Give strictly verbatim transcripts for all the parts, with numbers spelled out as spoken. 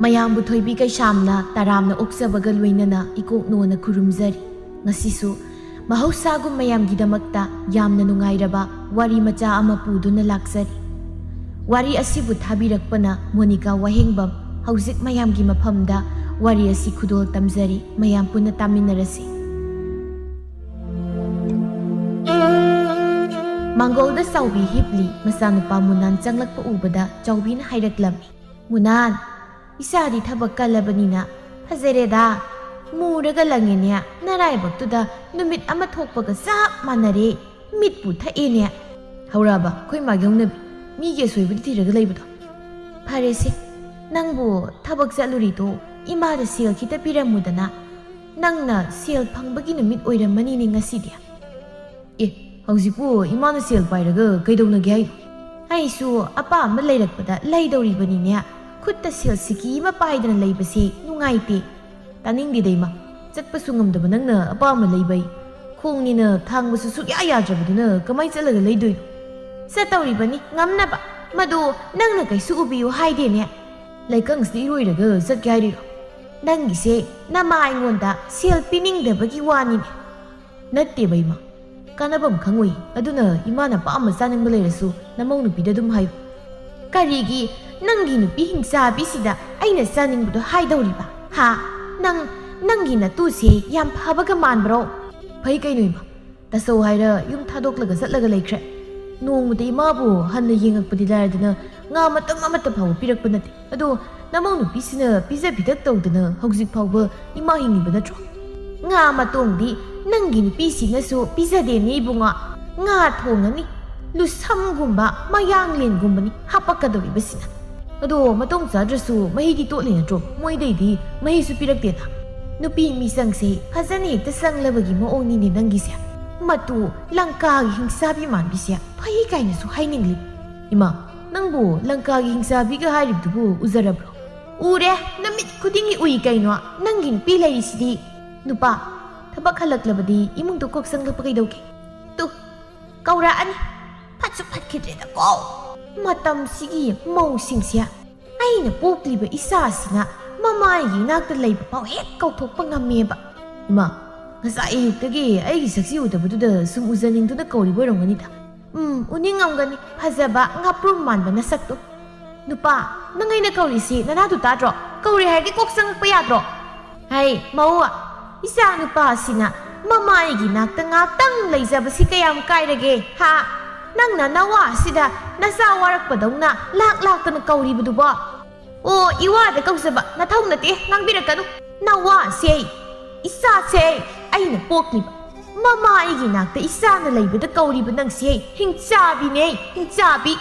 ꯃꯌꯥꯝꯕꯨ ꯊꯣꯏꯕꯤ ꯀꯩꯁꯥꯝꯅ ꯇꯔꯥꯝꯅ ꯑꯣꯛꯆꯕꯒ ꯂꯣꯏꯅꯅ ꯏꯀꯣꯛ ꯅꯣꯟꯅ ꯈꯨꯔꯨꯝꯖꯔꯤ꯫ ꯉꯁꯤꯁꯨ ꯃꯍꯧꯁꯥꯒꯨꯝ ꯃꯌꯥꯝꯒꯤꯗꯃꯛꯇ ꯌꯥꯝꯅ ꯅꯨꯡꯉꯥꯏꯔꯕ ꯋꯥꯔꯤ ꯃꯆꯥ ꯑꯃ ꯄꯨꯗꯨꯅ ꯂꯥꯛꯆꯔꯤ꯫ ꯋꯥꯔꯤ ꯑꯁꯤꯕꯨ ꯊꯥꯕꯤꯔꯛꯄꯅ ꯃꯣꯅꯤꯀꯥ ꯋꯥꯍꯦꯡꯕꯝ꯫ ꯍꯧꯖꯤꯛ ꯃꯌꯥꯝꯒꯤ ꯃꯐꯝꯗ ꯋꯥꯔꯤ ꯑꯁꯤ ꯈꯨꯗꯣꯜ ꯇꯝꯖꯔꯤ꯫ ꯃꯌꯥꯝ ꯄꯨꯟꯅ ꯇꯥꯃꯤꯟꯅꯔꯁꯤ꯫ ꯃꯥꯡꯒꯣꯜꯗ ꯆꯥꯎꯕꯤ ꯍꯤꯞꯂꯤ꯫ ꯃꯆꯥꯅꯨꯄꯥ ꯃꯨꯅꯥꯟ ꯆꯪꯂꯛꯄ ꯎꯕꯗ ꯆꯥꯎꯕꯤꯅ ꯍꯥꯏꯔꯛꯂꯝꯃꯤ, "ꯃꯨꯅꯥꯟ, ꯏꯆꯥꯗꯤ ꯊꯕꯛ ꯀꯜꯂꯕꯅꯤꯅ ꯐꯖꯔꯦꯗ꯫ ꯃꯨꯔꯒ ꯂꯪꯉꯦꯅꯦ, ꯅꯔꯥꯏꯕꯛꯇꯨꯗ ꯅꯨꯃꯤꯠ ꯑꯃ ꯊꯣꯛꯄꯒ ꯆꯞ ꯃꯥꯟꯅꯔꯦ꯫ ꯃꯤꯠꯄꯨ ꯊꯛꯑꯦꯅꯦ꯫" ꯍꯧꯔꯛꯑꯕ ꯑꯩꯈꯣꯏ ꯃꯥꯒꯤ ꯍꯧꯅꯕꯤ, ꯃꯤꯒꯤ ꯑꯁꯣꯏꯕꯗ ꯊꯤꯔꯒ ꯂꯩꯕꯗꯣ꯫ ꯐꯔꯦꯁꯦ, ꯅꯪꯕꯨ ꯊꯕꯛ ꯆꯠꯂꯨꯔꯤꯗꯣ ꯏꯃꯥꯗ ꯁꯦꯜ ꯈꯤꯇ ꯄꯤꯔꯝꯃꯨꯗꯅ꯫ ꯅꯪꯅ ꯁꯦꯜ ꯐꯪꯕꯒꯤ ꯅꯨꯃꯤꯠ ꯑꯣꯏꯔꯝꯃꯅꯤꯅꯦ ꯉꯁꯤꯗꯤ꯫ ꯑꯦ, ꯍꯧꯖꯤꯛꯄꯨ ꯏꯃꯥꯅ ꯁꯦꯜ ꯄꯥꯏꯔꯒ ꯀꯩꯗꯧꯅꯒꯦ ꯍꯥꯏꯅꯣ? ꯑꯩꯁꯨ ꯑꯄꯥꯝꯕ ꯂꯩꯔꯛꯄꯗ ꯂꯩꯗꯧꯔꯤꯕꯅꯤꯅꯦ꯫ ꯈꯨꯠꯇ ꯁꯦꯜ ꯁꯤꯀꯤ ꯑꯃ ꯄꯥꯏꯗꯅ ꯂꯩꯕꯁꯦ ꯅꯨꯡꯉꯥꯏꯇꯦ꯫ ꯇꯥꯅꯤꯡꯗꯦꯗ ꯏꯃꯥ, ꯆꯠꯄꯁꯨ ꯉꯝꯗꯕ ꯅꯪꯅ ꯑꯄꯥꯝꯕ ꯂꯩꯕ ꯑꯩ꯫ ꯈꯣꯡꯅꯤꯅ ꯊꯥꯡꯕꯁꯨ ꯁꯨꯛꯌꯥ ꯌꯥꯗ꯭ꯔꯕꯗꯨꯅ ꯀꯃꯥꯏ ꯆꯠꯂꯒ ꯂꯩꯗꯣꯏꯅꯣ? ꯆꯠꯇꯧꯔꯤꯕꯅꯤ ꯉꯝꯅꯕ꯫ ꯃꯗꯨ ꯅꯪꯅ ꯀꯩꯁꯨ ꯎꯕꯤꯌꯨ ꯍꯥꯏꯗꯦꯅꯦ꯫ ꯂꯩꯀꯪꯁꯤꯗ ꯏꯔꯣꯏꯔꯒ ꯆꯠꯀꯦ ꯍꯥꯏꯔꯤꯔꯣ? ꯅꯪꯒꯤꯁꯦ ꯅꯃꯥ ꯑꯩꯉꯣꯟꯗ ꯁꯦꯜ ꯄꯤꯅꯤꯡꯗꯕꯒꯤ ꯋꯥꯅꯤꯅꯦ꯫ ꯅꯠꯇꯦꯕ ꯏꯃꯥ, ꯀꯥꯟꯅꯕꯝ ꯈꯪꯉꯣꯏ꯫ ꯑꯗꯨꯅ ꯏꯃꯥꯅ ꯑꯄꯥꯝꯕ ꯆꯥꯅꯤꯡꯕ ꯂꯩꯔꯁꯨ ꯅꯃꯧ ꯅꯨꯄꯤꯗ ꯑꯗꯨꯝ ꯍꯥꯏꯌꯨ꯫ ꯀꯔꯤꯒꯤ? ꯅꯪꯒꯤ ꯅꯨꯄꯤ ꯍꯤꯡꯆꯥꯕꯤꯁꯤꯗ ꯑꯩꯅ ꯆꯥꯅꯤꯡꯕꯗꯣ ꯍꯥꯏꯗꯧꯔꯤꯕ? ꯍꯥ? ꯅꯪ, ꯅꯪꯒꯤ ꯅꯇꯨꯁꯦ ꯌꯥꯝ ꯐꯕꯒ ꯃꯥꯟꯕ꯭ꯔꯣ? ꯐꯩ ꯀꯩꯅꯣ ꯏꯃꯥ, ꯇꯥꯆꯧ ꯍꯥꯏꯔ ꯌꯨꯝ ꯊꯥꯗꯣꯛꯂꯒ ꯆꯠꯂꯒ ꯂꯩꯈ꯭ꯔꯦ꯫ ꯅꯣꯡꯃꯇ ꯏꯃꯥꯕꯨ ꯍꯟꯅ ꯌꯦꯡꯉꯛꯄꯗꯤ ꯂꯥꯏꯔꯗꯅ ꯉꯥ ꯃꯇꯨꯝ ꯑꯃꯠꯇ ꯐꯥꯎꯕ ꯄꯤꯔꯛꯄ ꯅꯠꯇꯦ꯫ ꯑꯗꯣ ꯅꯃꯧ ꯅꯨꯄꯤꯁꯤꯅ ꯄꯤꯖ ꯄꯤꯊꯛ ꯇꯧꯗꯅ ꯍꯧꯖꯤꯛ ꯐꯥꯎꯕ ꯏꯃꯥ ꯍꯤꯡꯉꯤꯕ ꯅꯠꯇ꯭ꯔꯣ? ꯉꯥ ꯃꯇꯣꯡꯗꯤ ꯅꯪꯒꯤ ꯅꯨꯄꯤꯁꯤꯅꯁꯨ ꯄꯤꯖꯗꯦꯅꯦ ꯏꯕꯨꯡꯉꯣ꯫ ꯉꯥ ꯊꯣꯡꯉꯅꯤ, ꯂꯨꯁꯝꯒꯨꯝꯕ, ꯃꯌꯥꯡꯂꯦꯟꯒꯨꯝꯕꯅꯤ ꯍꯥꯄꯛꯀꯗꯧꯔꯤꯕꯁꯤꯅ꯫ ꯑꯗꯣ ꯃꯇꯣꯡ ꯆꯥꯗ꯭ꯔꯁꯨ ꯃꯍꯤꯗꯤ ꯇꯣꯠꯂꯤ ꯅꯠꯇ꯭ꯔꯣ? ꯃꯣꯏꯗꯩꯗꯤ ꯃꯍꯤꯁꯨ ꯄꯤꯔꯛꯇꯦꯅ꯫ ꯅꯨꯄꯤ ꯃꯤꯆꯪꯁꯦ ꯐꯖꯅ ꯍꯦꯛꯇ ꯆꯪꯂꯕꯒꯤ ꯃꯑꯣꯡꯅꯤꯅꯦ ꯅꯪꯒꯤꯁꯦ꯫ ꯃꯇꯨ ꯂꯪꯀꯥꯒꯤ ꯍꯤꯡꯆꯥꯕꯤ ꯃꯥꯟꯕꯤꯁꯦ ꯐꯩ ꯀꯥꯏꯅꯁꯨ ꯍꯥꯏꯅꯤꯡꯂꯤ꯫ ꯏꯃꯥ, ꯅꯪꯕꯨ ꯂꯪꯀꯥꯒꯤ ꯍꯤꯡꯆꯥꯕꯤꯒ ꯍꯥꯏꯔꯤꯕꯗꯨꯕꯨ ꯎꯖꯔꯕ꯭ꯔꯣ? ꯎꯔꯦ, ꯅꯨꯃꯤꯠ ꯈꯨꯗꯤꯡꯒꯤ ꯎꯏ ꯀꯩꯅꯣ꯫ ꯅꯪꯒꯤ ꯅꯨꯄꯤ ꯂꯩꯔꯤꯁꯤꯗꯤ꯫ ꯅꯨꯄꯥ, ꯄꯛ ꯍꯜꯂꯛꯂꯕꯗꯤ ꯏꯃꯨꯡꯗ ꯀꯣꯛ ꯆꯪꯂꯛꯄ ꯀꯩꯗꯧꯒꯦ? ꯇꯨ, ꯀꯧꯔꯛꯑꯅꯤ꯫ ꯐꯠꯁꯨ ꯐꯠꯈꯤꯗ꯭ꯔꯦꯗꯀꯣ꯫ ꯃꯇꯝꯁꯤꯒꯤ ꯃꯧꯁꯤꯡꯁꯦ, ꯑꯩꯅ ꯄꯣꯛꯂꯤꯕ ꯏꯆꯥꯁꯤꯅ ꯃꯃꯥꯒꯤ ꯏꯅꯥꯛꯇ ꯂꯩꯕ ꯐꯥꯎ ꯍꯦꯛ ꯀꯧꯊꯣꯛꯄ ꯉꯝꯃꯦꯕ꯫ ꯏꯃꯥ, ꯉꯁꯥꯏ ꯑꯌꯨꯛꯇꯒꯤ ꯑꯩꯒꯤ ꯁꯛꯁꯤ ꯎꯗꯕꯗꯨꯗ ꯁꯨꯝ ꯎꯖꯅꯤꯡꯗꯨꯅ ꯀꯧꯔꯤꯕ ꯑꯣꯏꯔꯝꯒꯅꯤꯗ꯫ ꯎꯝ, ꯎꯅꯤꯡꯉꯝꯒꯅꯤ, ꯐꯖꯕ ꯉꯥꯄ꯭ꯔꯨꯝ ꯃꯥꯟꯕ ꯅꯁꯛꯇꯣ꯫ ꯅꯨꯄꯥ, ꯅꯪ ꯑꯩꯅ ꯀꯧꯔꯤꯁꯤ ꯅꯅꯥꯗꯨ ꯇꯥꯗ꯭ꯔꯣ? ꯀꯧꯔꯦ ꯍꯥꯏꯔꯗꯤ ꯀꯣꯛ ꯆꯪꯉꯛꯄ ꯌꯥꯗ꯭ꯔꯣ? ꯍꯩ, ꯃꯧ, ꯏꯆꯥ ꯅꯨꯄꯥꯁꯤꯅ ꯃꯃꯥ ꯑꯩꯒꯤ ꯅꯥꯛꯇ ꯉꯥꯛꯇꯪ ꯂꯩꯖꯕꯁꯤ ꯀꯌꯥꯝ ꯀꯥꯏꯔꯒꯦ, ꯍꯥ? ꯅꯪꯅ ꯅꯋꯥꯁꯤꯗ ꯅꯆꯥ ꯋꯥꯔꯛꯄꯗꯧꯅ ꯂꯥꯛ ꯂꯥꯛꯇꯅ ꯀꯧꯔꯤꯕꯗꯨꯕꯣ? ꯑꯣ, ꯏꯋꯥꯗ ꯀꯧꯖꯕ ꯅꯊꯧ ꯅꯠꯇꯦ, ꯉꯥꯡꯕꯤꯔꯛꯀꯅꯨ꯫ ꯅꯋꯥꯁꯦ, ꯏꯆꯥꯁꯦ, ꯑꯩꯅ ꯄꯣꯛꯂꯤꯕ ꯃꯃꯥ ꯑꯩꯒꯤ ꯅꯥꯛꯇ ꯏꯆꯥꯅ ꯂꯩꯕꯗ ꯀꯧꯔꯤꯕ ꯅꯪꯁꯦ ꯍꯤꯡꯆꯥꯕꯤꯅꯦ, ꯍꯤꯡꯆꯥꯕꯤ꯫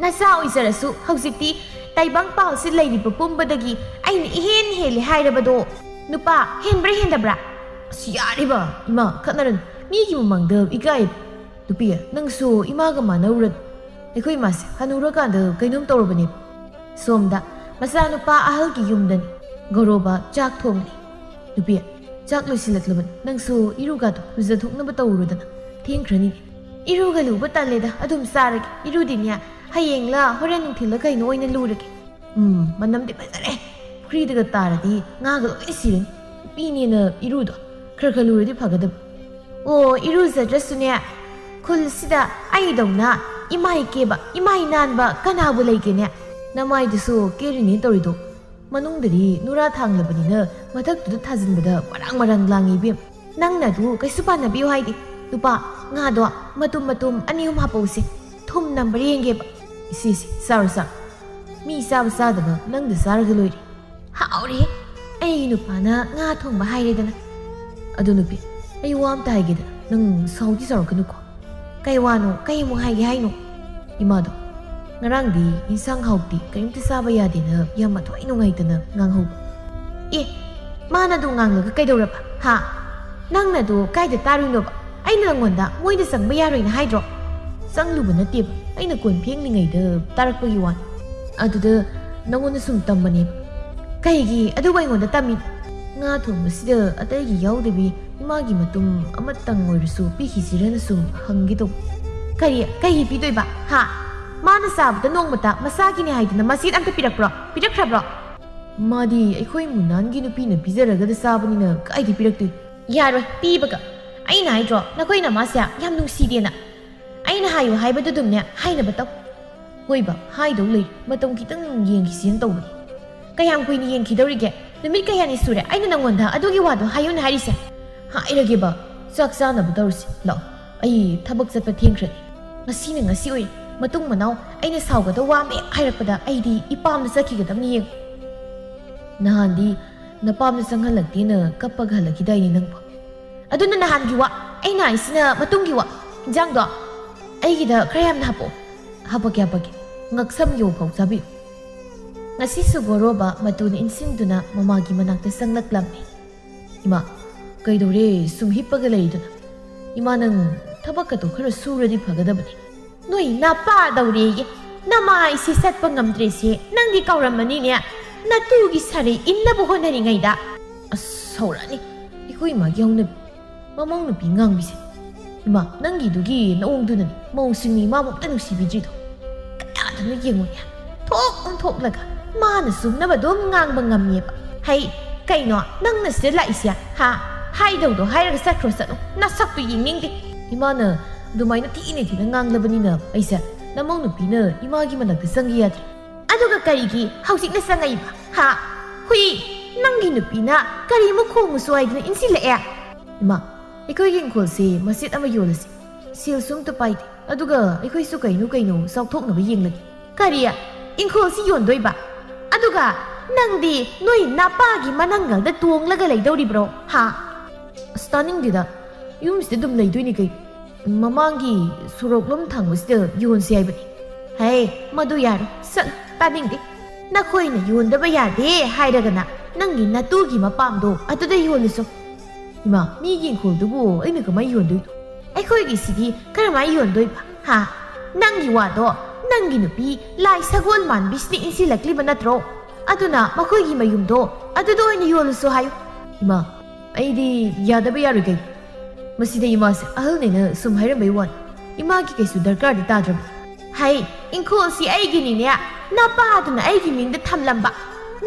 ꯅꯆꯥ ꯑꯣꯏꯖꯔꯁꯨ ꯍꯧꯖꯤꯛꯇꯤ ꯇꯥꯏꯕꯪ ꯄꯥꯜꯁꯤ ꯂꯩꯔꯤꯕ ꯄꯨꯝꯕꯗꯒꯤ ꯑꯩꯅ ꯏꯍꯦꯟ ꯍꯦꯜꯂꯦ ꯍꯥꯏꯔꯕꯗꯣ꯫ ꯅꯨꯄꯥ, ꯍꯦꯟꯕ꯭ꯔꯥ ꯍꯦꯟꯗꯕ꯭ꯔꯥ? ꯑꯁ, ꯌꯥꯔꯦꯕ, ꯏꯃꯥ, ꯈꯠꯅꯔꯅꯨ꯫ ꯃꯤꯒꯤ ꯃꯃꯥꯡꯗ ꯏꯀꯥꯏ꯫ ꯅꯨꯄꯤ, ꯅꯪꯁꯨ ꯏꯃꯥꯒ ꯃꯥꯟꯅꯧꯔꯅꯨ꯫ ꯑꯩꯈꯣꯏ ꯏꯃꯥꯁꯦ ꯍꯅꯨꯔꯀꯥꯟꯗ ꯀꯩꯅꯣꯝ ꯇꯧꯔꯕꯅꯦꯕ꯫ ꯁꯣꯝꯗ ꯃꯆꯥꯅꯨꯄꯥ ꯑꯍꯜꯒꯤ ꯌꯨꯝꯗꯅꯤ꯫ ꯒꯧꯔꯣꯕ ꯆꯥꯛ ꯊꯣꯡꯂꯤ꯫ ꯅꯨꯄꯤ, ꯆꯥꯛ ꯂꯣꯏꯁꯤꯜꯂꯛꯂꯕꯅꯤ꯫ ꯅꯪꯁꯨ ꯏꯔꯨꯒꯥꯗꯣ ꯂꯨꯖꯊꯣꯛꯅꯕ ꯇꯧꯔꯨꯔꯣꯗꯅ꯫ ꯊꯦꯡꯈ꯭ꯔꯅꯤ꯫ ꯏꯔꯨꯒ ꯂꯨꯕ ꯇꯜꯂꯦꯗ, ꯑꯗꯨꯝ ꯆꯥꯔꯒꯦ꯫ ꯏꯔꯨꯗꯤꯅꯦ, ꯍꯌꯦꯡꯂ ꯍꯣꯔꯦꯟ ꯅꯨꯡꯊꯤꯜꯂ ꯀꯩꯅꯣ ꯑꯣꯏꯅ ꯂꯨꯔꯒꯦ꯫ ꯎꯝ, ꯃꯅꯝꯗꯤ ꯐꯖꯔꯦ꯫ ꯄꯨꯈ꯭ꯔꯤꯗꯒ ꯇꯥꯔꯗꯤ ꯉꯥꯒ ꯂꯣꯏꯅ ꯁꯤꯔꯅꯤ꯫ ꯅꯨꯄꯤꯅꯦꯅ ꯏꯔꯨꯗꯣ ꯈꯔ ꯈꯔ ꯂꯨꯔꯗꯤ ꯐꯒꯗꯕ꯫ ꯑꯣ, ꯏꯔꯨꯖꯗ꯭ꯔꯁꯨꯅꯦ, ꯈꯨꯜꯁꯤꯗ ꯑꯩꯗꯧꯅ ꯏꯃꯥꯏ ꯀꯦꯕ, ꯏꯃꯥꯏ ꯅꯥꯟꯕ ꯀꯅꯥꯕꯨ ꯂꯩꯒꯦꯅꯦ? ꯅꯃꯥꯏꯗꯨꯁꯨ ꯀꯦꯔꯤꯅꯦ ꯇꯧꯔꯤꯗꯣ꯫ ꯃꯅꯨꯡꯗꯗꯤ ꯅꯨꯔꯥ ꯊꯥꯡꯂꯕꯅꯤꯅ ꯃꯊꯛꯇꯨꯗ ꯊꯥꯖꯤꯟꯕꯗ ꯃꯔꯥꯡ ꯃꯔꯥꯡ ꯂꯥꯡꯉꯤ ꯏꯕꯦꯝ꯫ ꯅꯪꯅ ꯑꯗꯨ ꯀꯩꯁꯨ ꯄꯥꯟꯅꯕꯤꯌꯨ ꯍꯥꯏꯗꯦ꯫ ꯅꯨꯄꯥ, ꯉꯥꯗꯣ ꯃꯇꯨꯝ ꯃꯇꯨꯝ ꯑꯅꯤ ꯑꯍꯨꯝ ꯍꯥꯞꯄꯛꯎꯁꯦ꯫ ꯊꯨꯝ ꯅꯝꯕ꯭ꯔꯥ ꯌꯦꯡꯒꯦꯕ꯫ ꯏꯁꯦ, ꯏꯁꯦ, ꯆꯥꯔꯣ, ꯆꯥꯔꯣ꯫ ꯃꯤ ꯆꯥꯕ ꯆꯥꯗꯕ ꯅꯪꯗ ꯆꯥꯔꯒ ꯂꯣꯏꯔꯦ꯫ ꯍꯥꯎꯔꯦ꯫ ꯑꯩ ꯅꯨꯄꯥꯅ ꯉꯥ ꯊꯣꯡꯕ ꯍꯥꯏꯔꯦꯗꯅ꯫ ꯑꯗꯨ ꯅꯨꯄꯤ, ꯑꯩ ꯋꯥ ꯑꯝꯇ ꯍꯥꯏꯒꯦꯗꯅ, ꯅꯪ ꯁꯥꯎꯗꯤ ꯁꯥꯎꯔꯛꯀꯅꯨꯀꯣ꯫ ꯀꯩ ꯋꯥꯅꯣ? ꯀꯩ ꯑꯃꯨꯛ ꯍꯥꯏꯒꯦ ꯍꯥꯏꯅꯣ? ꯏꯃꯥꯗꯣ ꯉꯔꯥꯡꯗꯤ ꯏꯟꯁꯥꯡ ꯍꯥꯎꯇꯦ, ꯀꯔꯤꯝꯇ ꯆꯥꯕ ꯌꯥꯗꯦꯅ ꯌꯥꯝ ꯃꯊ꯭ꯋꯥꯏ ꯅꯨꯡꯉꯥꯏꯇꯅ ꯉꯥꯡꯍꯧꯕ꯫ ꯑꯦ, ꯃꯥꯅ ꯑꯗꯨ ꯉꯥꯡꯂꯒ ꯀꯩꯗꯧꯔꯕ? ꯍꯥ? ꯅꯪꯅ ꯑꯗꯨ ꯀꯥꯏꯗ ꯇꯥꯔꯨꯏꯅꯣꯕ? ꯑꯩꯅ ꯅꯪꯉꯣꯟꯗ ꯃꯣꯏꯗ ꯆꯪꯕ ꯌꯥꯔꯣꯏꯅ ꯍꯥꯏꯗ꯭ꯔꯣ? ꯆꯪꯂꯨꯕ ꯅꯠꯇꯦꯕ, ꯑꯩꯅ ꯀꯣꯟ ꯐꯦꯡꯂꯤꯉꯩꯗ ꯇꯥꯔꯛꯄꯒꯤ ꯋꯥꯅꯤ꯫ ꯑꯗꯨꯗ ꯅꯪꯉꯣꯟꯗ ꯁꯨꯝ ꯇꯝꯕꯅꯦꯕ꯫ ꯀꯩꯒꯤ ꯑꯗꯨꯕꯨ ꯑꯩꯉꯣꯟꯗ ꯇꯝꯃꯤ? ꯉꯥ ꯊꯣꯡꯕꯁꯤꯗ ꯑꯇꯩꯒꯤ ꯌꯥꯎꯗꯕꯤ ꯏꯃꯥꯒꯤ ꯃꯇꯨꯝ ꯑꯃꯇꯪ ꯑꯣꯏꯔꯁꯨ ꯄꯤꯈꯤꯁꯤꯔꯅ ꯁꯨꯝ ꯍꯪꯒꯦ ꯇꯧꯕ꯫ ꯀꯔꯤ? ꯀꯩꯒꯤ ꯄꯤꯗꯣꯏꯕ? ꯍꯥ? ꯃꯥꯅ ꯆꯥꯕꯗ ꯅꯣꯡꯃꯇ ꯃꯁꯥꯒꯤꯅꯦ ꯍꯥꯏꯗꯅ ꯃꯆꯦꯠ ꯑꯝꯇ ꯄꯤꯔꯛꯄ꯭ꯔꯣ? ꯄꯤꯔꯛꯈ꯭ꯔꯕ꯭ꯔꯣ? ꯃꯥꯗꯤ ꯑꯩꯈꯣꯏ ꯃꯨꯅꯥꯟꯒꯤ ꯅꯨꯄꯤꯅ ꯄꯤꯖꯔꯒꯗ ꯆꯥꯕꯅꯤꯅ ꯀꯥꯏꯗꯩ ꯄꯤꯔꯛꯇꯣꯏꯅꯣ? ꯌꯥꯔꯣꯏ ꯄꯤꯕꯒ꯫ ꯑꯩꯅ ꯍꯥꯏꯗ꯭ꯔꯣ ꯅꯈꯣꯏ ꯅꯃꯥꯁꯦ ꯌꯥꯝ ꯅꯨꯡꯁꯤꯗꯦꯅ꯫ ꯑꯩꯅ ꯍꯥꯏꯌꯨ ꯍꯥꯏꯕꯗꯨꯗꯨꯝꯅꯦ ꯍꯥꯏꯅꯕ ꯇꯧ꯫ ꯍꯣꯏꯕ, ꯍꯥꯏꯗꯧ ꯂꯩ꯫ ꯃꯇꯝ ꯈꯤꯇꯪ ꯌꯦꯡꯈꯤꯁꯦꯅ ꯇꯧꯕꯅꯤ꯫ ꯀꯌꯥꯝ ꯀꯨꯏꯅ ꯌꯦꯡꯈꯤꯗꯧꯔꯤꯒꯦ? ꯅꯨꯃꯤꯠ ꯀꯌꯥꯅꯤ ꯁꯨꯔꯦ ꯑꯩꯅ ꯅꯪꯉꯣꯟꯗ ꯑꯗꯨꯒꯤ ꯋꯥꯗꯣ ꯍꯥꯏꯌꯨꯅ ꯍꯥꯏꯔꯤꯁꯦ? ꯍꯥꯏꯔꯒꯦꯕ, ꯆꯥꯛ ꯆꯥꯅꯕ ꯇꯧꯔꯁꯤ꯫ ꯂꯥꯛꯑꯣ, ꯑꯩ ꯊꯕꯛ ꯆꯠꯄ ꯊꯦꯡꯈ꯭ꯔꯅꯤ꯫ ꯉꯁꯤꯅ ꯉꯁꯤ ꯑꯣꯏꯔꯦ꯫ ꯃꯇꯨꯡ ꯃꯅꯥꯎ ꯑꯩꯅ ꯁꯥꯎꯒꯗꯧ ꯋꯥ ꯑꯃ ꯍꯦꯛ ꯍꯥꯏꯔꯛꯄꯗ ꯑꯩꯗꯤ ꯏꯄꯥꯝꯗ ꯆꯠꯈꯤꯒꯗꯕꯅꯤ ꯌꯦꯡꯉꯨ꯫ ꯅꯍꯥꯟꯗꯤ ꯅꯄꯥꯝꯗ ꯆꯪꯍꯜꯂꯛꯇꯦꯅ ꯀꯞꯄꯒ ꯍꯜꯂꯛꯈꯤꯗꯥꯏꯅꯦ ꯅꯪꯕꯣ? ꯑꯗꯨꯅ ꯅꯍꯥꯟꯒꯤ ꯋꯥ, ꯑꯩꯅ ꯍꯥꯏꯁꯤꯅ ꯃꯇꯨꯡꯒꯤ ꯋꯥ꯫ ꯏꯟꯖꯥꯡꯗꯣ ꯑꯩꯒꯤꯗ ꯈꯔ ꯌꯥꯝꯅ ꯍꯥꯞꯄꯛꯑꯣ꯫ ꯍꯥꯞꯄꯛꯀꯦ, ꯍꯥꯞꯄꯛꯀꯦ꯫ ꯉꯛꯁꯝ ꯌꯧꯐꯥꯎ ꯆꯥꯕꯤꯌꯨ꯫ ꯉꯁꯤꯁꯨ ꯒꯣꯔꯣꯕ ꯃꯇꯨꯅ ꯏꯟꯁꯤꯟꯗꯨꯅ ꯃꯃꯥꯒꯤ ꯃꯅꯥꯛꯇ ꯆꯪꯂꯛꯂꯝꯃꯤ꯫ ꯏꯃꯥ, ꯀꯩꯗꯧꯔꯦ ꯁꯨꯝ ꯍꯤꯞꯄꯒ ꯂꯩꯔꯤꯗꯨꯅ? ꯏꯃꯥ, ꯅꯪ ꯊꯕꯛꯀꯗꯣ ꯈꯔ ꯁꯨꯔꯗꯤ ꯐꯒꯗꯕꯅꯤ꯫ ꯅꯣꯏ ꯅꯄꯥꯗꯧꯔꯦꯌꯦ꯫ ꯅꯃꯥ ꯑꯩꯁꯦ ꯆꯠꯄ ꯉꯝꯗ꯭ꯔꯦꯁꯦ ꯅꯪꯗꯤ ꯀꯧꯔꯝꯃꯅꯤꯅꯦ꯫ ꯅꯇꯨꯒꯤ ꯁꯥꯔꯩ ꯏꯟꯅꯕ ꯍꯣꯠꯅꯔꯤꯉꯩꯗ꯫ ꯑꯁ, ꯍꯧꯔꯛꯑꯅꯤ ꯑꯩꯈꯣꯏ ꯏꯃꯥꯒꯤ ꯍꯧꯅꯕꯤ꯫ ꯃꯃꯧ ꯅꯨꯄꯤ ꯉꯥꯡꯕꯤꯁꯦ꯫ ꯏꯃꯥ, ꯅꯪꯒꯤꯗꯨꯒꯤ ꯅꯑꯣꯡꯗꯨꯅꯅꯤ ꯃꯧꯁꯤꯡꯅ ꯏꯃꯥꯕꯨ ꯑꯝꯇ ꯅꯨꯡꯁꯤꯕꯤꯗ꯭ꯔꯤꯗꯣ꯫ ꯀꯌꯥꯗꯅꯣ ꯌꯦꯡꯉꯨꯅꯦ꯫ ꯊꯣꯛ ꯑꯣꯟꯊꯣꯛꯂꯒ ꯃꯥꯅ ꯆꯨꯝꯅꯕ ꯑꯗꯨꯝ ꯉꯥꯡꯕ ꯉꯝꯃꯦꯕ꯫ ꯍꯩ, ꯀꯩꯅꯣ ꯅꯪꯅ ꯁꯤꯗ ꯂꯥꯛꯏꯁꯦ? ꯍꯥ? ꯍꯥꯏꯗꯧꯗꯣ ꯍꯥꯏꯔꯒ ꯆꯠꯈ꯭ꯔꯣ, ꯆꯠꯂꯣ꯫ ꯅꯁꯛꯇꯨ ꯌꯦꯡꯅꯤꯡꯗꯦ꯫ ꯏꯃꯥꯅ ꯑꯗꯨꯃꯥꯏꯅ ꯊꯤꯅ ꯊꯤꯅ ꯉꯥꯡꯂꯕꯅꯤꯅ ꯑꯩꯁꯦ ꯅꯃꯧ ꯅꯨꯄꯤꯅ ꯏꯃꯥꯒꯤ ꯃꯅꯥꯛꯇ ꯆꯪꯒꯦ ꯌꯥꯗ꯭ꯔꯦ꯫ ꯑꯗꯨꯒ ꯀꯔꯤꯒꯤ ꯍꯧꯖꯤꯛꯅ ꯆꯪꯉꯛꯏꯕ? ꯍꯥ? ꯍꯨꯏ, ꯅꯪꯒꯤ ꯅꯨꯄꯤꯅ ꯀꯔꯤ ꯑꯃꯨꯛ ꯈꯣꯡꯉꯨꯁꯨ ꯍꯥꯏꯗꯅ ꯏꯟꯁꯤꯜꯂꯛꯑꯦ? ꯏꯃꯥ, ꯑꯩꯈꯣꯏꯒꯤ ꯏꯪꯈꯣꯜꯁꯤ ꯃꯆꯦꯠ ꯑꯃ ꯌꯣꯜꯂꯁꯤ꯫ ꯁꯦꯜꯁꯨ ꯑꯝꯇ ꯄꯥꯏꯗꯦ꯫ ꯑꯗꯨꯒ ꯑꯩꯈꯣꯏꯁꯨ ꯀꯩꯅꯣ ꯀꯩꯅꯣ ꯆꯥꯎꯊꯣꯛꯅꯕ ꯌꯦꯡꯂꯒꯦ꯫ ꯀꯔꯤ? ꯏꯪꯈꯣꯜꯁꯤ ꯌꯣꯟꯗꯣꯏꯕ? ꯑꯗꯨꯒ ꯅꯪꯗꯤ ꯅꯣꯏ ꯅꯄꯥꯒꯤ ꯃꯅꯪꯒꯜꯗ ꯇꯣꯡꯂꯒ ꯂꯩꯗꯧꯔꯤꯕ꯭ꯔꯣ? ꯍꯥ? ꯑꯁ, ꯇꯥꯅꯤꯡꯗꯦꯗ꯫ ꯌꯨꯝꯁꯤꯗ ꯑꯗꯨꯝ ꯂꯩꯗꯣꯏꯅꯤ ꯀꯩꯅꯣ꯫ ꯃꯃꯥꯡꯒꯤ ꯁꯣꯔꯣꯛꯂꯣꯝ ꯊꯥꯡꯕꯁꯤꯗ ꯌꯣꯟꯁꯤ ꯍꯥꯏꯕꯅꯤ꯫ ꯍꯦ, ꯃꯗꯨ ꯌꯥꯔꯣꯏ꯫ ꯆꯠꯂꯣ, ꯇꯥꯅꯤꯡꯗꯦ꯫ ꯅꯈꯣꯏꯅ ꯌꯣꯟꯗꯕ ꯌꯥꯗꯦ ꯍꯥꯏꯔꯒꯅ ꯅꯪꯒꯤ ꯅꯇꯨꯒꯤ ꯃꯄꯥꯝꯗꯣ ꯑꯗꯨꯗ ꯌꯣꯜꯂꯨꯆꯣ꯫ ꯏꯃꯥ, ꯃꯤꯒꯤ ꯏꯪꯈꯣꯜꯗꯨꯕꯨ ꯑꯩꯅ ꯀꯃꯥꯏꯅ ꯌꯣꯟꯗꯣꯏꯅꯣ? ꯑꯩꯈꯣꯏꯒꯤꯁꯤꯗꯤ ꯀꯔꯝꯍꯥꯏꯅ ꯌꯣꯟꯗꯣꯏꯕ? ꯍꯥ? ꯅꯪꯒꯤ ꯋꯥꯗꯣ ꯅꯪꯒꯤ ꯅꯨꯄꯤ ꯂꯥꯏ ꯁꯒꯣꯜ ꯃꯥꯟꯕꯤꯁꯤꯅ ꯏꯟꯁꯤꯜꯂꯛꯂꯤꯕ ꯅꯠꯇ꯭ꯔꯣ? ꯑꯗꯨꯅ ꯃꯈꯣꯏꯒꯤ ꯃꯌꯨꯝꯗꯣ ꯑꯗꯨꯗ ꯑꯣꯏꯅ ꯌꯣꯜꯂꯨꯆꯣ ꯍꯥꯏꯌꯨ꯫ ꯏꯃꯥ, ꯑꯩꯗꯤ ꯌꯥꯗꯕ ꯌꯥꯔꯣꯏ ꯀꯩꯅꯣ꯫ ꯃꯁꯤꯗ ꯏꯃꯥꯁꯦ ꯑꯍꯜꯅꯦꯅ ꯁꯨꯝ ꯍꯥꯏꯔꯝꯕꯩ ꯋꯥꯅꯤ꯫ ꯏꯃꯥꯒꯤ ꯀꯩꯁꯨ ꯗꯔꯀꯥꯔꯗꯤ ꯇꯥꯗ꯭ꯔꯕꯅꯤ꯫ ꯍꯩ, ꯏꯪꯈꯣꯜꯁꯤ ꯑꯩꯒꯤꯅꯤꯅꯦ꯫ ꯅꯄꯥꯗꯨꯅ ꯑꯩꯒꯤ ꯃꯤꯡꯗ ꯊꯝꯂꯝꯕ꯫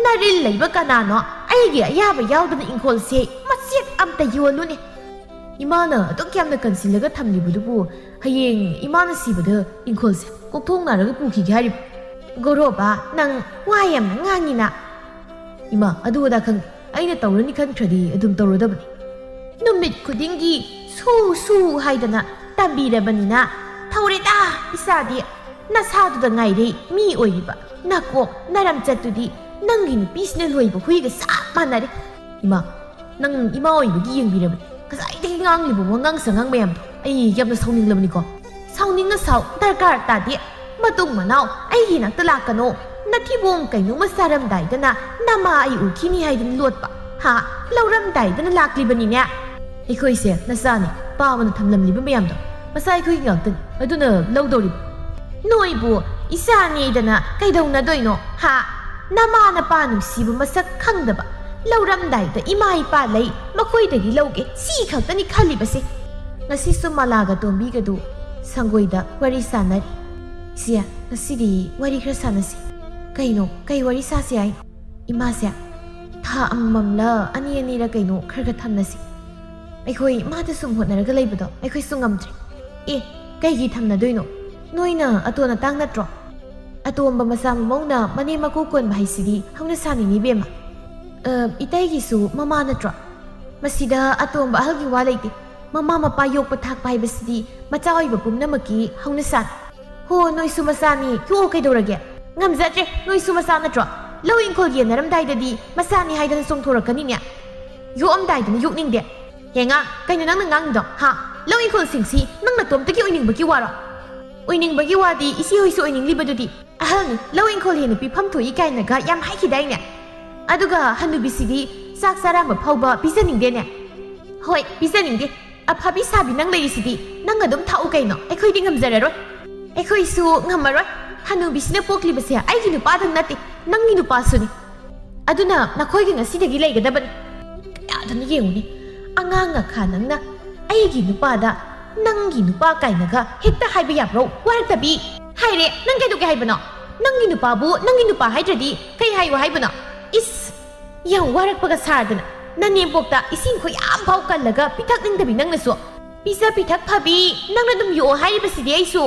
ꯅꯔꯤꯜ ꯂꯩꯕ ꯀꯅꯥꯅꯣ ꯑꯩꯒꯤ ꯑꯌꯥꯕ ꯌꯥꯎꯗꯅ ꯏꯪꯈꯣꯜꯁꯦ ꯃꯆꯦꯠ ꯑꯝꯇ ꯌꯣꯜꯂꯨꯅꯦ꯫ ꯏꯃꯥꯅ ꯑꯗꯨꯛ ꯌꯥꯝꯅ ꯀꯟꯁꯤꯜꯂꯒ ꯊꯝꯂꯤꯕꯗꯨꯕꯨ ꯍꯌꯦꯡ ꯏꯃꯥꯅ ꯁꯤꯕꯗ ꯏꯪꯈꯣꯜꯁꯦ ꯀꯣꯛꯊꯣꯡꯅꯔꯒ ꯄꯨꯈꯤꯒꯦ ꯍꯥꯏꯔꯤꯕ? ꯒꯣꯔꯣꯕ, ꯅꯪ ꯋꯥ ꯌꯥꯝꯅ ꯉꯥꯡꯉꯤꯅ꯫ ꯏꯃꯥ, ꯑꯗꯨ ꯑꯗꯥ ꯈꯪꯗꯦ꯫ ꯑꯩꯅ ꯇꯧꯔꯅꯤ ꯈꯟꯈ꯭ꯔꯗꯤ ꯑꯗꯨꯝ ꯇꯧꯔꯗꯕꯅꯤ꯫ ꯅꯨꯃꯤꯠ ꯈꯨꯗꯤꯡꯒꯤ ꯁꯨ ꯁꯨ ꯍꯥꯏꯗꯅ ꯇꯝꯕꯤꯔꯕꯅꯤꯅ ꯊꯧꯔꯦꯗꯥ ꯏꯆꯥꯗꯤ꯫ ꯅꯁꯥꯗꯨꯗ ꯉꯥꯏꯔꯦ ꯃꯤ ꯑꯣꯏꯔꯤꯕ꯫ ꯅꯀꯣꯛ ꯅꯔꯝꯆꯠꯇꯨꯗꯤ ꯅꯪꯒꯤ ꯅꯨꯄꯤꯁꯤꯅ ꯂꯣꯏꯕ ꯍꯨꯏꯒ ꯆꯞ ꯃꯥꯟꯅꯔꯦ꯫ ꯏꯃꯥ, ꯅꯪ ꯏꯃꯥ ꯑꯣꯏꯕꯒꯤ ꯌꯦꯡꯕꯤꯔꯕꯅꯤ꯫ ꯉꯁꯥꯏꯗꯒꯤ ꯉꯥꯡꯂꯤꯕ ꯋꯥꯉꯥꯡ ꯁꯉꯥꯡ ꯃꯌꯥꯝꯗꯣ ꯑꯩ ꯌꯥꯝꯅ ꯁꯥꯎꯅꯤꯡꯂꯕꯅꯤꯀꯣ꯫ ꯁꯥꯎꯅꯤꯡꯅ ꯁꯥꯎ, ꯗꯔꯀꯥꯔ ꯇꯥꯗꯦ꯫ ꯃꯇꯨꯡ ꯃꯅꯥꯎ ꯑꯩꯒꯤ ꯏꯅꯥꯛꯇ ꯂꯥꯛꯀꯅꯣ꯫ ꯅꯊꯤꯕꯣꯡ ꯀꯩꯅꯣꯝꯃ ꯆꯥꯔꯝꯗꯥꯏꯗꯅ ꯅꯃꯥ ꯑꯩ ꯎꯈꯤꯅꯤ ꯍꯥꯏꯗꯅ ꯂꯣꯠꯄ꯫ ꯍꯥ? ꯂꯧꯔꯝꯗꯥꯏꯗꯅ ꯂꯥꯛꯂꯤꯕꯅꯤꯅꯦ꯫ ꯑꯩꯈꯣꯏꯁꯦ ꯅꯆꯥꯅꯤ, ꯄꯥꯕꯅ ꯊꯝꯂꯝꯂꯤꯕ ꯃꯌꯥꯝꯗꯣ ꯃꯆꯥ ꯑꯩꯈꯣꯏꯒꯤ ꯉꯥꯛꯇꯅꯤ, ꯑꯗꯨꯅ ꯂꯧꯗꯧꯔꯤꯕ꯫ ꯅꯣꯏꯕꯨ ꯏꯆꯥꯅꯦꯗꯅ ꯀꯩꯗꯧꯅꯗꯣꯏꯅꯣ? ꯍꯥ? ꯅꯃꯥ ꯅꯄꯥ ꯅꯨꯡꯁꯤꯕ ꯃꯁꯛ ꯈꯪꯗꯕ, ꯂꯧꯔꯝꯗꯥꯏꯗ ꯏꯃꯥ ꯏꯄꯥ ꯂꯩ, ꯃꯈꯣꯏꯗꯒꯤ ꯂꯧꯒꯦ, ꯁꯤ ꯈꯛꯇꯅꯤ ꯈꯜꯂꯤꯕꯁꯦ꯫ ꯉꯁꯤꯁꯨ ꯃꯂꯥꯒ ꯇꯣꯝꯕꯤꯒꯗꯨ ꯁꯪꯒꯣꯏꯗ ꯋꯥꯔꯤ ꯁꯥꯟꯅꯔꯤ꯫ "ꯏꯆꯦ, ꯉꯁꯤꯗꯤ ꯋꯥꯔꯤ ꯈꯔ ꯁꯥꯟꯅꯁꯤ꯫ ꯀꯩꯅꯣ, ꯀꯩ ꯋꯥꯔꯤ ꯁꯥꯁꯤ ꯍꯥꯏꯅꯣ?" ꯏꯃꯥꯁꯦ ꯊꯥ ꯑꯃꯃꯝꯂ ꯑꯅꯤ ꯑꯅꯤꯔ ꯀꯩꯅꯣ ꯈꯔ ꯈꯔ ꯊꯝꯅꯁꯤ꯫ ꯑꯩꯈꯣꯏ ꯃꯥꯗ ꯁꯨꯝ ꯍꯣꯠꯅꯔꯒ ꯂꯩꯕꯗꯣ ꯑꯩꯈꯣꯏꯁꯨ ꯉꯝꯗ꯭ꯔꯦ꯫ ꯑꯦ, ꯀꯩꯒꯤ ꯊꯝꯅꯗꯣꯏꯅꯣ? ꯅꯣꯏꯅ ꯑꯇꯣꯟ ꯑꯇꯥꯡ ꯅꯠꯇ꯭ꯔꯣ? ꯑꯇꯣꯝꯕ ꯃꯆꯥ ꯃꯃꯧꯅ ꯃꯅꯦꯝ ꯃꯀꯨ ꯀꯣꯟꯕ ꯍꯥꯏꯁꯤꯗꯤ ꯍꯧꯅ ꯁꯥꯅꯤꯅꯦ ꯏꯕꯦꯝꯃ꯫ ꯑ, ꯏꯇꯩꯒꯤꯁꯨ ꯃꯃꯥ ꯅꯠꯇ꯭ꯔꯣ? ꯃꯁꯤꯗ ꯑꯇꯣꯝꯕ ꯑꯍꯜꯒꯤ ꯋꯥ ꯂꯩꯇꯦ꯫ ꯃꯃꯥ ꯃꯄꯥ ꯌꯣꯛꯄ ꯊꯥꯛꯄ ꯍꯥꯏꯕꯁꯤꯗꯤ ꯃꯆꯥ ꯑꯣꯏꯕ ꯄꯨꯝꯅꯃꯛꯀꯤ ꯍꯧꯅꯁꯥꯅꯤ꯫ ꯍꯣ, ꯅꯣꯏꯁꯨ ꯃꯆꯥꯅꯤ, ꯌꯣꯛꯑꯣ ꯀꯩꯗꯧꯔꯒꯦ? ꯉꯝꯖꯗ꯭ꯔꯦ, ꯅꯣꯏꯁꯨ ꯃꯆꯥ ꯅꯠꯇ꯭ꯔꯣ? ꯂꯧ ꯏꯪꯈꯣꯜ ꯌꯦꯟꯅꯔꯝꯗꯥꯏꯗꯗꯤ ꯃꯆꯥꯅꯤ ꯍꯥꯏꯗꯅ ꯆꯣꯡꯊꯣꯔꯛꯀꯅꯤꯅꯦ꯫ ꯌꯣꯛꯑꯝꯗꯥꯏꯗꯅ ꯌꯣꯛꯅꯤꯡꯗꯦ꯫ ꯍꯦꯉꯥ, ꯀꯩꯅꯣ ꯅꯪꯅ ꯉꯥꯡꯉꯤꯗꯣ, ꯍꯥ? ꯂꯧ ꯏꯪꯈꯣꯜꯁꯤꯡꯁꯤ ꯅꯪ ꯅꯇꯣꯝꯇꯒꯤ ꯑꯣꯏꯅꯤꯡꯕꯒꯤ ꯋꯥꯔꯣ? ꯑꯣꯏꯅꯤꯡꯕꯒꯤ ꯋꯥꯗꯤ ꯏꯆꯦ ꯍꯣꯏꯁꯨ ꯑꯣꯏꯅꯤꯡꯂꯤꯕꯗꯨꯗꯤ꯫ ꯑꯍꯜꯅꯤ, ꯂꯧ ꯏꯪꯈꯣꯜ ꯍꯦꯟꯅ ꯄꯤꯐꯝ ꯊꯣꯛꯏ ꯀꯥꯏꯅꯒ ꯌꯥꯝ ꯍꯥꯏꯈꯤꯗꯥꯏꯅꯦ? ꯑꯗꯨꯒ ꯍꯅꯨꯕꯤꯁꯤꯗꯤ ꯆꯥꯛ ꯆꯥꯔꯝꯕ ꯐꯥꯎꯕ ꯄꯤꯖꯅꯤꯡꯗꯦꯅꯦ꯫ ꯍꯣꯏ, ꯄꯤꯖꯅꯤꯡꯗꯦ꯫ ꯑꯐꯕꯤ ꯁꯥꯕꯤ ꯅꯪ ꯂꯩꯔꯤꯁꯤꯗꯤ, ꯅꯪ ꯑꯗꯨꯝ ꯊꯥꯛꯎ ꯀꯩꯅꯣ, ꯑꯩꯈꯣꯏꯗꯤ ꯉꯝꯖꯔꯔꯣꯏ꯫ ꯑꯩꯈꯣꯏꯁꯨ ꯉꯝꯃꯔꯣꯏ꯫ ꯍꯅꯨꯕꯤꯁꯤꯅ ꯄꯣꯛꯂꯤꯕꯁꯦ ꯑꯩꯒꯤ ꯅꯨꯄꯥꯗꯪ ꯅꯠꯇꯦ, ꯅꯪꯒꯤ ꯅꯨꯄꯥꯁꯨꯅꯤ꯫ ꯑꯗꯨꯅ ꯅꯈꯣꯏꯒꯤ ꯉꯁꯤꯗꯒꯤ ꯂꯩꯒꯗꯕꯅꯤ꯫ ꯑꯗꯨꯅ ꯌꯦꯡꯉꯨꯅꯦ, ꯑꯉꯥꯡ ꯉꯥꯈꯥ ꯅꯪꯅ ꯑꯩꯒꯤ ꯅꯨꯄꯥꯗ "ꯅꯪꯒꯤ ꯅꯨꯄꯥ" ꯀꯥꯏꯅꯒ ꯍꯦꯛꯇ ꯍꯥꯏꯕ ꯌꯥꯕ꯭ꯔꯣ? ꯋꯥꯔꯛꯇꯕꯤ꯫ ꯍꯥꯏꯔꯦ, ꯅꯪ ꯀꯩꯗꯧꯒꯦ ꯍꯥꯏꯕꯅꯣ? ꯅꯪꯒꯤ ꯅꯨꯄꯥꯕꯨ ꯅꯪꯒꯤ ꯅꯨꯄꯥ ꯍꯥꯏꯗ꯭ꯔꯗꯤ ꯀꯩ ꯍꯥꯏꯌꯨ ꯍꯥꯏꯕꯅꯣ? ꯏꯁ! ꯌꯥꯝ ꯋꯥꯔꯛꯄꯒ ꯁꯥꯗꯅ, ꯅꯅꯦꯝꯄꯣꯛꯇ ꯏꯁꯤꯡ ꯈꯨꯌꯥꯝ ꯐꯥꯎ ꯀꯜꯂꯒ ꯄꯤꯊꯛꯅꯤꯡꯗꯕꯤ ꯅꯪꯅꯁꯨ꯫ ꯄꯤꯖ ꯄꯤꯊꯛ ꯐꯕꯤ, ꯅꯪꯅ ꯑꯗꯨꯝ ꯌꯣꯛꯑꯣ ꯍꯥꯏꯔꯤꯕꯁꯤꯗꯤ ꯑꯩꯁꯨ꯫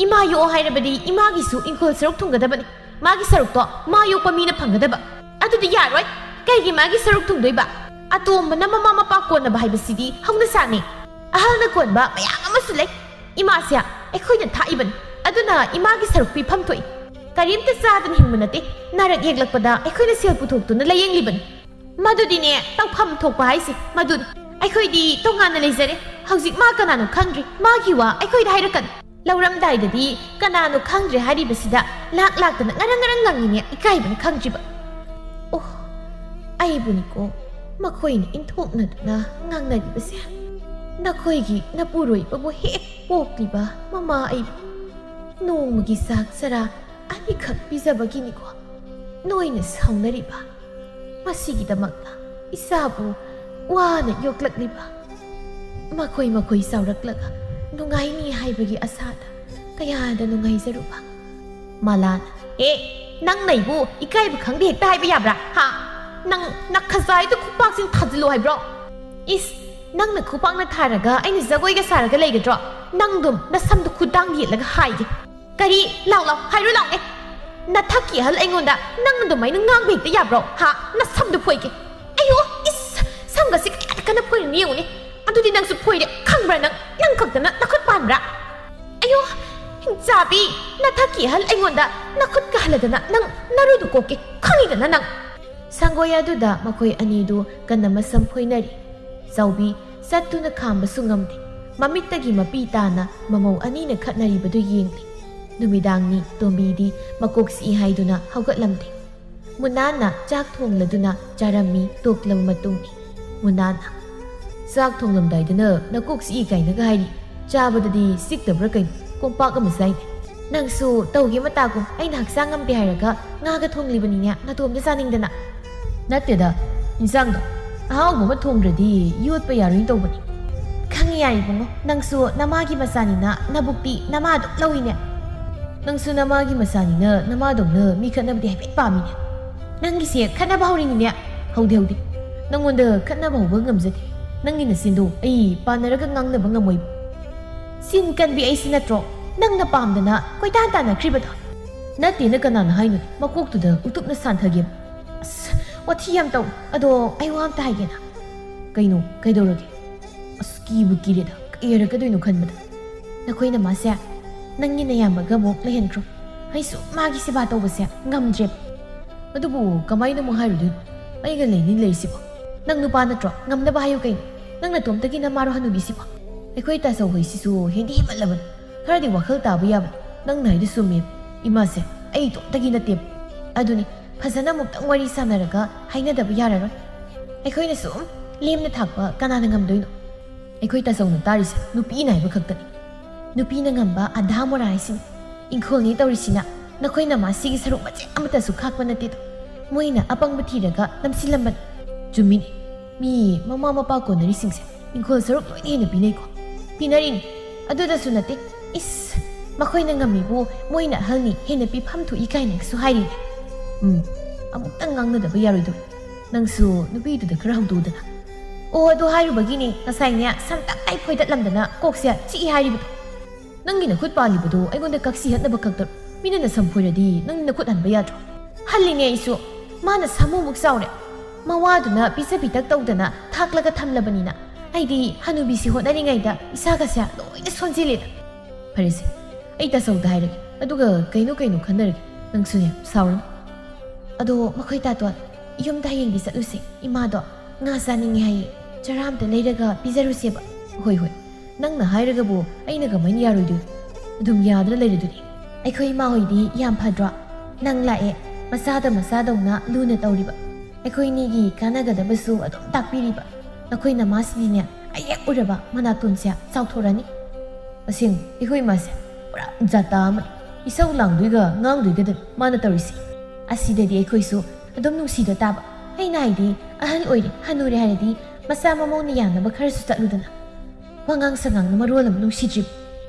ꯏꯃꯥ ꯌꯣꯛꯑꯣ ꯍꯥꯏꯔꯕꯗꯤ ꯏꯃꯥꯒꯤꯁꯨ ꯏꯪꯈꯣꯜ ꯁꯔꯨꯛ ꯊꯨꯡꯒꯗꯕꯅꯤ꯫ ꯃꯥꯒꯤ ꯁꯔꯨꯛꯇꯣ ꯃꯥ ꯌꯣꯛꯄ ꯃꯤꯅ ꯐꯪꯒꯗꯕ꯫ ꯑꯗꯨꯗꯤ ꯌꯥꯔꯣꯏ꯫ ꯀꯩꯒꯤ ꯃꯥꯒꯤ ꯁꯔꯨꯛ ꯊꯨꯡꯗꯣꯏꯕ? ꯑꯇꯣꯝꯕꯅ ꯃꯃꯥ ꯃꯄꯥ ꯀꯣꯟꯅꯕ ꯍꯥꯏꯕꯁꯤꯗꯤ ꯍꯧꯅꯁꯥꯅꯤ꯫ ꯑꯍꯜꯅ ꯀꯣꯟꯕ ꯃꯌꯥꯝ ꯑꯃꯁꯨ ꯂꯩ꯫ ꯏꯃꯥꯁꯦ ꯑꯩꯈꯣꯏꯅ ꯊꯥꯛꯏꯕꯅꯤ꯫ ꯑꯗꯨꯅ ꯏꯃꯥꯒꯤ ꯁꯔꯨꯛ ꯄꯤꯐꯝ ꯊꯣꯛꯏ꯫ ꯀꯔꯤꯝꯇ ꯆꯥꯗꯅ ꯍꯤꯡꯕ ꯅꯠꯇꯦ꯫ ꯅꯥꯔꯛ ꯌꯦꯛꯂꯛꯄꯗ ꯑꯩꯈꯣꯏꯅ ꯁꯦꯜ ꯄꯨꯊꯣꯛꯇꯨꯅ ꯂꯥꯌꯦꯡꯂꯤꯕꯅꯤ꯫ ꯃꯗꯨꯗꯤꯅꯦ, ꯇꯧꯐꯝ ꯊꯣꯛꯄ ꯍꯥꯏꯁꯦ ꯃꯗꯨꯅꯤ꯫ ꯑꯩꯈꯣꯏꯗꯤ ꯇꯣꯉꯥꯟꯅ ꯂꯩꯖꯔꯦ꯫ ꯍꯧꯖꯤꯛ ꯃꯥ ꯀꯅꯥꯅꯣ ꯈꯪꯗ꯭ꯔꯤ꯫ ꯃꯥꯒꯤ ꯋꯥ ꯑꯩꯈꯣꯏꯗ ꯍꯥꯏꯔꯛꯀꯅꯨ꯫ ꯂꯧꯔꯝꯗꯥꯏꯗꯗꯤ ꯀꯅꯥꯅꯣ ꯈꯪꯗ꯭ꯔꯦ ꯍꯥꯏꯔꯤꯕꯁꯤꯗ ꯂꯥꯛ ꯂꯥꯛꯇꯅ ꯉꯔꯪ ꯉꯔꯪ ꯉꯪꯉꯤꯅꯦ, ꯏꯀꯥꯏꯕꯅ ꯈꯪꯗ꯭ꯔꯤꯕ꯫ ꯑꯣ, ꯑꯩꯕꯨꯅꯤꯀꯣ ꯃꯈꯣꯏꯅ ꯏꯟꯊꯣꯛꯅꯗꯨꯅ ꯉꯥꯡꯅꯔꯤꯕꯁꯦ꯫ ꯅꯈꯣꯏꯒꯤ ꯅꯄꯨꯔꯣꯏꯕꯕꯨ ꯍꯦꯛ ꯄꯣꯛꯂꯤꯕ ꯃꯃꯥ ꯑꯩꯕꯨ ꯅꯣꯡꯃꯒꯤ ꯆꯥꯛ ꯆꯔꯥ ꯑꯅꯤꯈꯛ ꯄꯤꯖꯕꯒꯤꯅꯤꯀꯣ ꯅꯣꯏꯅ ꯁꯥꯎꯅꯔꯤꯕ꯫ ꯃꯁꯤꯒꯤꯗꯃꯛꯇ ꯏꯆꯥꯕꯨ ꯋꯥꯅ ꯌꯣꯛꯂꯛꯂꯤꯕ꯫ ꯃꯈꯣꯏ ꯃꯈꯣꯏ ꯆꯥꯎꯔꯛꯂꯒ ꯅꯨꯡꯉꯥꯏꯅꯤ ꯍꯥꯏꯕꯒꯤ ꯑꯁꯥꯗ ꯀꯌꯥꯗ ꯅꯨꯡꯉꯥꯏꯖꯔꯨꯕ꯫ ꯃꯂꯥꯅ, "ꯑꯦ, ꯅꯪ ꯅꯩꯕꯨ ꯏꯀꯥꯏꯕ ꯈꯪꯗꯦ ꯍꯦꯛꯇ ꯍꯥꯏꯕ ꯌꯥꯕ꯭ꯔꯥ? ꯍꯥ? ꯅꯪ ꯅꯈꯖꯥꯏꯗꯨ ꯈꯨꯄꯥꯛꯁꯤꯡ ꯊꯥꯖꯤꯜꯂꯨ ꯍꯥꯏꯕ꯭ꯔꯣ? ꯏꯁ, ꯅꯪꯅ ꯈꯨꯄꯥꯛꯅ ꯊꯥꯔꯒ ꯑꯩꯅ ꯖꯒꯣꯏꯒ ꯁꯥꯔꯒ ꯂꯩꯒꯗ꯭ꯔꯣ? ꯅꯪꯗꯨꯝ ꯅꯁꯝꯗꯨ ꯈꯨꯗꯥꯡ ꯌꯦꯠꯂꯒ ꯍꯥꯏꯒꯦ꯫ ꯀꯔꯤ? ꯂꯥꯎ, ꯂꯥꯎ, ꯍꯥꯏꯔꯨ ꯂꯥꯎꯅꯦ꯫ ꯅꯊꯛꯀꯤ ꯑꯍꯜ ꯑꯩꯉꯣꯟꯗ ꯅꯪ ꯑꯗꯨꯃꯥꯏꯅ ꯉꯥꯡꯕ ꯍꯦꯛꯇ ꯌꯥꯕ꯭ꯔꯣ? ꯍꯥ? ꯅꯁꯝꯗꯨ ꯐꯣꯏꯒꯦ꯫ ꯑꯩꯌꯣ, ꯏꯁ, ꯁꯝꯒꯁꯤ ꯀꯌꯥꯗ ꯀꯟꯅ ꯐꯣꯏꯔꯤꯅꯣ ꯌꯦꯡꯉꯨꯅꯦ꯫ ꯑꯗꯨꯗꯤ ꯅꯪꯁꯨ ꯐꯣꯏꯔꯦ, ꯈꯪꯕ꯭ꯔꯥ ꯅꯪ? ꯅꯪ ꯈꯛꯇꯅ ꯅꯈꯨꯠ ꯄꯥꯟꯕ꯭ꯔꯥ? ꯑꯌꯣ, ꯍꯤꯡꯆꯥꯕꯤ, ꯅꯊꯛꯀꯤ ꯑꯍꯜ ꯑꯩꯉꯣꯟꯗ ꯅꯈꯨꯠ ꯀꯥꯍꯜꯂꯗꯅ ꯅꯪ ꯅꯔꯨꯗꯨ ꯀꯣꯛꯀꯦ, ꯈꯪꯉꯤꯗꯅ ꯅꯪ꯫ ꯁꯪꯒꯣꯏ ꯑꯗꯨꯗ ꯃꯈꯣꯏ ꯑꯅꯤꯗꯨ ꯀꯟꯅ ꯃꯁꯝ ꯐꯣꯏꯅꯔꯤ꯫ ꯆꯥꯎꯕꯤ ꯆꯠꯇꯨꯅ ꯈꯥꯝꯕꯁꯨ ꯉꯝꯗꯦ꯫ ꯃꯃꯤꯠꯇꯒꯤ ꯃꯄꯤ ꯇꯥꯅ ꯃꯃꯧ ꯑꯅꯤꯅ ꯈꯠꯅꯔꯤꯕꯗꯨ ꯌꯦꯡꯂꯤ꯫ ꯅꯨꯃꯤꯗꯥꯡꯅꯤ꯫ ꯇꯣꯝꯕꯤꯗꯤ ꯃꯀꯣꯛ ꯆꯤꯛꯏ ꯍꯥꯏꯗꯨꯅ ꯍꯧꯒꯠꯂꯝꯗꯦ꯫ ꯃꯨꯅꯥꯅ ꯆꯥꯛ ꯊꯣꯡꯂꯗꯨꯅ ꯆꯥꯔꯝꯃꯤ꯫ ꯇꯣꯛꯂꯕ ꯃꯇꯨꯡꯅꯤ꯫ ꯃꯨꯅꯥꯅ, "ꯆꯥꯛ ꯊꯣꯡꯂꯝꯗꯥꯏꯗꯅ ꯅꯀꯣꯛ ꯆꯤꯛꯏ ꯀꯥꯏꯅꯒ ꯍꯥꯏꯔꯤ꯫ ꯆꯥꯕꯗꯗꯤ ꯆꯤꯛꯇꯕ꯭ꯔꯥ ꯀꯩꯅꯣ? ꯀꯣꯝꯄꯥꯛ ꯑꯃ ꯆꯥꯏꯅꯦ꯫ ꯅꯪꯁꯨ ꯇꯧꯒꯦ ꯃꯇꯥꯒꯨꯝ, ꯑꯩꯅ ꯍꯛꯆꯥꯡ ꯉꯝꯗꯦ ꯍꯥꯏꯔꯒ ꯉꯥꯒ ꯊꯣꯡꯂꯤꯕꯅꯤꯅꯦ, ꯅꯇꯣꯝꯇ ꯆꯥꯅꯤꯡꯗꯅ?" "ꯅꯠꯇꯦꯗ, ꯏꯟꯁꯥꯡꯗꯣ ꯑꯍꯥꯎꯕ ꯑꯃ ꯊꯣꯡꯗ꯭ꯔꯗꯤ ꯌꯣꯠꯄ ꯌꯥꯔꯣꯏꯅ ꯇꯧꯕꯅꯤ꯫ ꯈꯪꯉꯤ ꯌꯥꯔꯦ ꯏꯕꯨꯡꯉꯣ, ꯅꯪꯁꯨ ꯅꯃꯥꯒꯤ ꯃꯆꯥꯅꯤꯅ ꯅꯕꯨꯛꯇꯤ ꯅꯃꯥ ꯑꯗꯨꯝ ꯂꯧꯏꯅꯦ꯫ ꯅꯪꯁꯨ ꯅꯃꯥꯒꯤ ꯃꯆꯥꯅꯤꯅ ꯅꯃꯥꯗꯧꯅ ꯃꯤ ꯈꯠꯅꯕꯗꯤ ꯍꯥꯏꯐꯦꯠ ꯄꯥꯝꯃꯤꯅꯦ꯫ ꯅꯪꯒꯤꯁꯦ ꯈꯠꯅꯕ ꯍꯧꯔꯤꯅꯤꯅꯦ꯫ ꯍꯧꯗꯦ ꯍꯧꯗꯦ, ꯅꯪꯉꯣꯟꯗ ꯈꯠꯅꯕ ꯍꯧꯕ ꯉꯝꯖꯗꯦ꯫ ꯅꯪꯒꯤ ꯅꯆꯤꯟꯗꯣ ꯑꯩ ꯄꯥꯟꯅꯔꯒ ꯉꯥꯡꯅꯕ ꯉꯝꯃꯣꯏꯕ꯫ ꯆꯤꯟ ꯀꯟꯕꯤ ꯑꯩꯁꯤ ꯅꯠꯇ꯭ꯔꯣ ꯅꯪꯅ ꯄꯥꯝꯗꯅ ꯀꯣꯏꯇꯥꯟ ꯇꯥꯟꯅꯈ꯭ꯔꯤꯕꯗꯣ? ꯅꯠꯇꯦꯅ ꯀꯅꯥꯅ ꯍꯥꯏꯅꯣ? ꯃꯀꯣꯛꯇꯨꯗ ꯎꯇꯨꯞꯅ ꯁꯥꯟꯊꯒꯦꯕ꯫ ꯑꯁ, ꯋꯥꯊꯤ ꯌꯥꯝ ꯇꯧ꯫ ꯑꯗꯣ ꯑꯩ ꯋꯥ ꯑꯝꯇ ꯍꯥꯏꯒꯦꯅ꯫ ꯀꯩꯅꯣ? ꯀꯩꯗꯧꯔꯒꯦ? ꯑꯁ, ꯀꯤꯕꯨ ꯀꯤꯔꯦꯗ, ꯀꯩ ꯍꯥꯏꯔꯛꯀꯗꯣꯏꯅꯣ ꯈꯟꯕꯗ꯫ ꯅꯈꯣꯏꯅ ꯃꯥꯁꯦ ꯅꯪꯒꯤ ꯅꯌꯥꯝꯕꯒ ꯑꯃꯨꯛ ꯂꯩꯍꯟꯈ꯭ꯔꯣ꯫ ꯑꯩꯁꯨ ꯃꯥꯒꯤ ꯁꯦꯕꯥ ꯇꯧꯕꯁꯦ ꯉꯝꯗ꯭ꯔꯦꯕ꯫ ꯑꯗꯨꯕꯨ ꯀꯃꯥꯏꯅ ꯑꯃꯨꯛ ꯍꯥꯏꯔꯨꯗꯣꯏꯅꯣ? ꯑꯩꯒ ꯂꯩꯅꯤ ꯂꯩꯔꯤꯁꯤꯕꯣ꯫ ꯅꯪ ꯅꯨꯄꯥ ꯅꯠꯇ꯭ꯔꯣ? ꯉꯝꯅꯕ ꯍꯥꯏꯌꯨ ꯀꯩꯅꯣ꯫ ꯅꯪ ꯅꯇꯣꯝꯇꯒꯤ ꯅꯃꯥꯔꯣ ꯍꯅꯨꯕꯤꯁꯤꯕꯣ? ꯑꯩꯈꯣꯏ ꯇꯥꯆꯧ ꯍꯣꯏꯁꯤꯁꯨ ꯍꯦꯟꯗꯤ ꯍꯦꯟꯃꯠꯂꯕꯅꯤ꯫ ꯈꯔꯗꯤ ꯋꯥꯈꯜ ꯇꯥꯕ ꯌꯥꯕꯅꯤ꯫ ꯅꯪꯅ ꯍꯥꯏꯗꯣ ꯆꯨꯝꯃꯦ꯫ ꯏꯃꯥꯁꯦ ꯑꯩ ꯏꯇꯣꯝꯇꯒꯤ ꯅꯠꯇꯦꯕ꯫ ꯑꯗꯨꯅꯤ, ꯐꯖꯅ ꯑꯃꯨꯛꯇꯪ ꯋꯥꯔꯤ ꯁꯥꯟꯅꯔꯒ ꯍꯥꯏꯅꯗꯕ ꯌꯥꯔꯔꯣꯏ꯫ ꯑꯩꯈꯣꯏꯅ ꯁꯨꯝ ꯂꯦꯝꯅ ꯊꯥꯛꯄ ꯀꯅꯥꯅ ꯉꯝꯗꯣꯏꯅꯣ? ꯑꯩꯈꯣꯏ ꯇꯥꯆꯧꯅ ꯇꯥꯔꯤꯁꯦ ꯅꯨꯄꯤꯅ ꯍꯥꯏꯕ ꯈꯛꯇꯅꯤ꯫ ꯅꯨꯄꯤꯅ ꯉꯝꯕ ꯑꯙꯥ ꯃꯣꯔꯥ ꯍꯥꯏꯁꯤꯅꯤ꯫ ꯏꯪꯈꯣꯜꯅꯤ ꯇꯧꯔꯤꯁꯤꯅ ꯅꯈꯣꯏ ꯅꯃꯥꯁꯤꯒꯤ ꯁꯔꯨꯛ ꯃꯆꯦꯠ ꯑꯃꯠꯇꯁꯨ ꯈꯥꯛꯄ ꯅꯠꯇꯦꯗꯣ꯫ ꯃꯣꯏꯅ ꯑꯄꯪꯕ ꯊꯤꯔꯒ ꯅꯝꯁꯤꯜꯂꯝꯕꯅꯤ꯫ ꯆꯨꯝꯃꯤꯅꯦ꯫ ꯃꯤ ꯃꯃꯥ ꯃꯄꯥ ꯀꯣꯟꯅꯔꯤꯁꯤꯡꯁꯦ ꯏꯪꯈꯣꯜ ꯁꯔꯨꯛ ꯂꯣꯏꯅ ꯍꯦꯟꯅ ꯄꯤꯅꯩꯀꯣ꯫ ꯄꯤꯅꯔꯤꯅꯤ꯫ ꯑꯗꯨꯗꯁꯨ ꯅꯠꯇꯦ꯫ ꯏꯁ, ꯃꯈꯣꯏꯅ ꯉꯝꯃꯤꯕꯨ ꯃꯣꯏꯅ ꯑꯍꯜꯅꯤ, ꯍꯦꯟꯅ ꯄꯤꯐꯝ ꯊꯣꯛꯏ ꯀꯥꯏꯅꯒꯁꯨ ꯍꯥꯏꯔꯤꯅꯦ꯫ ꯎꯝ, ꯑꯃꯨꯛꯇꯪ ꯉꯥꯡꯅꯗꯕ ꯌꯥꯔꯣꯏꯗꯧꯔꯤ꯫ ꯅꯪꯁꯨ ꯅꯨꯄꯤꯗꯨꯗ ꯈꯔ ꯍꯧꯗꯣꯛꯎꯗꯅ꯫ ꯑꯣ, ꯑꯗꯨ ꯍꯥꯏꯔꯨꯕꯒꯤꯅꯦ ꯉꯁꯥꯏꯅꯦ ꯁꯝ ꯇꯞꯇꯥꯏ ꯐꯣꯏꯗꯠꯂꯝꯗꯅ ꯀꯣꯛꯁꯦ ꯆꯤꯛꯏ ꯍꯥꯏꯔꯤꯕꯗꯣ꯫ ꯅꯪꯒꯤ ꯅꯈꯨꯠ ꯄꯥꯜꯂꯤꯕꯗꯣ ꯑꯩꯉꯣꯟꯗ ꯀꯛꯁꯤ ꯍꯠꯅꯕ ꯈꯛꯇ꯫ ꯃꯤꯅ ꯅꯁꯝ ꯐꯣꯏꯔꯗꯤ ꯅꯪ ꯅꯈꯨꯠ ꯍꯟꯕ ꯌꯥꯗ꯭ꯔꯣ? ꯍꯜꯂꯤꯅꯦ ꯑꯩꯁꯨ꯫ ꯃꯥꯅ ꯁꯥꯃꯨꯃꯨꯛ ꯆꯥꯎꯔꯦ꯫ ꯃꯋꯥꯗꯨꯅ ꯄꯤꯖ ꯄꯤꯊꯛ ꯇꯧꯗꯅ ꯊꯥꯛꯂꯒ ꯊꯝꯂꯕꯅꯤꯅ ꯑꯩꯗꯤ ꯍꯅꯨꯕꯤꯁꯤ ꯍꯣꯠꯅꯔꯤꯉꯩꯗ ꯏꯁꯥꯒꯁꯦ ꯂꯣꯏꯅ ꯁꯣꯟꯖꯤꯜꯂꯦꯗ꯫ ꯐꯔꯦꯁꯦ, ꯑꯩ ꯇꯥꯆꯧꯗ ꯍꯥꯏꯔꯒꯦ꯫ ꯑꯗꯨꯒ ꯀꯩꯅꯣ ꯀꯩꯅꯣ ꯈꯟꯅꯔꯒꯦ꯫ ꯅꯪꯁꯨꯅꯦ, ꯁꯥꯎꯔꯅꯨ꯫ ꯑꯗꯣ ꯃꯈꯣꯏ ꯇꯥꯇꯣꯟ, ꯌꯨꯝꯗ ꯍꯌꯦꯡꯗꯤ ꯆꯠꯂꯨꯁꯦ꯫ ꯏꯃꯥꯗꯣ ꯉꯥ ꯆꯥꯅꯤꯡꯉꯦ ꯍꯥꯏꯌꯦ꯫ ꯆꯔꯥ ꯑꯝꯇ ꯂꯩꯔꯒ ꯄꯤꯖꯔꯨꯁꯦꯕ꯫ ꯍꯣꯏ, ꯍꯣꯏ꯫ ꯅꯪꯅ ꯍꯥꯏꯔꯒꯕꯨ ꯑꯩꯅ ꯀꯃꯥꯏꯅ ꯌꯥꯔꯣꯏꯗꯣꯏꯅꯣ? ꯑꯗꯨꯝ ꯌꯥꯗꯅ ꯂꯩꯔꯗꯨꯗꯤ꯫ ꯑꯩꯈꯣꯏ ꯏꯃꯥ ꯍꯣꯏꯗꯤ ꯌꯥꯝ ꯐꯗ꯭ꯔꯣ? ꯅꯪ ꯂꯥꯛꯑꯦ, ꯃꯆꯥꯗ ꯃꯆꯥꯗꯧꯅ ꯂꯨꯅ ꯇꯧꯔꯤꯕ꯫ ꯑꯩꯈꯣꯏꯅꯤꯒꯤ ꯀꯥꯟꯅꯒꯗꯕꯁꯨ ꯑꯗꯨꯝ ꯇꯥꯛꯄꯤꯔꯤꯕ꯫ ꯅꯈꯣꯏ ꯅꯃꯥꯁꯤꯗꯤꯅꯦ, ꯑꯩ ꯍꯦꯛ ꯎꯔꯕ ꯃꯅꯥꯇꯣꯟꯁꯦ ꯆꯥꯎꯊꯣꯔꯅꯤ꯫ ꯑꯁꯦꯡꯕ, ꯑꯩꯈꯣꯏ ꯏꯃꯥꯁꯦ ꯄꯨꯔꯥ ꯖꯥꯇꯥ ꯑꯃꯅꯤ꯫ ꯏꯁꯧ ꯂꯥꯡꯗꯣꯏꯒ ꯉꯥꯡꯗꯣꯏꯒꯗ ꯃꯥꯅ ꯇꯧꯔꯤꯁꯦ꯫ ꯑꯁꯤꯗꯗꯤ ꯑꯩꯈꯣꯏꯁꯨ ꯑꯗꯨꯝ ꯅꯨꯡꯁꯤꯕ ꯇꯥꯕ꯫ ꯑꯩꯅ ꯍꯥꯏꯗꯤ, ꯑꯍꯜ ꯑꯣꯏꯔꯦ, ꯍꯅꯨꯔꯦ ꯍꯥꯏꯔꯗꯤ ꯃꯁꯥ ꯃꯃꯧꯅ ꯌꯥꯅꯕ ꯈꯔꯁꯨ ꯆꯠꯂꯨꯗꯅ꯫ ꯋꯥꯉꯥꯡ ꯁꯉꯥꯡꯅ ꯃꯔꯣꯜ ꯑꯃ ꯅꯨꯡꯁꯤꯗ꯭ꯔꯤꯕ꯫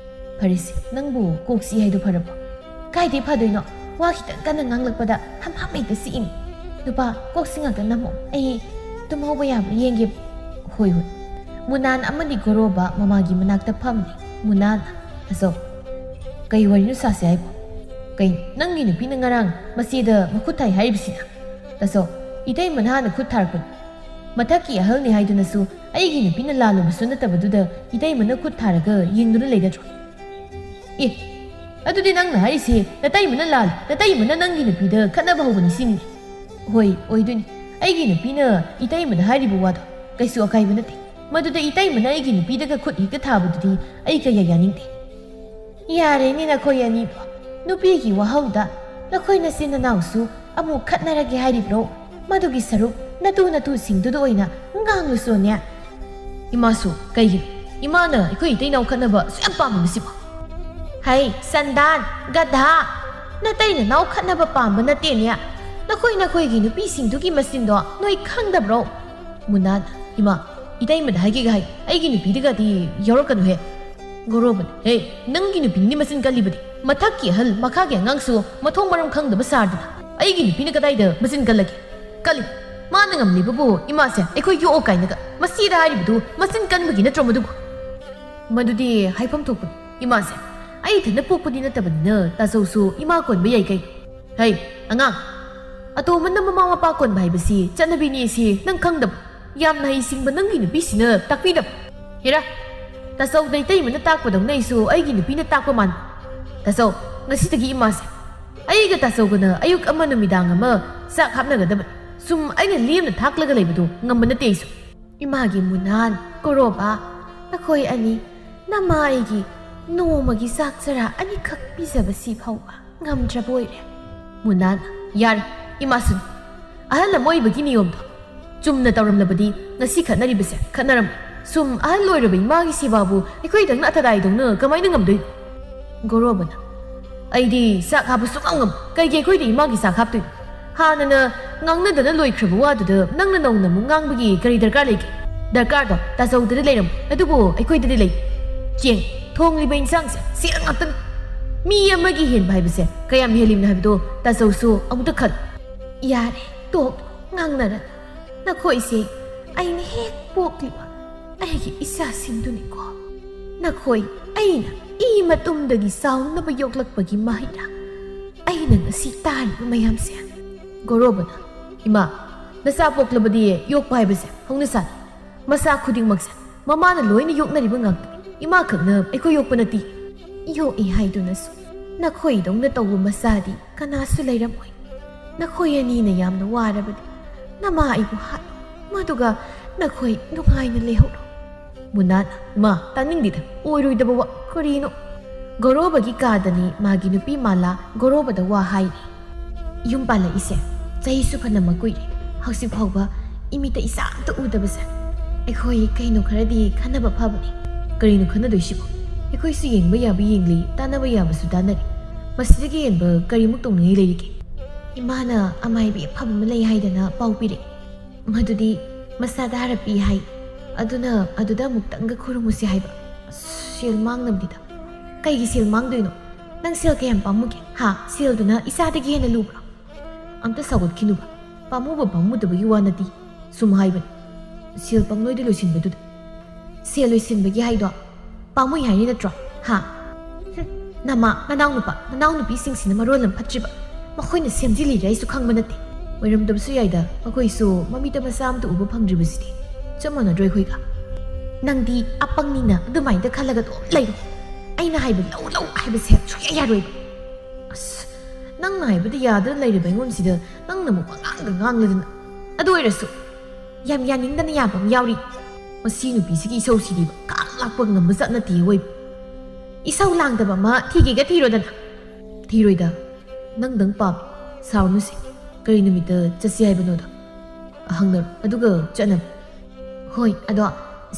ꯐꯔꯦꯁꯦ, ꯅꯪꯕꯨ ꯀꯣꯛ ꯆꯤꯛꯏ ꯍꯥꯏꯗꯣ ꯐꯔꯕꯣ? ꯀꯥꯏꯗꯩ ꯐꯗꯣꯏꯅꯣ? ꯋꯥ ꯈꯤꯇꯪ ꯀꯟꯅ ꯉꯥꯡꯂꯛꯄꯗ ꯍꯝ ꯍꯝ ꯍꯦꯛꯇ ꯆꯤꯛꯏꯅꯦ꯫ ꯅꯨꯄꯥ, ꯀꯣꯛꯁꯤ ꯉꯥꯛꯇ ꯅꯝꯃꯣ, ꯑꯩ ꯇꯨꯝꯍꯧꯕ ꯌꯥꯕ꯭ꯔꯥ ꯌꯦꯡꯒꯦ꯫ ꯍꯣꯏ ꯍꯣꯏ꯫ ꯃꯨꯅꯥꯟ ꯑꯃꯗꯤ ꯒꯣꯔꯣꯕ ꯃꯃꯥꯒꯤ ꯃꯅꯥꯛꯇ ꯐꯝꯂꯤ꯫ ꯃꯨꯅꯥꯟ, ꯑꯆꯧ, ꯀꯩ ꯋꯥꯔꯤꯅꯣ ꯁꯥꯁꯦ ꯍꯥꯏꯕꯣ? ꯀꯩꯅꯣ, ꯅꯪꯒꯤ ꯅꯨꯄꯤꯅ ꯉꯔꯥꯡ ꯃꯆꯦꯗ ꯃꯈꯨꯠ ꯊꯥꯏ ꯍꯥꯏꯔꯤꯕꯁꯤꯅ? ꯇꯥꯆꯧ, ꯏꯇꯩꯃꯅ ꯍꯥꯟꯅ ꯈꯨꯠ ꯊꯥꯔꯛꯄꯅꯤ꯫ ꯃꯊꯛꯀꯤ ꯑꯍꯜꯅꯤ ꯍꯥꯏꯗꯨꯅꯁꯨ ꯑꯩꯒꯤ ꯅꯨꯄꯤꯅ ꯂꯥꯜꯂꯨꯕꯁꯨ ꯅꯠꯇꯕꯗꯨꯗ ꯏꯇꯩꯃꯅ ꯈꯨꯠ ꯊꯥꯔꯒ ꯌꯦꯡꯗꯨꯅ ꯂꯩꯒꯗ꯭ꯔꯣ? ꯑꯦ, ꯑꯗꯨꯗꯤ ꯅꯪꯅ ꯍꯥꯏꯔꯤꯁꯦ ꯅꯇꯩꯃꯅ ꯂꯥꯜꯂꯦ, ꯅꯇꯩꯃꯅ ꯅꯪꯒꯤ ꯅꯨꯄꯤꯗ ꯈꯠꯅꯕ ꯍꯧꯕꯅꯤ ꯁꯤꯅꯤ? ꯍꯣꯏ, ꯑꯣꯏꯗꯣꯏꯅꯤ꯫ ꯑꯩꯒꯤ ꯅꯨꯄꯤꯅ ꯏꯇꯩꯃꯗ ꯍꯥꯏꯔꯤꯕ ꯋꯥꯗꯣ ꯀꯩꯁꯨ ꯑꯀꯥꯏꯕ ꯅꯠꯇꯦ꯫ ꯃꯗꯨꯗ ꯏꯇꯩꯃꯅ ꯑꯩꯒꯤ ꯅꯨꯄꯤꯗꯒ ꯈꯨꯠ ꯍꯦꯛꯇ ꯊꯥꯕꯗꯨꯗꯤ ꯑꯩ ꯀꯌꯥ ꯌꯥꯅꯤꯡꯗꯦ꯫ ꯌꯥꯔꯦꯅꯦ ꯅꯈꯣꯏ ꯑꯅꯤꯕꯨ꯫ ꯅꯨꯄꯤꯒꯤ ꯋꯥꯍꯧꯗ ꯅꯈꯣꯏ ꯅꯆꯤꯟ ꯅꯅꯥꯎꯁꯨ ꯑꯃꯨꯛ ꯈꯠꯅꯔꯒꯦ ꯍꯥꯏꯔꯤꯕ꯭ꯔꯣ? ꯃꯗꯨꯒꯤ ꯁꯔꯨꯛ ꯅꯇꯨ ꯅꯇꯨꯁꯤꯡꯗꯨꯗ ꯑꯣꯏꯅ ꯉꯥꯡꯂꯨꯆꯣꯅꯦ꯫ ꯏꯃꯥꯁꯨ ꯀꯩꯒꯤꯅꯣ? ꯏꯃꯥꯅ ꯑꯩꯈꯣꯏ ꯏꯇꯩ ꯏꯅꯥꯎ ꯈꯠꯅꯕ ꯑꯁꯨꯛ ꯌꯥꯝ ꯄꯥꯝꯃꯤꯕꯁꯤꯕꯣ? ꯍꯩ, ꯁꯟꯗꯥꯟ, ꯒꯙꯥ! ꯅꯇꯩ ꯅꯅꯥꯎ ꯈꯠꯅꯕ ꯄꯥꯝꯕ ꯅꯠꯇꯦꯅꯦ꯫ ꯅꯈꯣꯏ ꯅꯈꯣꯏꯒꯤ ꯅꯨꯄꯤꯁꯤꯡꯗꯨꯒꯤ ꯃꯆꯤꯟꯗꯣ ꯅꯣꯏ ꯈꯪꯗꯕ꯭ꯔꯣ? ꯃꯨꯅꯥꯟ, ꯏꯃꯥ, ꯏꯇꯩꯃꯗ ꯍꯥꯏꯒꯦꯒ ꯍꯥꯏ, ꯑꯩꯒꯤ ꯅꯨꯄꯤꯗꯒꯗꯤ ꯌꯥꯎꯔꯛꯀꯅꯨꯍꯦ꯫ ꯒꯣꯔꯣꯕꯅ, ꯍꯦ, ꯅꯪꯒꯤ ꯅꯨꯄꯤꯅꯤ ꯃꯆꯤꯟ ꯀꯜꯂꯤꯕꯗꯤ꯫ ꯃꯊꯛꯀꯤ ꯑꯍꯜ, ꯃꯈꯥꯒꯤ ꯑꯉꯥꯡꯁꯨ ꯃꯊꯣꯡ ꯃꯔꯝ ꯈꯪꯗꯕ ꯁꯥꯔꯗꯅ꯫ ꯑꯩꯒꯤ ꯅꯨꯄꯤꯅ ꯀꯗꯥꯏꯗ ꯃꯆꯤꯟ ꯀꯜꯂꯒꯦ? ꯀꯜꯂꯤ꯫ ꯃꯥꯅ ꯉꯝꯂꯤꯕꯕꯨ ꯏꯃꯥꯁꯦ ꯑꯩꯈꯣꯏ ꯌꯣꯛꯑꯣ ꯀꯥꯏꯅꯒ ꯃꯁꯤꯗ ꯍꯥꯏꯔꯤꯕꯗꯨ ꯃꯆꯤꯟ ꯀꯟꯕꯒꯤ ꯅꯠꯇ꯭ꯔꯣ ꯃꯗꯨꯕꯨ? ꯃꯗꯨꯗꯤ ꯍꯥꯏꯐꯝ ꯊꯣꯛꯄꯅꯤ꯫ ꯏꯃꯥꯁꯦ ꯑꯩ ꯏꯊꯟꯗ ꯄꯣꯛꯄꯗꯤ ꯅꯠꯇꯕꯅꯤꯅ ꯇꯥꯆꯧꯁꯨ ꯏꯃꯥ ꯀꯣꯟꯕ ꯌꯥꯏ ꯀꯩꯅꯣ꯫ ꯍꯩ, ꯑꯉꯥꯡ, ꯑꯇꯣꯝꯕꯅ ꯃꯃꯥ ꯃꯄꯥ ꯀꯣꯟꯕ ꯍꯥꯏꯕꯁꯤ ꯆꯠꯅꯕꯤꯅꯤ ꯁꯤ ꯅꯪ ꯈꯪꯗꯕ? ꯌꯥꯝꯅ ꯍꯩꯁꯤꯡꯕ ꯅꯪꯒꯤ ꯅꯨꯄꯤꯁꯤꯅ ꯇꯥꯛꯄꯤꯗꯕ? ꯍꯦꯔꯥ, ꯇꯥꯆꯧꯗ ꯏꯇꯩꯃꯅ ꯇꯥꯛꯄꯗꯧꯅ ꯑꯩꯁꯨ ꯑꯩꯒꯤ ꯅꯨꯄꯤꯅ ꯇꯥꯛꯄ ꯃꯥꯟꯕ꯫ ꯇꯥꯆꯧ, ꯉꯁꯤꯗꯒꯤ ꯏꯃꯥꯁꯦ ꯑꯩꯒ ꯇꯥꯆꯧꯒꯅ ꯑꯌꯨꯛ ꯑꯃ ꯅꯨꯃꯤꯗꯥꯡ ꯑꯃ ꯆꯥꯛ ꯍꯥꯞꯅꯒꯗꯕꯅꯤ꯫ ꯁꯨꯝ ꯑꯩꯅ ꯂꯦꯝꯅ ꯊꯥꯛꯂꯒ ꯂꯩꯕꯗꯨ ꯉꯝꯕ ꯅꯠꯇꯦ ꯑꯩꯁꯨ꯫ ꯏꯃꯥꯒꯤ ꯃꯨꯅꯥꯟ, ꯀꯣꯔꯣꯕ, ꯅꯈꯣꯏ ꯑꯅꯤ ꯅꯃꯥ ꯑꯩꯒꯤ ꯅꯣꯡꯃꯒꯤ ꯆꯥꯛ ꯆꯔꯥ ꯑꯅꯤꯈꯛ ꯄꯤꯖꯕꯁꯤ ꯐꯥꯎꯕ ꯉꯝꯗ꯭ꯔꯕ ꯑꯣꯏꯔꯦ꯫ ꯃꯨꯅꯥꯟ, ꯌꯥꯔꯦ, ꯏꯃꯥꯁꯨꯅꯤ꯫ ꯑꯍꯜ ꯑꯃ ꯑꯣꯏꯕꯒꯤ ꯅꯤꯌꯣꯝꯗꯣ ꯆꯨꯝꯅ ꯇꯧꯔꯝꯂꯕꯗꯤ ꯉꯁꯤ ꯈꯠꯅꯔꯤꯕꯁꯦ ꯈꯠꯅꯔꯝꯃꯣꯏ꯫ ꯁꯨꯝ ꯑꯍꯜ ꯑꯣꯏꯔꯕ ꯏꯃꯥꯒꯤ ꯁꯦꯕꯥꯕꯨ ꯑꯩꯈꯣꯏꯗꯪꯅ ꯑꯊꯗꯥꯏꯗꯧꯅ ꯀꯃꯥꯏꯅ ꯉꯝꯗꯣꯏꯅꯣ? ꯒꯣꯔꯣꯕꯅ, ꯑꯩꯗꯤ ꯆꯥꯛ ꯍꯥꯞꯄ ꯁꯨꯡꯉꯝ ꯉꯝꯃꯣꯏ꯫ ꯀꯩꯒꯤ ꯑꯩꯈꯣꯏꯗ ꯏꯃꯥꯒꯤ ꯆꯥꯛ ꯍꯥꯞꯇꯣꯏꯅꯣ? ꯍꯥꯟꯅꯅ ꯉꯥꯡꯅꯗꯅ ꯂꯣꯏꯈ꯭ꯔꯕ ꯋꯥꯗꯨꯗ ꯅꯪꯅ ꯅꯧꯅ ꯑꯃꯨꯛ ꯉꯥꯡꯕꯒꯤ ꯀꯔꯤ ꯗꯔꯀꯥꯔ ꯂꯩꯒꯦ? ꯗꯔꯀꯥꯔꯗꯣ ꯇꯥꯆꯧꯗꯗꯤ ꯂꯩꯔꯝꯃꯣꯏ, ꯑꯗꯨꯕꯨ ꯑꯩꯈꯣꯏꯗꯗꯤ ꯂꯩ꯫ ꯌꯦꯡ, ꯊꯣꯡꯂꯤꯕ ꯏꯟꯁꯥꯡꯁꯦ ꯁꯦꯜ ꯉꯥꯛꯇꯅꯤ꯫ ꯃꯤ ꯑꯃꯒꯤ ꯍꯦꯟꯕ ꯍꯥꯏꯕꯁꯦ ꯀꯌꯥꯝ ꯍꯦꯜꯂꯤꯕꯅꯣ ꯍꯥꯏꯕꯗꯣ ꯇꯥꯆꯧꯁꯨ ꯑꯃꯨꯛꯇ ꯈꯜꯂꯨ꯫ ꯌꯥꯔꯦ, ꯇꯣꯛ, ꯉꯥꯡꯅꯔꯅꯨ꯫ ꯅꯈꯣꯏꯁꯦ ꯑꯩꯅ ꯍꯦꯛ ꯄꯣꯛꯂꯤꯕ ꯑꯩꯒꯤ ꯏꯆꯥꯁꯤꯡꯗꯨꯅꯤꯀꯣ꯫ ꯅꯈꯣꯏ ꯑꯩꯅ ꯏ ꯃꯇꯨꯝꯗꯒꯤ ꯆꯥꯎꯅꯕ ꯌꯣꯛꯂꯛꯄꯒꯤ ꯃꯍꯩꯔꯥ ꯑꯩꯅ ꯉꯁꯤ ꯇꯥꯔꯤꯕ ꯃꯌꯥꯝꯁꯦ? ꯒꯣꯔꯣꯕꯅ, ꯏꯃꯥ, ꯅꯆꯥ ꯄꯣꯛꯂꯕꯗꯤ ꯌꯣꯛꯄ ꯍꯥꯏꯕꯁꯦ ꯍꯧꯅꯁꯥꯅꯤ꯫ ꯃꯆꯥ ꯈꯨꯗꯤꯡꯃꯛꯁꯦ ꯃꯃꯥꯅ ꯂꯣꯏꯅ ꯌꯣꯛꯅꯔꯤꯕ ꯉꯥꯛꯇꯅꯤ꯫ ꯏꯃꯥ ꯈꯛꯅ ꯑꯩꯈꯣꯏ ꯌꯣꯛꯄ ꯅꯠꯇꯦ꯫ ꯌꯣꯛꯏ ꯍꯥꯏꯗꯨꯅꯁꯨ ꯅꯈꯣꯏꯗꯧꯅ ꯇꯧꯕ ꯃꯆꯥꯗꯤ ꯀꯅꯥꯁꯨ ꯂꯩꯔꯝꯃꯣꯏ꯫ ꯅꯈꯣꯏ ꯑꯅꯤꯅ ꯌꯥꯝꯅ ꯋꯥꯔꯕꯗꯤ ꯅꯃꯥ ꯑꯩꯕꯨ ꯍꯥꯠꯂꯣ, ꯃꯗꯨꯒ ꯅꯈꯣꯏ ꯅꯨꯡꯉꯥꯏꯅ ꯂꯩꯍꯧꯔꯣ꯫ ꯃꯨꯅꯥꯅ, ꯏꯃꯥ, ꯇꯥꯅꯤꯡꯗꯦꯗ, ꯑꯣꯏꯔꯣꯏꯗꯕ ꯋꯥ ꯀꯔꯤꯅꯣ? ꯒꯣꯔꯣꯕꯒꯤ ꯀꯥꯗꯅꯤ ꯃꯥꯒꯤ ꯅꯨꯄꯤ ꯃꯥꯂꯥ ꯒꯣꯔꯣꯕꯗ ꯋꯥ ꯍꯥꯏꯔꯤ꯫ ꯌꯨꯝ ꯄꯥꯜꯂꯛꯏꯁꯦ ꯆꯍꯤꯁꯨ ꯐꯅꯃꯛ ꯀꯨꯏꯔꯦ꯫ ꯍꯧꯖꯤꯛ ꯐꯥꯎꯕ ꯏꯃꯤꯠꯇ ꯏꯆꯥ ꯑꯝꯇ ꯎꯗꯕꯁꯦ꯫ ꯑꯩꯈꯣꯏ ꯀꯩꯅꯣ ꯈꯔꯗꯤ ꯈꯟꯅꯕ ꯐꯕꯅꯤ꯫ ꯀꯔꯤꯅꯣ ꯈꯟꯅꯗꯣꯏꯁꯤꯕꯣ? ꯑꯩꯈꯣꯏꯁꯨ ꯌꯦꯡꯕ ꯌꯥꯕ ꯌꯦꯡꯂꯤ, ꯇꯥꯟꯅꯕ ꯌꯥꯕꯁꯨ ꯇꯥꯟꯅꯔꯤ꯫ ꯃꯁꯤꯗꯒꯤ ꯍꯦꯟꯕ ꯀꯔꯤꯃꯨꯛ ꯇꯧꯅꯤꯡꯉꯥꯏ ꯂꯩꯔꯤꯒꯦ? ꯏꯃꯥꯅ ꯑꯃꯥꯏꯕꯤ ꯑꯐꯕ ꯑꯃ ꯂꯩ ꯍꯥꯏꯗꯅ ꯄꯥꯎ ꯄꯤꯔꯛꯏ꯫ ꯃꯗꯨꯗꯤ ꯃꯁꯥꯗ ꯍꯥꯔ ꯄꯤ ꯍꯥꯏ꯫ ꯑꯗꯨꯅ ꯑꯗꯨꯗ ꯑꯃꯨꯛꯇꯪꯒ ꯈꯨꯔꯨꯝꯃꯨꯁꯤ ꯍꯥꯏꯕ꯫ ꯑꯁ, ꯁꯦꯜ ꯃꯥꯡꯅꯕꯅꯤꯗ꯫ ꯀꯩꯒꯤ ꯁꯦꯜ ꯃꯥꯡꯗꯣꯏꯅꯣ? ꯅꯪ ꯁꯦꯜ ꯀꯌꯥꯝ ꯄꯥꯝꯃꯨꯒꯦ? ꯍꯥ? ꯁꯦꯜꯗꯨꯅ ꯏꯆꯥꯗꯒꯤ ꯍꯦꯟꯅ ꯂꯨꯕ꯭ꯔꯣ? ꯑꯝꯇ ꯁꯥꯎꯒꯠꯈꯤꯅꯨꯕ꯫ ꯄꯥꯝꯃꯨꯕ ꯄꯥꯝꯃꯨꯗꯕꯒꯤ ꯋꯥ ꯅꯠꯇꯦ꯫ ꯁꯨꯝ ꯍꯥꯏꯕꯅꯤ꯫ ꯁꯦꯜ ꯄꯪꯂꯣꯏꯗ ꯂꯣꯏꯁꯤꯟꯕꯗꯨꯗ꯫ ꯁꯦꯜ ꯂꯣꯏꯁꯤꯟꯕꯒꯤ ꯍꯥꯏꯗꯣ ꯄꯥꯝꯃꯨꯏ ꯍꯥꯏꯅꯤ ꯅꯠꯇ꯭ꯔꯣ? ꯍꯥ? ꯍꯨꯝ, ꯅꯃꯥ, ꯅꯅꯥꯎꯅꯨꯄꯥ, ꯅꯅꯥꯎꯅꯨꯄꯤꯁꯤꯡꯁꯤꯅ ꯃꯔꯣꯜ ꯑꯃ ꯐꯠꯇ꯭ꯔꯤꯕ꯫ ꯃꯈꯣꯏꯅ ꯁꯦꯝꯖꯤꯜꯂꯤꯔꯥ ꯑꯩꯁꯨ ꯈꯪꯕ ꯅꯠꯇꯦ꯫ ꯑꯣꯏꯔꯝꯗꯕꯁꯨ ꯌꯥꯏꯗ, ꯃꯈꯣꯏꯁꯨ ꯃꯃꯤꯠꯇ ꯃꯆꯥ ꯑꯝꯇ ꯎꯕ ꯐꯪꯗ꯭ꯔꯤꯕꯁꯤꯗꯤ꯫ ꯆꯞ ꯃꯥꯟꯅꯗ꯭ꯔꯣ ꯑꯩꯈꯣꯏꯒ? ꯅꯪꯗꯤ ꯑꯄꯪꯅꯤꯅ ꯑꯗꯨꯃꯥꯏꯅ ꯈꯜꯂꯒ ꯑꯗꯨꯝ ꯂꯩꯔꯣ꯫ ꯑꯩꯅ ꯍꯥꯏꯕ ꯂꯧ ꯂꯧ ꯍꯥꯏꯕꯁꯦ ꯁꯨꯡꯌꯥ ꯌꯥꯔꯣꯏꯕ꯫ ꯑꯁ, ꯅꯪꯅ ꯍꯥꯏꯕꯗ ꯌꯥꯗꯅ ꯂꯩꯔꯤꯕ ꯑꯩꯉꯣꯟꯁꯤꯗ ꯅꯪꯅ ꯑꯃꯨꯛ ꯄꯉꯥꯡꯗ ꯉꯥꯡꯂꯗꯅ꯫ ꯑꯗꯨ ꯑꯣꯏꯔꯁꯨ ꯌꯥꯝ ꯌꯥꯅꯤꯡꯗꯅ ꯌꯥꯕ ꯑꯃ ꯌꯥꯎꯔꯤ꯫ ꯃꯁꯤ ꯅꯨꯄꯤꯁꯤꯒꯤ ꯏꯁꯧꯁꯤꯗꯤꯕ ꯈꯥꯡ ꯂꯥꯛꯄ ꯉꯝꯕ ꯖꯥꯠ ꯅꯠꯇꯦ ꯑꯣꯏꯕ꯫ ꯏꯁꯧ ꯂꯥꯡꯗꯕ ꯑꯃ ꯊꯤꯒꯦꯒ ꯊꯤꯔꯣꯗꯅ꯫ ꯊꯤꯔꯣꯏꯗ, ꯅꯪꯗꯪ ꯄꯥꯝꯃꯤ꯫ ꯁꯥꯎꯔꯅꯨꯁꯦ꯫ ꯀꯔꯤ ꯅꯨꯃꯤꯠꯇ ꯆꯠꯁꯤ ꯍꯥꯏꯕꯅꯣꯗꯣ ꯍꯪꯅꯔꯣ, ꯑꯗꯨꯒ ꯆꯠꯅꯕ꯫ ꯍꯣꯏ, ꯑꯗꯣ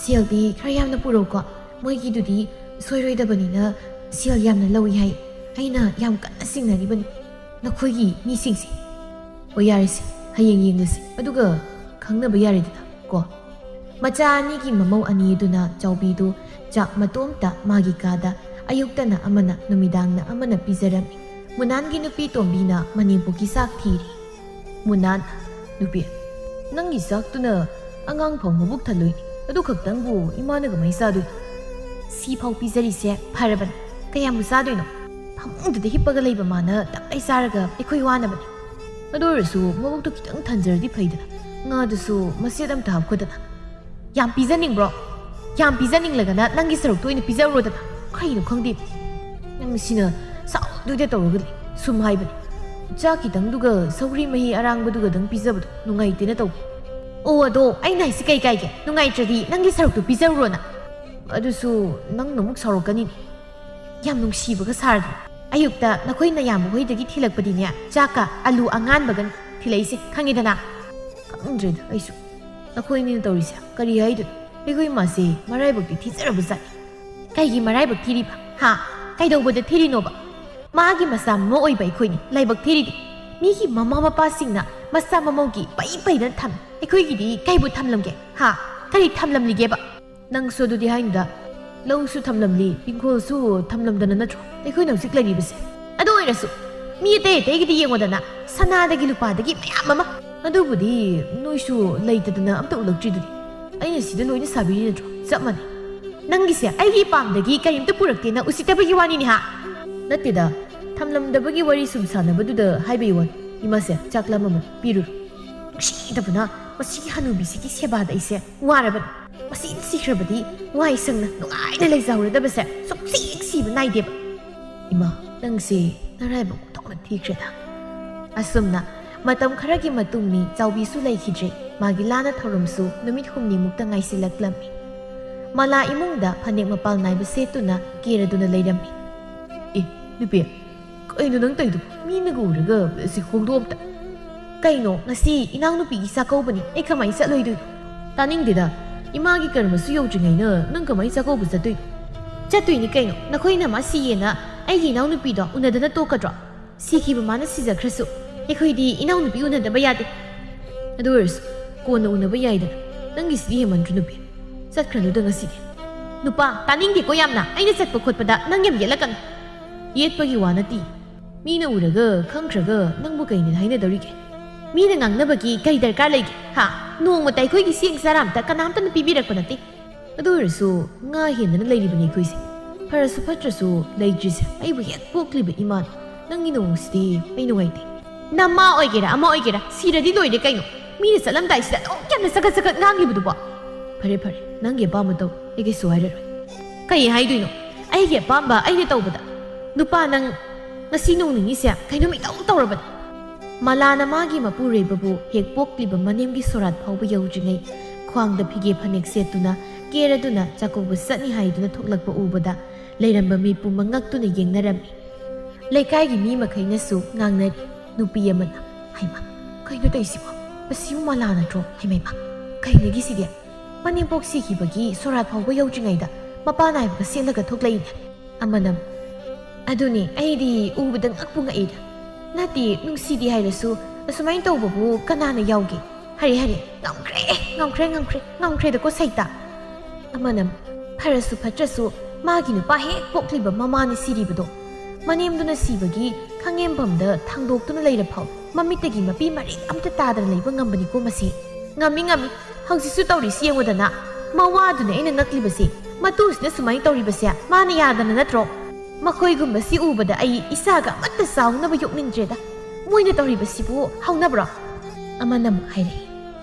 ꯁꯦꯜꯗꯤ ꯈꯔ ꯌꯥꯝꯅ ꯄꯨꯔꯛꯎꯀꯣ꯫ ꯃꯣꯏꯒꯤꯗꯨꯗꯤ ꯁꯣꯏꯔꯣꯏꯗꯕꯅꯤꯅ ꯁꯦꯜ ꯌꯥꯝꯅ ꯂꯧꯏ ꯍꯥꯏ꯫ ꯑꯩꯅ ꯌꯥꯝ ꯀꯟꯅ ꯆꯤꯡꯅꯔꯤꯕꯅꯤ ꯅꯈꯣꯏꯒꯤ ꯃꯤꯁꯤꯡꯁꯦ꯫ ꯑꯣ, ꯌꯥꯔꯦꯁꯦ, ꯍꯌꯦꯡ ꯌꯦꯡꯂꯁꯤ, ꯑꯗꯨꯒ ꯈꯪꯅꯕ ꯌꯥꯔꯦꯗꯅ ꯀꯣ꯫ ꯃꯆꯥ ꯑꯅꯤꯒꯤ ꯃꯃꯧ ꯑꯅꯤ ꯑꯗꯨꯅ ꯆꯥꯎꯕꯤꯗꯨ ꯆꯥꯛ ꯃꯇꯣꯝꯇ ꯃꯥꯒꯤ ꯀꯥꯗ ꯑꯌꯨꯛꯇꯅ ꯑꯃꯅ ꯅꯨꯃꯤꯗꯥꯡꯅ ꯑꯃꯅ ꯄꯤꯖꯔꯝꯃꯤ꯫ ꯃꯨꯅꯥꯟꯒꯤ ꯅꯨꯄꯤ ꯇꯣꯝꯕꯤꯅ ꯃꯅꯦꯝꯄꯣꯛꯀꯤ ꯆꯥꯛ ꯊꯤꯔꯤ꯫ ꯃꯨꯅꯥꯟ, "ꯅꯨꯄꯤ, ꯅꯪꯒꯤ ꯆꯥꯛꯇꯨꯅ ꯑꯉꯥꯡ ꯐꯥꯎ ꯃꯕꯨꯛ ꯊꯜꯂꯣꯏꯅꯦ, ꯑꯗꯨ ꯈꯛꯇꯪꯕꯨ ꯏꯃꯥꯅ ꯀꯃꯥꯏ ꯆꯥꯗꯣꯏꯅꯣ?" "ꯁꯤ ꯐꯥꯎ ꯄꯤꯖꯔꯤꯁꯦ ꯐꯔꯕꯅꯤ, ꯀꯌꯥꯝꯕꯨ ꯆꯥꯗꯣꯏꯅꯣ? ꯐꯃꯨꯡꯗꯨꯗ ꯍꯤꯞꯄꯒ ꯂꯩꯕ ꯃꯥꯅ ꯇꯞꯇꯥꯏ ꯆꯥꯔꯒ ꯑꯩꯈꯣꯏ ꯋꯥꯅꯕꯅꯤ꯫ ꯑꯗꯨ ꯑꯣꯏꯔꯁꯨ ꯃꯕꯨꯛꯇꯨ ꯈꯤꯇꯪ ꯊꯟꯖꯔꯗꯤ ꯐꯩꯗꯅ, ꯉꯥꯗꯨꯁꯨ ꯃꯆꯦꯠ ꯑꯝꯇ ꯍꯥꯞꯈꯣꯗꯅ꯫ ꯌꯥꯝ ꯄꯤꯖꯅꯤꯡꯕ꯭ꯔꯣ? ꯌꯥꯝ ꯄꯤꯖꯅꯤꯡꯂꯒꯅ ꯅꯪꯒꯤ ꯁꯔꯨꯛꯇꯣ ꯑꯣꯏꯅ ꯄꯤꯖꯔꯨꯔꯣꯗꯅ꯫ ꯀꯩꯅꯣ ꯈꯪꯗꯦ, ꯅꯪ ꯁꯤꯅ ꯁꯥꯎꯗꯣꯏꯗ ꯇꯧꯔꯒ ꯂꯩ꯫ ꯁꯨꯝ ꯍꯥꯏꯕꯅꯤ, ꯆꯥꯛ ꯈꯤꯇꯪꯗꯨꯒ ꯁꯧꯒ꯭ꯔꯤ ꯃꯍꯤ ꯑꯔꯥꯡꯕꯗꯨꯒꯗꯪ ꯄꯤꯖꯕꯗꯣ ꯅꯨꯡꯉꯥꯏꯇꯦꯅ ꯇꯧꯕ꯫ ꯑꯣ, ꯑꯗꯣ ꯑꯩꯅ ꯍꯥꯏꯁꯤ ꯀꯩ ꯀꯥꯏꯒꯦ? ꯅꯨꯡꯉꯥꯏꯇ꯭ꯔꯗꯤ ꯅꯪꯒꯤ ꯁꯔꯨꯛꯇꯣ ꯄꯤꯖꯔꯨꯔꯣꯅ꯫ ꯑꯗꯨꯁꯨ ꯅꯪꯅ ꯑꯃꯨꯛ ꯁꯥꯎꯔꯛꯀꯅꯤꯅꯦ꯫ ꯌꯥꯝ ꯅꯨꯡꯁꯤꯕꯒ ꯁꯥꯔꯗꯅ꯫ ꯑꯌꯨꯛꯇ ꯅꯈꯣꯏ ꯅꯌꯥꯝꯕ ꯍꯣꯏꯗꯒꯤ ꯊꯤꯜꯂꯛꯄꯗꯤꯅꯦ, ꯆꯥꯛꯀ ꯑꯂꯨ ꯑꯉꯥꯟꯕꯒ ꯊꯤꯜꯂꯛꯏꯁꯦ, ꯈꯪꯉꯦꯗꯅ?" ꯈꯪꯗ꯭ꯔꯦꯗ ꯑꯩꯁꯨ, ꯅꯈꯣꯏꯅꯤꯅ ꯇꯧꯔꯤꯁꯦ ꯀꯔꯤ ꯍꯥꯏꯗꯣꯏꯅꯣ? ꯑꯩꯈꯣꯏ ꯏꯃꯥꯁꯦ ꯃꯔꯥꯏꯕꯛꯇꯤ ꯊꯤꯖꯔꯕ ꯖꯥꯠꯅꯤ꯫ ꯀꯩꯒꯤ ꯃꯔꯥꯏꯕꯛ ꯊꯤꯔꯤꯕ? ꯍꯥ? ꯀꯩꯗꯧꯕꯗ ꯊꯤꯔꯤꯅꯣꯕ? ꯃꯥꯒꯤ ꯃꯆꯥ ꯃꯃꯧ ꯑꯣꯏꯕ ꯑꯩꯈꯣꯏꯅꯤ ꯂꯥꯏꯕꯛ ꯊꯤꯔꯤꯗꯤ꯫ ꯃꯤꯒꯤ ꯃꯃꯥ ꯃꯄꯥꯁꯤꯡꯅ ꯃꯆꯥ ꯃꯃꯧꯒꯤ ꯄꯩ ꯄꯩꯗꯅ ꯊꯝꯃꯤ, ꯑꯩꯈꯣꯏꯒꯤꯗꯤ ꯀꯩꯕꯨ ꯊꯝꯂꯝꯒꯦ? ꯍꯥ? ꯀꯔꯤ ꯊꯝꯂꯝꯂꯤꯒꯦꯕ? ꯅꯪꯁꯨ ꯑꯗꯨꯗꯤ ꯍꯥꯏꯅꯨꯗ꯫ ꯂꯧꯁꯨ ꯊꯝꯂꯝꯂꯤ, ꯏꯪꯈꯣꯜꯁꯨ ꯊꯝꯂꯝꯗꯅ ꯅꯠꯇ꯭ꯔꯣ ꯑꯩꯈꯣꯏꯅ ꯍꯧꯖꯤꯛ ꯂꯩꯔꯤꯕꯁꯦ? ꯑꯗꯨ ꯑꯣꯏꯔꯁꯨ ꯃꯤ ꯑꯇꯩ ꯑꯇꯩꯒꯤꯗꯤ ꯌꯦꯡꯉꯣꯗꯅ, ꯁꯅꯥꯗꯒꯤ ꯂꯨꯄꯥꯗꯒꯤ ꯃꯌꯥꯝ ꯑꯃ꯫ ꯑꯗꯨꯕꯨꯗꯤ ꯅꯣꯏꯁꯨ ꯂꯩꯇꯗꯅ ꯑꯝꯇ ꯎꯠꯂꯛꯇ꯭ꯔꯤꯗꯨꯗꯤ꯫ ꯑꯩꯅ ꯁꯤꯗ ꯂꯣꯏꯅ ꯁꯥꯕꯤꯔꯤ ꯅꯠꯇ꯭ꯔꯣ? ꯆꯞ ꯃꯥꯟꯅꯩ꯫ ꯅꯪꯒꯤꯁꯦ ꯑꯩꯒꯤ ꯏꯄꯥꯝꯗꯒꯤ ꯀꯔꯤꯝꯇ ꯄꯨꯔꯛꯇꯦꯅ ꯎꯁꯤꯠꯇꯕꯒꯤ ꯋꯥꯅꯤꯅꯦ ꯍꯥ? ꯅꯠꯇꯦꯗ, ꯊꯝꯂꯝꯗꯕꯒꯤ ꯋꯥꯔꯤ ꯁꯨꯝ ꯁꯥꯟꯅꯕꯗꯨꯗ ꯍꯥꯏꯕꯒꯤ ꯋꯥꯅꯤ꯫ ꯏꯃꯥꯁꯦ, ꯆꯥꯛ ꯂꯥꯝꯃꯝꯃꯅꯤ, ꯄꯤꯔꯨꯔꯣ꯫ ꯅꯨꯡꯁꯤꯗꯕꯅ ꯃꯁꯤꯒꯤ ꯍꯅꯨꯕꯤꯁꯤꯒꯤ ꯁꯦꯕꯥꯗ ꯑꯩꯁꯦ ꯋꯥꯔꯕꯅꯤ꯫ ꯃꯁꯤ ꯁꯤꯈ꯭ꯔꯕꯗꯤ ꯋꯥꯏ ꯁꯪꯅ ꯅꯨꯡꯉꯥꯏꯅ ꯂꯩꯖꯍꯧꯔꯗꯕꯁꯦ ꯁꯨꯛꯁꯤ ꯁꯤꯕ ꯅꯥꯏꯗꯦꯕ꯫ ꯏꯃꯥ, ꯅꯪꯁꯦ ꯅꯔꯥꯏꯕꯛ ꯑꯣꯟꯊꯣꯛꯅ ꯊꯤꯈ꯭ꯔꯦꯗ꯫ ꯑꯁꯨꯝꯅ ꯃꯇꯝ ꯈꯔꯒꯤ ꯃꯇꯨꯡꯅꯤ, ꯆꯥꯎꯕꯤꯁꯨ ꯂꯩꯈꯤꯗ꯭ꯔꯦ꯫ ꯃꯥꯒꯤ ꯂꯥꯟꯅ ꯊꯧꯔꯝꯁꯨ ꯅꯨꯃꯤꯠ ꯍꯨꯝꯅꯤꯃꯨꯛꯇ ꯉꯥꯏꯁꯤꯜꯂꯛꯂꯝꯃꯤ꯫ ꯃꯂꯥ ꯏꯃꯨꯡꯗ ꯐꯅꯦꯛ ꯃꯄꯥꯜ ꯅꯥꯏꯕ ꯁꯦꯠꯇꯨꯅ ꯀꯦꯔꯗꯨꯅ ꯂꯩꯔꯝꯃꯤ꯫ "ꯑꯦ, ꯅꯨꯄꯤ, ꯀꯩꯅꯣ ꯅꯪ ꯇꯧꯏꯗꯨꯕꯣ? ꯃꯤꯅꯒ ꯎꯔꯒ ꯁꯤ ꯍꯣꯡꯗꯣꯛ ꯑꯝꯇ꯫ ꯀꯩꯅꯣ, ꯉꯁꯤ ꯏꯅꯥꯎꯅꯨꯄꯤꯒꯤ ꯆꯥꯛꯀꯧꯕꯅꯤ, ꯑꯩ ꯀꯃꯥꯏꯅ ꯆꯠꯂꯣꯏꯗꯣꯏꯅꯣ?" "ꯇꯥꯅꯤꯡꯗꯦꯗ, ꯏꯃꯥꯒꯤ ꯀꯔꯃꯁꯨ ꯌꯧꯗ꯭ꯔꯤꯉꯩꯅ ꯅꯪ ꯀꯃꯥꯏꯅ ꯆꯥꯛꯀꯧꯕ ꯆꯠꯇꯣꯏꯅꯣ?" "ꯆꯠꯇꯣꯏꯅꯤ ꯀꯩꯅꯣ, ꯅꯈꯣꯏ ꯅꯃꯥ ꯁꯤꯌꯦꯅ ꯑꯩꯒꯤ ꯏꯅꯥꯎꯅꯨꯄꯤꯗꯣ ꯎꯅꯗꯅ ꯇꯣꯛꯀꯗ꯭ꯔꯣ? ꯁꯤꯈꯤꯕ ꯃꯥꯅ ꯁꯤꯖꯈ꯭ꯔꯁꯨ, ꯑꯩꯈꯣꯏꯗꯤ ꯏꯅꯥꯎꯅꯨꯄꯤ ꯎꯅꯗꯕ ꯌꯥꯗꯦ꯫ ꯑꯗꯨ ꯑꯣꯏꯔꯁꯨ ꯀꯣꯟꯅ ꯎꯅꯕ ꯌꯥꯏꯗꯅ꯫ ꯅꯪꯒꯤꯁꯤꯗꯤ ꯍꯦꯃꯟꯗ꯭ꯔꯣ ꯅꯨꯄꯤ꯫ ꯆꯠꯈ꯭ꯔꯅꯨꯗ ꯉꯁꯤꯗꯤ꯫ ꯅꯨꯄꯥ, ꯇꯥꯅꯤꯡꯗꯦꯀꯣ ꯌꯥꯝꯅ꯫ ꯑꯩꯅ ꯆꯠꯄ ꯈꯣꯠꯄꯗ ꯅꯪ ꯌꯥꯝ ꯌꯦꯠꯂꯛꯀꯅꯨ꯫ ꯌꯦꯠꯄꯒꯤ ꯋꯥ ꯅꯠꯇꯦ꯫ ꯃꯤꯅ ꯎꯔꯒ ꯈꯪꯈ꯭ꯔꯒ ꯅꯪꯕꯨ ꯀꯩꯅ ꯍꯥꯏꯅꯗꯧꯔꯤꯒꯦ? ꯃꯤꯅ ꯉꯥꯡꯅꯕꯒꯤ ꯀꯩ ꯗꯔꯀꯥꯔ ꯂꯩꯒꯦ? ꯍꯥ? ꯅꯣꯡꯃꯇ ꯑꯩꯈꯣꯏꯒꯤ ꯆꯦꯡ ꯆꯔꯥ ꯑꯝꯇ ꯀꯅꯥꯝꯇꯅ ꯄꯤꯕꯤꯔꯛꯄ ꯅꯠꯇꯦ꯫ ꯑꯗꯨ ꯑꯣꯏꯔꯁꯨ ꯉꯥ ꯍꯦꯟꯗꯅ ꯂꯩꯔꯤꯕꯅꯤ ꯑꯩꯈꯣꯏꯁꯦ꯫ ꯐꯔꯁꯨ ꯐꯠꯇ꯭ꯔꯁꯨ ꯂꯩꯇ꯭ꯔꯤꯁꯦ ꯑꯩꯕꯨ ꯍꯦꯛ ꯄꯣꯛꯂꯤꯕ ꯏꯃꯥꯅ꯫ ꯅꯪꯒꯤ ꯅꯣꯡꯁꯤꯗꯤ ꯑꯩ ꯅꯨꯡꯉꯥꯏꯇꯦ꯫ ꯅꯃꯥ ꯑꯣꯏꯒꯦꯔꯥ ꯑꯃ ꯑꯣꯏꯒꯦꯔꯥ ꯁꯤꯔꯗꯤ ꯂꯣꯏꯔꯦ ꯀꯩꯅꯣ꯫ ꯃꯤꯅ ꯆꯠꯂꯝꯗꯥꯏꯁꯤꯗ ꯑꯗꯨꯛ ꯌꯥꯝꯅ ꯆꯒꯠ ꯆꯒꯠ ꯉꯥꯡꯂꯤꯕꯗꯨꯕꯣ꯫ ꯐꯔꯦ ꯐꯔꯦ, ꯅꯪꯒꯤ ꯑꯄꯥꯝꯕ ꯇꯧ, ꯑꯩ ꯀꯩꯁꯨ ꯍꯥꯏꯔꯔꯣꯏ꯫ ꯀꯩ ꯍꯥꯏꯗꯣꯏꯅꯣ? ꯑꯩꯒꯤ ꯑꯄꯥꯝꯕ ꯑꯩꯅ ꯇꯧꯕꯗ꯫ ꯅꯨꯄꯥ ꯅꯪ ꯉꯁꯤ ꯅꯣꯡ ꯅꯤꯅꯤꯁꯦ ꯀꯩꯅꯣꯝ ꯏꯇꯧ ꯇꯧꯔꯕꯅꯤ꯫ ꯃꯂꯥꯅ ꯃꯥꯒꯤ ꯃꯄꯨꯔꯣꯏꯕꯕꯨ ꯍꯦꯛ ꯄꯣꯛꯂꯤꯕ ꯃꯅꯦꯝꯒꯤ ꯁꯣꯔꯥꯠ ꯐꯥꯎꯕ ꯌꯧꯗ꯭ꯔꯤꯉꯩ ꯈ꯭ꯋꯥꯡꯗ ꯐꯤꯒꯦ ꯐꯅꯦꯛ ꯁꯦꯠꯇꯨꯅ ꯀꯦꯔꯗꯨꯅ ꯆꯥꯛꯀꯧꯕ ꯆꯠꯅꯤ ꯍꯥꯏꯗꯨꯅ ꯊꯣꯛꯂꯛꯄ ꯎꯕꯗ ꯂꯩꯔꯝꯕ ꯃꯤ ꯄꯨꯝꯕ ꯉꯛꯇꯨꯅ ꯌꯦꯡꯅꯔꯝꯃꯤ꯫ ꯂꯩꯀꯥꯏꯒꯤ ꯃꯤ ꯃꯈꯩꯅꯁꯨ ꯉꯥꯡꯅꯔꯤ꯫ ꯅꯨꯄꯤ ꯑꯃꯅ, "ꯍꯩꯃꯥ, ꯀꯩꯅꯣ ꯇꯧꯔꯤꯁꯤꯕꯣ? ꯃꯁꯤꯕꯨ ꯃꯂꯥ ꯅꯠꯇ꯭ꯔꯣ? ꯍꯩꯃꯩꯃꯥ, ꯀꯩꯅꯣꯒꯤ ꯁꯤꯗꯤ? ꯃꯅꯦꯝꯄꯣꯛ ꯁꯤꯈꯤꯕꯒꯤ ꯁꯣꯔꯥꯠ ꯐꯥꯎꯕ ꯌꯧꯗ꯭ꯔꯤꯉꯩꯗ ꯃꯄꯥ ꯅꯥꯏꯕꯒ ꯁꯦꯠꯂꯒ ꯊꯣꯛꯂꯛꯏꯅꯦ"꯫ ꯑꯃꯅ, "ꯑꯗꯨꯅꯦ, ꯑꯩꯗꯤ ꯎꯕꯗ ꯉꯛꯄꯨ ꯉꯛꯏꯗ꯫ ꯅꯠꯇꯦ, ꯅꯨꯡꯁꯤꯗꯦ ꯍꯥꯏꯔꯁꯨ ꯑꯁꯨꯃꯥꯏꯅ ꯇꯧꯕꯕꯨ ꯀꯅꯥꯅ ꯌꯥꯎꯒꯦ? ꯍꯔꯦ, ꯍꯔꯦ, ꯉꯝꯈ꯭ꯔꯦ, ꯉꯝꯈ꯭ꯔꯦ, ꯉꯝꯈ꯭ꯔꯦ, ꯉꯝꯈ꯭ꯔꯦꯗꯀꯣ ꯁꯩꯇ"꯫ ꯑꯃꯅ, "ꯐꯔꯁꯨ ꯐꯠꯇ꯭ꯔꯁꯨ ꯃꯥꯒꯤ ꯅꯨꯄꯥ ꯍꯦꯛ ꯄꯣꯛꯂꯤꯕ ꯃꯃꯥꯅ ꯁꯤꯔꯤꯕꯗꯣ, ꯃꯅꯦꯝꯗꯨꯅ ꯁꯤꯕꯒꯤ ꯈꯥꯡꯉꯦꯝꯐꯝꯗ ꯊꯥꯡꯗꯣꯛꯇꯨꯅ ꯂꯩꯔ ꯐꯥꯎ ꯃꯃꯤꯠꯇꯒꯤ ꯃꯄꯤ ꯃꯔꯤꯡ ꯑꯝꯇ ꯇꯥꯗꯅ ꯂꯩꯕ ꯉꯝꯕꯅꯤꯀꯣ ꯃꯁꯤ꯫ ꯉꯝꯃꯤ, ꯉꯝꯃꯤ꯫ ꯍꯧꯖꯤꯛꯁꯨ ꯇꯧꯔꯤꯁꯤ ꯌꯦꯡꯉꯨꯗꯅ꯫ ꯃꯋꯥꯗꯨꯅ ꯑꯩꯅ ꯉꯛꯂꯤꯕꯁꯦ, ꯃꯇꯨꯁꯤꯅ ꯁꯨꯃꯥꯏꯅ ꯇꯧꯔꯤꯕꯁꯦ ꯃꯥꯅ ꯌꯥꯗꯅ ꯅꯠꯇ꯭ꯔꯣ? ꯃꯈꯣꯏꯒꯨꯝꯕꯁꯤ ꯎꯕꯗ ꯑꯩ ꯏꯆꯥꯒ ꯑꯃꯠꯇ ꯆꯥꯎꯅꯕ ꯌꯣꯛꯅꯤꯡꯗ꯭ꯔꯦꯗ꯫ ꯃꯣꯏꯅ ꯇꯧꯔꯤꯕꯁꯤꯕꯨ ꯍꯧꯅꯕ꯭ꯔꯣ?" ꯑꯃꯅ ꯑꯃꯨꯛ ꯍꯥꯏꯔꯛꯏ,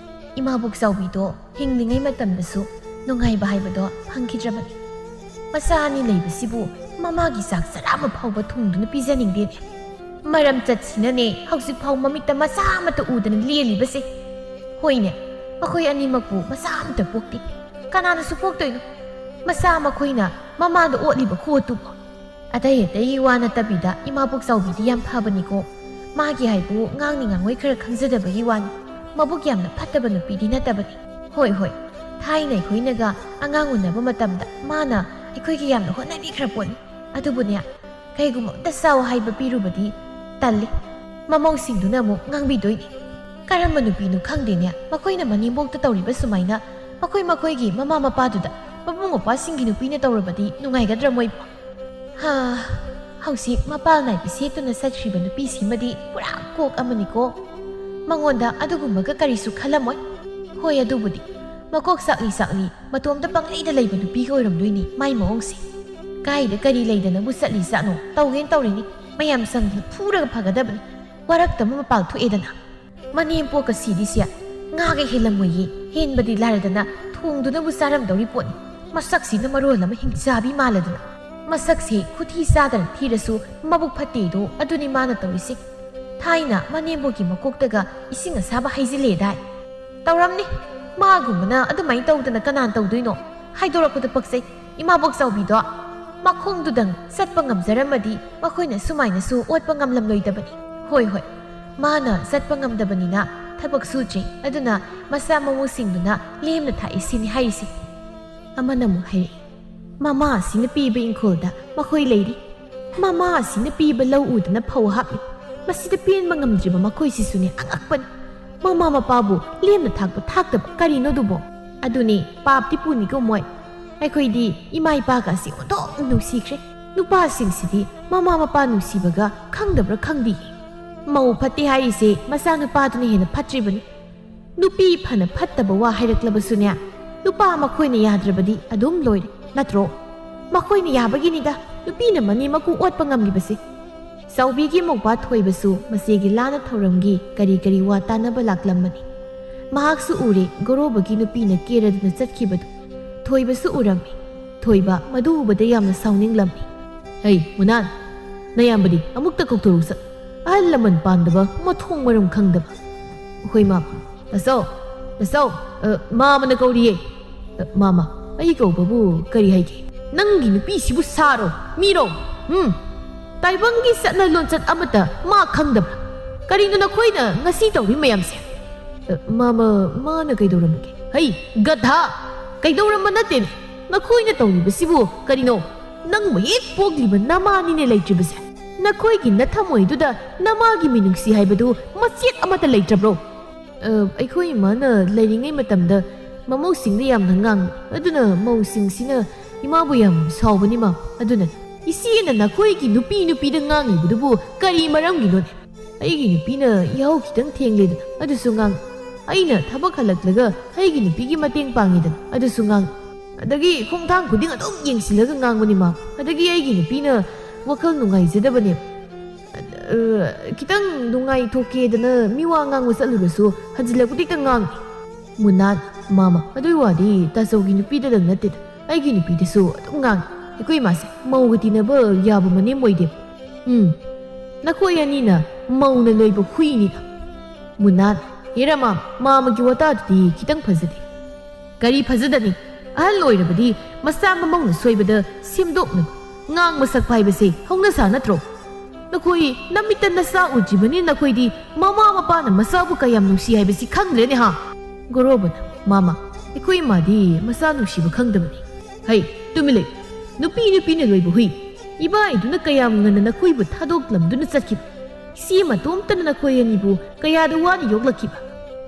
"ꯏꯃꯥꯕꯣꯛ ꯆꯥꯎꯕꯤꯗꯣ ꯍꯤꯡꯂꯤꯉꯩ ꯃꯇꯝꯗꯁꯨ ꯅꯨꯡꯉꯥꯏꯕ ꯍꯥꯏꯕꯗꯣ ꯐꯪꯈꯤꯗ꯭ꯔꯕꯅꯤ꯫ ꯃꯆꯥ ꯑꯅꯤ ꯂꯩꯕꯁꯤꯕꯨ ꯃꯃꯥꯒꯤ ꯆꯥꯛ ꯆꯔꯥ ꯑꯃ ꯐꯥꯎꯕ ꯊꯣꯡꯗꯨꯅ ꯄꯤꯖꯅꯤꯡꯗꯦꯅꯦ꯫ ꯃꯔꯝ ꯆꯠꯁꯤꯅꯅꯦ ꯍꯧꯖꯤꯛꯐꯥꯎ ꯃꯃꯤꯠꯇ ꯃꯆꯥ ꯑꯃꯠꯇ ꯎꯗꯅ ꯂꯦꯜꯂꯤꯕꯁꯦ꯫ ꯍꯣꯏꯅꯦ, ꯃꯈꯣꯏ ꯑꯅꯤꯃꯛꯄꯨ ꯃꯆꯥ ꯑꯃꯠꯇ ꯄꯣꯛꯇꯦ꯫ ꯀꯅꯥꯅꯁꯨ ꯄꯣꯛꯇꯣꯏꯅꯣ? ꯃꯆꯥ ꯃꯈꯣꯏꯅ ꯃꯃꯥꯗ ꯑꯣꯠꯂꯤꯕ ꯈꯨꯑꯣꯠꯇꯨꯕꯨ"꯫ ꯑꯇꯩ ꯑꯇꯩꯒꯤ ꯋꯥ ꯅꯠꯇꯕꯤꯗ ꯏꯃꯥꯕꯣꯛ ꯆꯥꯎꯕꯤꯗꯤ ꯌꯥꯝ ꯐꯕꯅꯤꯀꯣ꯫ ꯃꯥꯒꯤ ꯍꯥꯏꯕꯨ ꯉꯥꯡꯅꯤ ꯉꯥꯡꯉꯣꯏ ꯈꯔ ꯈꯪꯖꯗꯕꯒꯤ ꯋꯥꯅꯤ꯫ ꯃꯕꯨꯛ ꯌꯥꯝꯅ ꯐꯠꯇꯕ ꯅꯨꯄꯤꯗꯤ ꯅꯠꯇꯕꯅꯤ꯫ ꯍꯣꯏ, ꯍꯣꯏ, ꯊꯥꯏꯅ ꯑꯩꯈꯣꯏꯅꯒ ꯑꯉꯥꯡ ꯎꯅꯕ ꯃꯇꯝꯗ ꯃꯥꯅ ꯑꯩꯈꯣꯏꯒꯤ ꯌꯥꯝꯅ ꯍꯣꯠꯅꯕꯤꯈ꯭ꯔ ꯄꯣꯠꯅꯤ꯫ ꯑꯗꯨꯕꯨꯅꯦ, ꯀꯩꯒꯨꯝꯕ ꯑꯝꯇ ꯆꯥꯎ ꯍꯥꯏꯕ ꯄꯤꯔꯨꯕꯗꯤ ꯇꯜꯂꯤ꯫ ꯃꯃꯧꯁꯤꯡꯗꯨꯅ ꯑꯃꯨꯛ ꯉꯥꯡꯕꯤꯗꯣꯏꯅꯤ꯫ ꯀꯔꯝꯕ ꯅꯨꯄꯤꯅꯣ ꯈꯪꯗꯦꯅꯦ, ꯃꯈꯣꯏꯅ ꯃꯅꯦꯝꯕꯣꯛꯇ ꯇꯧꯔꯤꯕ ꯁꯨꯃꯥꯏꯅ ꯃꯈꯣꯏ ꯃꯈꯣꯏꯒꯤ ꯃꯃꯥ ꯃꯄꯥꯗꯨꯗ ꯃꯕꯨꯡ ꯃꯧꯄ꯭ꯋꯥꯁꯤꯡꯒꯤ ꯅꯨꯄꯤꯅ ꯇꯧꯔꯕꯗꯤ ꯅꯨꯡꯉꯥꯏꯒꯗ꯭ꯔꯥ ꯃꯣꯏꯕꯨ? ꯍꯥ, ꯍꯧꯖꯤꯛ ꯃꯄꯥꯜ ꯅꯥꯏꯕꯤ ꯁꯦꯠꯇꯨꯅ ꯆꯠꯈ꯭ꯔꯤꯕ ꯅꯨꯄꯤꯁꯤꯃꯗꯤ ꯄꯨꯔꯥ ꯀꯣꯛ ꯑꯃꯅꯤꯀꯣ꯫ ꯃꯉꯣꯟꯗ ꯑꯗꯨꯒꯨꯝꯕꯒ ꯀꯔꯤꯁꯨ ꯈꯜꯂꯝꯃꯣꯏ꯫ ꯍꯣꯏ, ꯑꯗꯨꯕꯨꯗꯤ ꯃꯀꯣꯛ ꯆꯥꯛꯂꯤ ꯆꯥꯛꯂꯤ ꯃꯇꯣꯝꯇ ꯄꯪꯂꯩꯗ ꯂꯩꯕ ꯅꯨꯄꯤꯒ ꯑꯣꯏꯔꯝꯗꯣꯏꯅꯤ ꯃꯥꯏ ꯃꯑꯣꯡꯁꯦ꯫ ꯀꯥꯏꯗ ꯀꯔꯤ ꯂꯩꯗꯅꯕꯨ ꯆꯠꯂꯤ ꯖꯥꯠꯅꯣ? ꯇꯧꯒꯦꯅ ꯇꯧꯔꯤꯅꯤ, ꯃꯌꯥꯝ ꯆꯪꯗꯅ ꯐꯨꯔꯒ ꯐꯒꯗꯕꯅꯤ꯫ ꯋꯥꯔꯛꯇꯕ ꯃꯄꯥꯜ ꯊꯣꯛꯑꯦꯗꯅ꯫ ꯃꯅꯦꯝꯄꯣꯛꯀ ꯁꯤꯗꯤꯁꯦ ꯉꯥꯒ ꯍꯦꯜꯂꯝꯃꯣꯏꯌꯦ꯫ ꯍꯦꯟꯕꯗꯤ ꯂꯥꯏꯔꯗꯅ ꯊꯣꯡꯗꯨꯅꯕꯨ ꯆꯥꯔꯝꯗꯧꯔꯤ ꯄꯣꯠꯅꯤ꯫ ꯃꯁꯛꯁꯤꯅ ꯃꯔꯣꯜ ꯑꯃ ꯍꯤꯡꯆꯥꯕꯤ ꯃꯥꯜꯂꯗꯅ꯫ ꯃꯁꯛꯁꯦ ꯈꯨꯊꯤ ꯆꯥꯗꯅ ꯊꯤꯔꯁꯨ ꯃꯕꯨꯛ ꯐꯠꯇꯦꯗꯣ ꯑꯗꯨꯅꯤ ꯃꯥꯅ ꯇꯧꯔꯤꯁꯦ꯫ ꯊꯥꯏꯅ ꯃꯅꯦꯝꯕꯣꯛꯀꯤ ꯃꯀꯣꯛꯇꯒ ꯏꯁꯤꯡ ꯑꯁꯥꯕ ꯍꯩꯖꯤꯜꯂꯦꯗꯥꯏ? ꯇꯧꯔꯝꯅꯤ꯫ ꯃꯥꯒꯨꯝꯕꯅ ꯑꯗꯨꯃꯥꯏꯅ ꯇꯧꯗꯅ ꯀꯅꯥꯅ ꯇꯧꯗꯣꯏꯅꯣ? ꯍꯥꯏꯗꯣꯔꯛꯄꯗ ꯄꯛꯆꯩ꯫ ꯏꯃꯥꯕꯣꯛ ꯆꯥꯎꯕꯤꯗꯣ ꯃꯈꯣꯡꯗꯨꯗꯪ ꯆꯠꯄ ꯉꯝꯖꯔꯝꯃꯗꯤ ꯃꯈꯣꯏꯅ ꯁꯨꯃꯥꯏꯅꯁꯨ ꯑꯣꯠꯄ ꯉꯝꯂꯝꯂꯣꯏꯗꯕꯅꯤ꯫ ꯍꯣꯏ, ꯍꯣꯏ, ꯃꯥꯅ ꯆꯠꯄ ꯉꯝꯗꯕꯅꯤꯅ ꯊꯕꯛ ꯁꯨꯗ꯭ꯔꯦ, ꯑꯗꯨꯅ ꯃꯆꯥ ꯃꯃꯧꯁꯤꯡꯗꯨꯅ ꯂꯦꯝꯅ ꯊꯥꯛꯏ ꯁꯤꯅꯤ ꯍꯥꯏꯔꯤꯁꯤ꯫ ꯑꯃꯅ ꯑꯃꯨꯛ ꯍꯥꯏꯔꯛꯏ, ꯃꯃꯥ ꯑꯁꯤꯅ ꯄꯤꯕ ꯏꯪꯈꯣꯜꯗ ꯃꯈꯣꯏ ꯂꯩꯔꯤ꯫ ꯃꯃꯥ ꯑꯁꯤꯅ ꯄꯤꯕ ꯂꯧ ꯎꯗꯅ ꯐꯧ ꯍꯥꯞꯂꯤ꯫ ꯃꯁꯤꯗ ꯄꯦꯟꯕ ꯉꯝꯗ꯭ꯔꯤꯕ ꯃꯈꯣꯏꯁꯤꯁꯨꯅꯦ ꯑꯉꯛꯄꯅꯤ꯫ ꯃꯃꯥ ꯃꯄꯥꯕꯨ ꯂꯦꯝꯅ ꯊꯥꯛꯄ ꯊꯥꯛꯇꯕ ꯀꯔꯤꯅꯣ ꯑꯗꯨꯕꯣ? ꯑꯗꯨꯅꯦ, ꯄꯥꯞꯇꯤ ꯄꯨꯅꯤꯀꯣ ꯃꯣꯏ꯫ ꯑꯩꯈꯣꯏꯗꯤ ꯏꯃꯥ ꯏꯄꯥꯒ ꯑꯁꯤ ꯑꯣꯟꯊꯣꯛꯅ ꯅꯨꯡꯁꯤꯈ꯭ꯔꯦ꯫ ꯅꯨꯄꯥꯁꯤꯡꯁꯤꯗꯤ ꯃꯃꯥ ꯃꯄꯥ ꯅꯨꯡꯁꯤꯕꯒ ꯈꯪꯗꯕ꯭ꯔꯥ ꯈꯪꯗꯦ꯫ ꯃꯧ ꯐꯠꯇꯦ ꯍꯥꯏꯔꯤꯁꯦ ꯃꯆꯥꯅꯨꯄꯥꯗꯨꯅ ꯍꯦꯟꯅ ꯐꯠꯇ꯭ꯔꯤꯕꯅꯤ꯫ ꯅꯨꯄꯤ ꯐꯅ ꯐꯠꯇꯕ ꯋꯥ ꯍꯥꯏꯔꯛꯂꯕꯁꯨꯅꯦ, ꯅꯨꯄꯥ ꯃꯈꯣꯏꯅ ꯌꯥꯗ꯭ꯔꯕꯗꯤ ꯑꯗꯨꯝ ꯂꯣꯏꯔꯦ, ꯅꯠꯇ꯭ꯔꯣ? ꯃꯈꯣꯏꯅ ꯌꯥꯕꯒꯤꯅꯤꯗ ꯅꯨꯄꯤꯅ ꯃꯅꯦꯝ ꯃꯀꯨ ꯑꯣꯠꯄ ꯉꯝꯂꯤꯕꯁꯦ꯫ ꯆꯥꯎꯕꯤꯒꯤ ꯃꯧꯄꯥ ꯊꯣꯏꯕꯁꯨ ꯃꯆꯦꯒꯤ ꯂꯥꯟꯅ ꯊꯧꯔꯝꯒꯤ ꯀꯔꯤ ꯀꯔꯤ ꯋꯥ ꯇꯥꯅꯕ ꯂꯥꯛꯂꯝꯕꯅꯤ꯫ ꯃꯍꯥꯛꯁꯨ ꯎꯔꯦ ꯒꯣꯔꯣꯕꯒꯤ ꯅꯨꯄꯤꯅ ꯀꯦꯔꯗꯨꯅ ꯆꯠꯈꯤꯕꯗꯨ꯫ ꯊꯣꯏꯕꯁꯨ ꯎꯔꯝꯃꯤ꯫ ꯊꯣꯏꯕ ꯃꯗꯨ ꯎꯕꯗ ꯌꯥꯝꯅ ꯁꯥꯎꯅꯤꯡꯂꯝꯃꯤ꯫ "ꯍꯩ, ꯃꯨꯅꯥꯟ, ꯅꯌꯥꯝꯕꯗꯤ ꯑꯃꯨꯛꯇ ꯀꯧꯊꯣꯔꯛꯎ ꯁꯠ꯫ ꯑꯍꯜ ꯂꯃꯟ ꯄꯥꯟꯗꯕ, ꯃꯊꯣꯡ ꯃꯔꯝ ꯈꯪꯗꯕ꯫" "ꯍꯣꯏ, ꯃꯥꯃ꯫" "ꯇꯥꯆꯧ, ꯇꯥꯆꯧ, ꯑ, ꯃꯥꯃꯅ ꯀꯧꯔꯤꯌꯦ꯫" "ꯑ, ꯃꯥꯃ, ꯑꯩ ꯀꯧꯕꯕꯨ ꯀꯔꯤ ꯍꯥꯏꯒꯦ? ꯅꯪꯒꯤ ꯅꯨꯄꯤꯁꯤꯕꯨ ꯁꯥꯔꯣ, ꯃꯤꯔꯣ? ꯎꯝ? ꯇꯥꯏꯕꯪꯒꯤ ꯆꯠꯅ ꯂꯣꯟꯆꯠ ꯑꯃꯠꯇ ꯃꯥ ꯈꯪꯗꯕ꯭ꯔꯥ? ꯀꯔꯤꯅꯣ ꯅꯈꯣꯏꯅ ꯉꯁꯤ ꯇꯧꯔꯤ ꯃꯌꯥꯝꯁꯦ?" "ꯑ, ꯃꯥꯃ, ꯃꯥꯅ ꯀꯩꯗꯧꯔꯝꯃꯒꯦ?" "ꯍꯩ, ꯒꯙꯥ! ꯀꯩꯗꯧꯔꯝꯕ ꯅꯠꯇꯦꯅꯦ꯫ ꯅꯈꯣꯏꯅ ꯇꯧꯔꯤꯕꯁꯤꯕꯨ ꯀꯔꯤꯅꯣ? ꯅꯪꯕꯨ ꯍꯦꯛ ꯄꯣꯛꯂꯤꯕ ꯅꯃꯥꯅꯤꯅꯦ ꯂꯩꯇ꯭ꯔꯤꯕꯁꯦ꯫ ꯅꯈꯣꯏꯒꯤ ꯅꯊꯃꯣꯏꯗꯨꯗ ꯅꯃꯥꯒꯤ ꯃꯤꯅꯨꯡꯁꯤ ꯍꯥꯏꯕꯗꯨ ꯃꯆꯦꯠ ꯑꯃꯠꯇ ꯂꯩꯇ꯭ꯔꯕ꯭ꯔꯣ? ꯑ, ꯑꯩꯈꯣꯏ ꯏꯃꯥꯅ ꯂꯩꯔꯤꯉꯩ ꯃꯇꯝꯗ ꯃꯃꯧꯁꯤꯡꯗ ꯌꯥꯝꯅ ꯉꯥꯡꯉꯤ꯫ ꯑꯗꯨꯅ ꯃꯧꯁꯤꯡꯁꯤꯅ ꯏꯃꯥꯕꯨ ꯌꯥꯝ ꯁꯥꯎꯕꯅꯤ, ꯃꯥ꯫ ꯑꯗꯨꯅ ꯏꯆꯦꯅ ꯅꯈꯣꯏꯒꯤ ꯅꯨꯄꯤ ꯅꯨꯄꯤꯗ ꯉꯥꯡꯂꯤꯕꯗꯨꯕꯨ ꯀꯔꯤ ꯃꯔꯝꯒꯤꯅꯣꯅꯦ? ꯑꯩꯒꯤ ꯅꯨꯄꯤꯅ ꯌꯥꯍꯧ ꯈꯤꯇꯪ ꯊꯦꯡꯂꯦꯗꯅ ꯑꯗꯨꯁꯨ ꯉꯥꯡꯉꯤ꯫ ꯑꯩꯅ ꯊꯕꯛ ꯍꯜꯂꯛꯂꯒ ꯑꯩꯒꯤ ꯅꯨꯄꯤꯒꯤ ꯃꯇꯦꯡ ꯄꯥꯡꯉꯤꯗꯅ ꯑꯗꯨꯁꯨ ꯉꯥꯡꯉꯤ꯫ ꯑꯗꯒꯤ ꯈꯣꯡꯊꯥꯡ ꯈꯨꯗꯤꯡ ꯑꯗꯨꯝ ꯌꯦꯡꯁꯤꯜꯂꯒ ꯉꯥꯡꯕꯅꯤ, ꯃꯥ꯫ ꯑꯗꯒꯤ ꯑꯩꯒꯤ ꯅꯨꯄꯤꯅ ꯋꯥꯈꯜ ꯅꯨꯡꯉꯥꯏꯖꯗꯕꯅꯦ꯫ ꯑ, ꯈꯤꯇꯪ ꯅꯨꯡꯉꯥꯏꯊꯣꯛꯀꯦꯗꯅ ꯃꯤ ꯋꯥ ꯉꯥꯡꯕ ꯆꯠꯂꯨꯔꯁꯨ ꯍꯟꯖꯤꯜꯂꯛꯄꯗ ꯍꯦꯛꯇ ꯉꯥꯡꯉꯤ꯫ ꯃꯨꯅꯥꯟ, ꯃꯥꯃ, ꯑꯗꯨꯒꯤ ꯋꯥꯗꯤ ꯇꯥꯆꯧꯒꯤ ꯅꯨꯄꯤꯗꯗꯪ ꯅꯠꯇꯦꯗ, ꯑꯩꯒꯤ ꯅꯨꯄꯤꯗꯁꯨ ꯑꯗꯨꯝ ꯉꯥꯡꯉꯤ꯫ ꯑꯩꯈꯣꯏ ꯏꯃꯥꯁꯦ ꯃꯧꯒ ꯇꯤꯟꯅꯕ ꯌꯥꯕ ꯃꯅꯦꯝ ꯑꯣꯏꯗꯦ꯫ ꯎꯝ, ꯅꯈꯣꯏ ꯑꯅꯤꯅ ꯃꯧꯅ ꯂꯣꯏꯕ ꯍꯨꯏꯅꯤꯗ꯫ ꯃꯨꯅꯥꯟ, ꯍꯦꯔꯥ ꯃꯥ, ꯃꯥꯃꯒꯤ ꯋꯥꯇꯥꯗꯨꯗꯤ ꯈꯤꯇꯪ ꯐꯖꯗꯦ꯫ ꯀꯔꯤ ꯐꯖꯗꯅꯤ? ꯑꯍꯜ ꯑꯣꯏꯔꯕꯗꯤ ꯃꯆꯥ ꯃꯃꯧꯅ ꯁꯣꯏꯕꯗ ꯁꯦꯝꯗꯣꯛꯅꯕ ꯉꯥꯡꯕ ꯁꯛꯄ ꯍꯥꯏꯕꯁꯦ ꯍꯧꯅꯁꯥ ꯅꯠꯇ꯭ꯔꯣ? ꯅꯈꯣꯏ ꯅꯃꯤꯠꯇ ꯅꯆꯥ ꯎꯗ꯭ꯔꯤꯕꯅꯤ, ꯅꯈꯣꯏꯗꯤ ꯃꯃꯥ ꯃꯄꯥꯅ ꯃꯆꯥꯕꯨ ꯀꯌꯥꯝ ꯅꯨꯡꯁꯤ ꯍꯥꯏꯕꯁꯤ ꯈꯪꯗ꯭ꯔꯦꯅꯦ, ꯍꯥ? ꯒꯣꯔꯣꯕꯅ, ꯃꯥꯃ, ꯑꯩꯈꯣꯏ ꯏꯃꯥꯗꯤ ꯃꯆꯥ ꯅꯨꯡꯁꯤꯕ ꯈꯪꯗꯕꯅꯤ꯫ ꯍꯩ, ꯇꯨꯃꯤꯟ ꯂꯩ꯫ ꯅꯨꯄꯤ ꯅꯨꯄꯤꯅ ꯂꯣꯏꯕ ꯍꯨꯏ꯫ ꯏꯕꯥꯏꯗꯨꯅ ꯀꯌꯥꯝ ꯉꯟꯅ ꯅꯈꯣꯏꯕꯨ ꯊꯥꯗꯣꯛꯂꯝꯗꯨꯅ ꯆꯠꯈꯤꯕ꯫ ꯏꯆꯦ ꯃꯇꯣꯝꯇꯅ ꯅꯈꯣꯏ ꯑꯅꯤꯕꯨ ꯀꯌꯥꯗ ꯋꯥꯅ ꯌꯣꯛꯂꯛꯈꯤꯕ꯫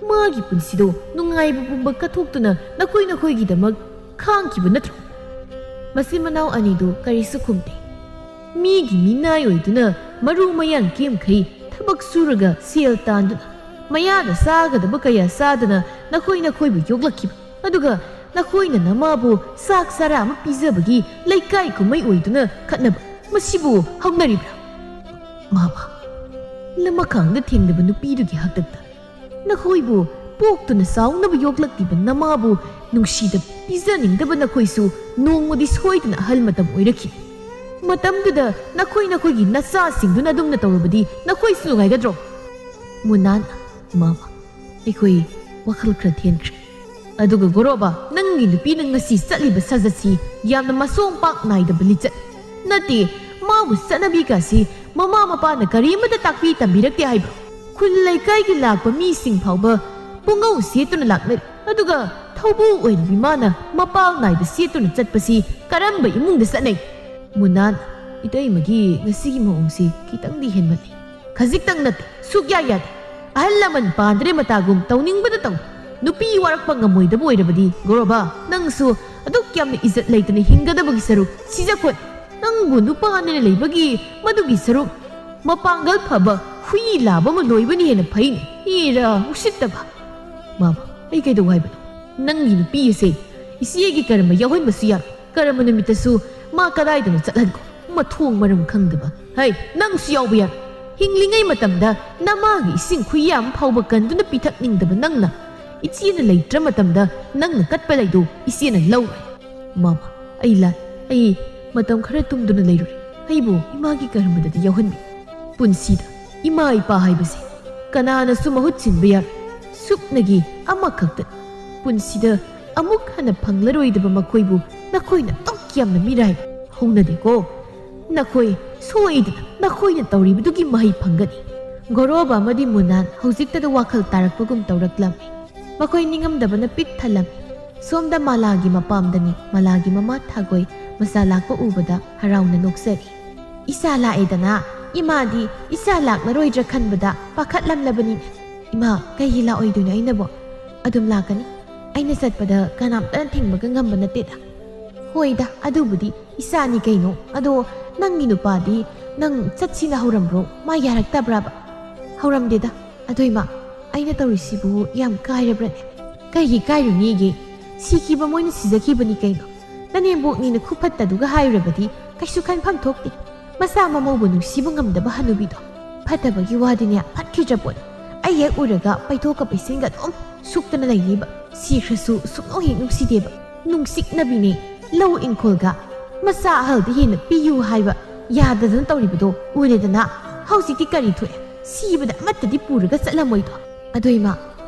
ꯃꯥꯒꯤ ꯄꯨꯟꯁꯤꯗꯣ ꯅꯨꯡꯉꯥꯏꯕ ꯄꯨꯝꯕ ꯀꯠꯊꯣꯛꯇꯨꯅ ꯅꯈꯣꯏ ꯅꯈꯣꯏꯒꯤꯗꯃꯛ ꯈꯥꯡꯈꯤꯕ ꯅꯠꯇ꯭ꯔꯣ? ꯃꯆꯤꯟ ꯃꯅꯥꯎ ꯑꯅꯤꯗꯨ ꯀꯔꯤꯁꯨ ꯈꯨꯝꯗꯦ꯫ ꯃꯤꯒꯤ ꯃꯤꯅꯥꯏ ꯑꯣꯏꯗꯨꯅ ꯃꯔꯨ ꯃꯌꯥꯡ ꯀꯦꯝꯈꯩ ꯊꯕꯛ ꯁꯨꯔꯒ ꯁꯦꯜ ꯇꯥꯟꯗꯨꯅ ꯃꯌꯥꯗ ꯆꯥꯒꯗꯕ ꯀꯌꯥ ꯆꯥꯗꯅ ꯅꯈꯣꯏ ꯅꯈꯣꯏꯕꯨ ꯌꯣꯛꯂꯛꯈꯤꯕ꯫ ꯑꯗꯨꯒ ꯅꯈꯣꯏꯅ ꯅꯃꯥꯕꯨ ꯆꯥꯛ ꯆꯔꯥ ꯑꯃ ꯄꯤꯖꯕꯒꯤ ꯂꯩꯀꯥꯏ ꯀꯨꯝꯍꯩ ꯑꯣꯏꯗꯨꯅ ꯈꯠꯅꯕ꯫ ꯃꯁꯤꯕꯨ ꯍꯧꯅꯔꯤꯕ꯭ꯔꯥ? ꯃꯥꯃ, ꯂꯃꯈꯥꯡꯗ ꯊꯦꯡꯅꯕ ꯅꯨꯄꯤꯗꯨꯒꯤ ꯍꯥꯛꯇꯛꯇ ꯅꯈꯣꯏꯕꯨ ꯄꯣꯛꯇꯨꯅ ꯆꯥꯎꯅꯕ ꯌꯣꯛꯂꯛꯂꯤꯕ ꯅꯃꯥꯕꯨ ꯅꯨꯡꯁꯤꯗ ꯄꯤꯖꯅꯤꯡꯗꯕ ꯅꯈꯣꯏꯁꯨ ꯅꯣꯡꯃꯗꯤ ꯁꯣꯏꯗꯅ ꯑꯍꯜ ꯃꯇꯝ ꯑꯣꯏꯔꯛꯈꯤ꯫ ꯃꯇꯝꯗꯨꯗ ꯅꯈꯣꯏ ꯅꯈꯣꯏꯒꯤ ꯅꯆꯥꯁꯤꯡꯗꯨꯅ ꯑꯗꯨꯝꯅ ꯇꯧꯔꯕꯗꯤ ꯅꯈꯣꯏꯁꯨ ꯅꯨꯡꯉꯥꯏꯒꯗ꯭ꯔꯣ? ꯃꯨꯅꯥꯟ, ꯃꯥꯃ, ꯑꯩꯈꯣꯏ ꯋꯥꯈꯜ ꯈꯔ ꯊꯦꯟꯈ꯭ꯔꯦ꯫ ꯑꯗꯨꯒ ꯒꯣꯔꯣꯕ, ꯅꯪꯒꯤ ꯅꯨꯄꯤꯅ ꯉꯁꯤ ꯆꯠꯂꯤꯕ ꯁꯥꯖꯠꯁꯤ ꯌꯥꯝꯅ ꯃꯁꯣꯡ ꯄꯥꯛ ꯅꯥꯏꯗꯕ ꯂꯤꯆꯠ ꯅꯠꯇꯦ꯫ ꯃꯥꯕꯨ ꯆꯠꯅꯕꯤꯒꯁꯤ ꯃꯃꯥ ꯃꯄꯥꯅ ꯀꯔꯤꯃꯠꯇ ꯇꯥꯛꯄꯤ ꯇꯝꯕꯤꯔꯛꯇꯦ ꯍꯥꯏꯕ꯭ꯔꯣ? ꯈꯨꯜ ꯂꯩꯀꯥꯏꯒꯤ ꯂꯥꯛꯄ ꯃꯤꯁꯤꯡ ꯐꯥꯎꯕ ꯄꯨꯡꯉꯧ ꯁꯦꯠꯇꯨꯅ ꯂꯥꯛꯅꯔꯤ꯫ ꯑꯗꯨꯒ ꯊꯧꯕꯨ ꯑꯣꯏꯔꯤꯕꯤ ꯃꯥꯅ ꯃꯄꯥꯜ ꯅꯥꯏꯕ ꯁꯦꯠꯇꯨꯅ ꯆꯠꯄꯁꯤ ꯀꯔꯝꯕ ꯏꯃꯨꯡꯗ ꯆꯠꯅꯩ? ꯃꯨꯅꯥꯟ, ꯏꯇꯩꯃꯒꯤ ꯉꯁꯤꯒꯤ ꯃꯑꯣꯡꯁꯤ ꯈꯤꯇꯪꯗꯤ ꯍꯦꯟꯃꯜꯂꯤ꯫ ꯈꯖꯤꯛꯇꯪ ꯅꯠꯇꯦ, ꯁꯨꯛꯌꯥ ꯌꯥꯗꯦ꯫ ꯑꯍꯜ ꯂꯃꯟ ꯄꯥꯟꯗ꯭ꯔꯦ ꯃꯇꯥꯒꯨꯝ ꯇꯧꯅꯤꯡꯕꯗ ꯇꯧ꯫ ꯅꯨꯄꯤ ꯋꯥꯔꯛꯄ ꯉꯝꯃꯣꯏꯗꯕ ꯑꯣꯏꯔꯕꯗꯤ, ꯒꯣꯔꯣꯕꯥ, ꯅꯪꯁꯨ ꯑꯗꯨꯛ ꯌꯥꯝꯅ ꯏꯖꯠ ꯂꯩꯇꯅ ꯍꯤꯡꯒꯗꯕꯒꯤ ꯁꯔꯨꯛ ꯁꯤꯖꯈꯣꯠ꯫ ꯅꯪꯕꯨ ꯅꯨꯄꯥꯅꯦꯅ ꯂꯩꯕꯒꯤ ꯃꯗꯨꯒꯤ ꯁꯔꯨꯛ ꯃꯄꯥꯡꯒꯜ ꯐꯕ ꯍꯨꯏ ꯂꯥꯕ ꯑꯃ ꯂꯣꯏꯕꯅ ꯍꯦꯟꯅ ꯐꯩꯅꯦ꯫ ꯏꯔꯥ, ꯎꯁꯤꯠꯇꯕ꯫ ꯃꯥꯃ, ꯑꯩ ꯀꯩꯗꯧ ꯍꯥꯏꯕꯅꯣ? ꯅꯪꯒꯤ ꯅꯨꯄꯤ ꯑꯁꯦ ꯏꯆꯦꯒꯤ ꯀꯔꯃ ꯌꯥꯎꯍꯟꯕꯁꯨ ꯌꯥꯔꯣꯏ꯫ ꯀꯔꯝꯕ ꯅꯨꯃꯤꯠꯇꯁꯨ ꯃꯥ ꯀꯗꯥꯏꯗꯅꯣ ꯆꯠꯍꯟꯈꯣ꯫ ꯃꯊꯣꯡ ꯃꯔꯝ ꯈꯪꯗꯕ꯫ ꯍꯩ, ꯅꯪꯁꯨ ꯌꯥꯎꯕ ꯌꯥꯔꯣꯏ꯫ ꯍꯤꯡꯂꯤꯉꯩ ꯃꯇꯝꯗ ꯅꯃꯥꯒꯤ ꯏꯁꯤꯡ ꯈꯨꯌꯥ ꯑꯃ ꯐꯥꯎꯕ ꯀꯟꯗꯨꯅ ꯄꯤꯊꯛꯅꯤꯡꯗꯕ ꯅꯪꯅ, ꯏꯆꯦꯅ ꯂꯩꯇ꯭ꯔ ꯃꯇꯝꯗ ꯅꯪꯅ ꯀꯠꯄ ꯂꯩꯗꯨ ꯏꯆꯦꯅ ꯂꯧꯔꯣꯏ꯫ ꯃꯥꯃ, ꯑꯩ ꯂꯥꯜ꯫ ꯑꯩ ꯃꯇꯝ ꯈꯔ ꯇꯨꯝꯗꯨꯅ ꯂꯩꯔꯨꯔꯦ꯫ ꯑꯩꯕꯨ ꯏꯃꯥꯒꯤ ꯀꯔꯃꯗꯗꯤ ꯌꯥꯎꯍꯟꯕꯤ꯫ ꯄꯨꯟꯁꯤꯗ ꯏꯃꯥ ꯏꯄꯥ ꯍꯥꯏꯕꯁꯦ ꯀꯅꯥꯅꯁꯨ ꯃꯍꯨꯠ ꯁꯤꯟꯕ ꯌꯥꯔꯣꯏ꯫ ꯁꯨꯞꯅꯒꯤ ꯑꯃꯈꯛꯇ꯫ ꯄꯨꯟꯁꯤꯗ ꯑꯃꯨꯛ ꯍꯟꯅ ꯐꯪꯂꯔꯣꯏꯗꯕ ꯃꯈꯣꯏꯕꯨ ꯅꯈꯣꯏꯅ ꯑꯗꯨꯛ ꯌꯥꯝꯅ ꯃꯤꯔꯥꯏꯕ ꯍꯧꯅꯗꯦꯀꯣ꯫ ꯅꯈꯣꯏ ꯁꯣꯏꯗꯅ ꯅꯈꯣꯏꯅ ꯇꯧꯔꯤꯕꯗꯨꯒꯤ ꯃꯍꯩ ꯐꯪꯒꯅꯤ꯫ ꯒꯣꯔꯣꯕ ꯑꯃꯗꯤ ꯃꯨꯅꯥꯟ ꯍꯧꯖꯤꯛꯇꯗ ꯋꯥꯈꯜ ꯇꯥꯔꯛꯄꯒꯨꯝ ꯇꯧꯔꯛꯂꯝꯃꯤ꯫ ꯃꯈꯣꯏ ꯅꯤꯡꯉꯝꯗꯕꯅ ꯄꯤꯛ ꯊꯜꯂꯝꯃꯤ꯫ ꯁꯣꯝꯗ ꯃꯥꯂꯥꯒꯤ ꯃꯄꯥꯝꯗꯅꯤ꯫ ꯃꯥꯂꯥꯒꯤ ꯃꯃꯥ ꯊꯥꯒꯣꯏ ꯃꯆꯥ ꯂꯥꯛꯄ ꯎꯕꯗ ꯍꯔꯥꯎꯅ ꯅꯣꯛꯆꯔꯤ꯫ "ꯏꯆꯥ ꯂꯥꯛꯑꯦꯗꯅ, ꯏꯃꯥꯗꯤ ꯏꯆꯥ ꯂꯥꯛꯂꯔꯣꯏꯗ꯭ꯔꯥ ꯈꯟꯕꯗ ꯄꯥꯈꯠꯂꯝꯂꯕꯅꯤꯅꯦ꯫ ꯏꯃꯥ, ꯀꯩꯒꯤ ꯂꯥꯛꯑꯣꯏꯗꯣꯏꯅꯣ ꯑꯩꯅꯕꯣ? ꯑꯗꯨꯝ ꯂꯥꯛꯀꯅꯤ꯫ ꯑꯩꯅ ꯆꯠꯄꯗ ꯀꯅꯥꯝꯇꯅ ꯊꯤꯡꯕꯒ ꯉꯝꯕ ꯅꯠꯇꯦꯗ꯫ ꯍꯣꯏꯗ, ꯑꯗꯨꯕꯨꯗꯤ ꯏꯆꯥꯅꯤ ꯀꯩꯅꯣ꯫ ꯑꯗꯣ ꯅꯪꯒꯤ ꯅꯨꯄꯥꯗꯤ ꯅꯪ ꯆꯠꯁꯤꯅ ꯍꯧꯔꯝꯕ꯭ꯔꯣ? ꯃꯥ ꯌꯥꯔꯛꯇꯕ꯭ꯔꯥꯕ?" "ꯍꯧꯔꯝꯗꯦꯗ꯫ ꯑꯗꯣ ꯏꯃꯥ, ꯑꯩꯅ ꯇꯧꯔꯤꯁꯤꯕꯨ ꯌꯥꯝ ꯀꯥꯏꯔꯕ꯭ꯔꯅꯦ?" "ꯀꯩꯒꯤ ꯀꯥꯏꯔꯨꯅꯤꯒꯦ? ꯁꯤꯈꯤꯕ ꯃꯣꯏꯅ ꯁꯤꯖꯈꯤꯕꯅꯤ ꯀꯩꯅꯣ꯫ ꯅꯅꯦꯝꯕꯣꯛꯅꯤꯅ ꯈꯨꯐꯠꯇꯗꯨꯒ ꯍꯥꯏꯔꯨꯔꯕꯗꯤ ꯀꯩꯁꯨ ꯈꯟꯐꯝ ꯊꯣꯛꯇꯦ꯫ ꯃꯆꯥ ꯃꯃꯧꯕꯨ ꯅꯨꯡꯁꯤꯕ ꯉꯝꯗꯕ ꯍꯅꯨꯕꯤꯗꯣ꯫ ꯐꯠꯇꯕꯒꯤ ꯋꯥꯗꯤꯅꯦ, ꯐꯠꯈꯤꯗ꯭ꯔ ꯄꯣꯠꯅꯤ꯫ ꯑꯩ ꯍꯦꯛ ꯎꯔꯒ ꯄꯩꯊꯣꯛꯀ ꯄꯩꯁꯤꯟꯒ ꯑꯗꯨꯝ ꯁꯨꯛꯇꯅ ꯂꯩꯅꯤꯕ꯫ ꯁꯤꯈ꯭ꯔꯁꯨ ꯁꯨꯛꯅꯧ ꯍꯦꯛ ꯅꯨꯡꯁꯤꯗꯦꯕ꯫ ꯅꯨꯡꯁꯤꯛꯅꯕꯤꯅꯦ꯫ ꯂꯧ ꯏꯪꯈꯣꯜꯒ ꯃꯆꯥ ꯑꯍꯜꯗ ꯍꯦꯟꯅ ꯄꯤꯌꯨ ꯍꯥꯏꯕ ꯌꯥꯗꯗꯅ ꯇꯧꯔꯤꯕꯗꯣ ꯎꯔꯦꯗꯅ꯫ ꯍꯧꯖꯤꯛꯇꯤ ꯀꯔꯤ ꯊꯣꯛꯑꯦ? ꯁꯤꯕꯗ ꯑꯃꯠꯇꯗꯤ ꯄꯨꯔꯒ ꯆꯠꯂꯝꯃꯣꯏꯗꯣ꯫ ꯑꯗꯣ ꯏꯃꯥ,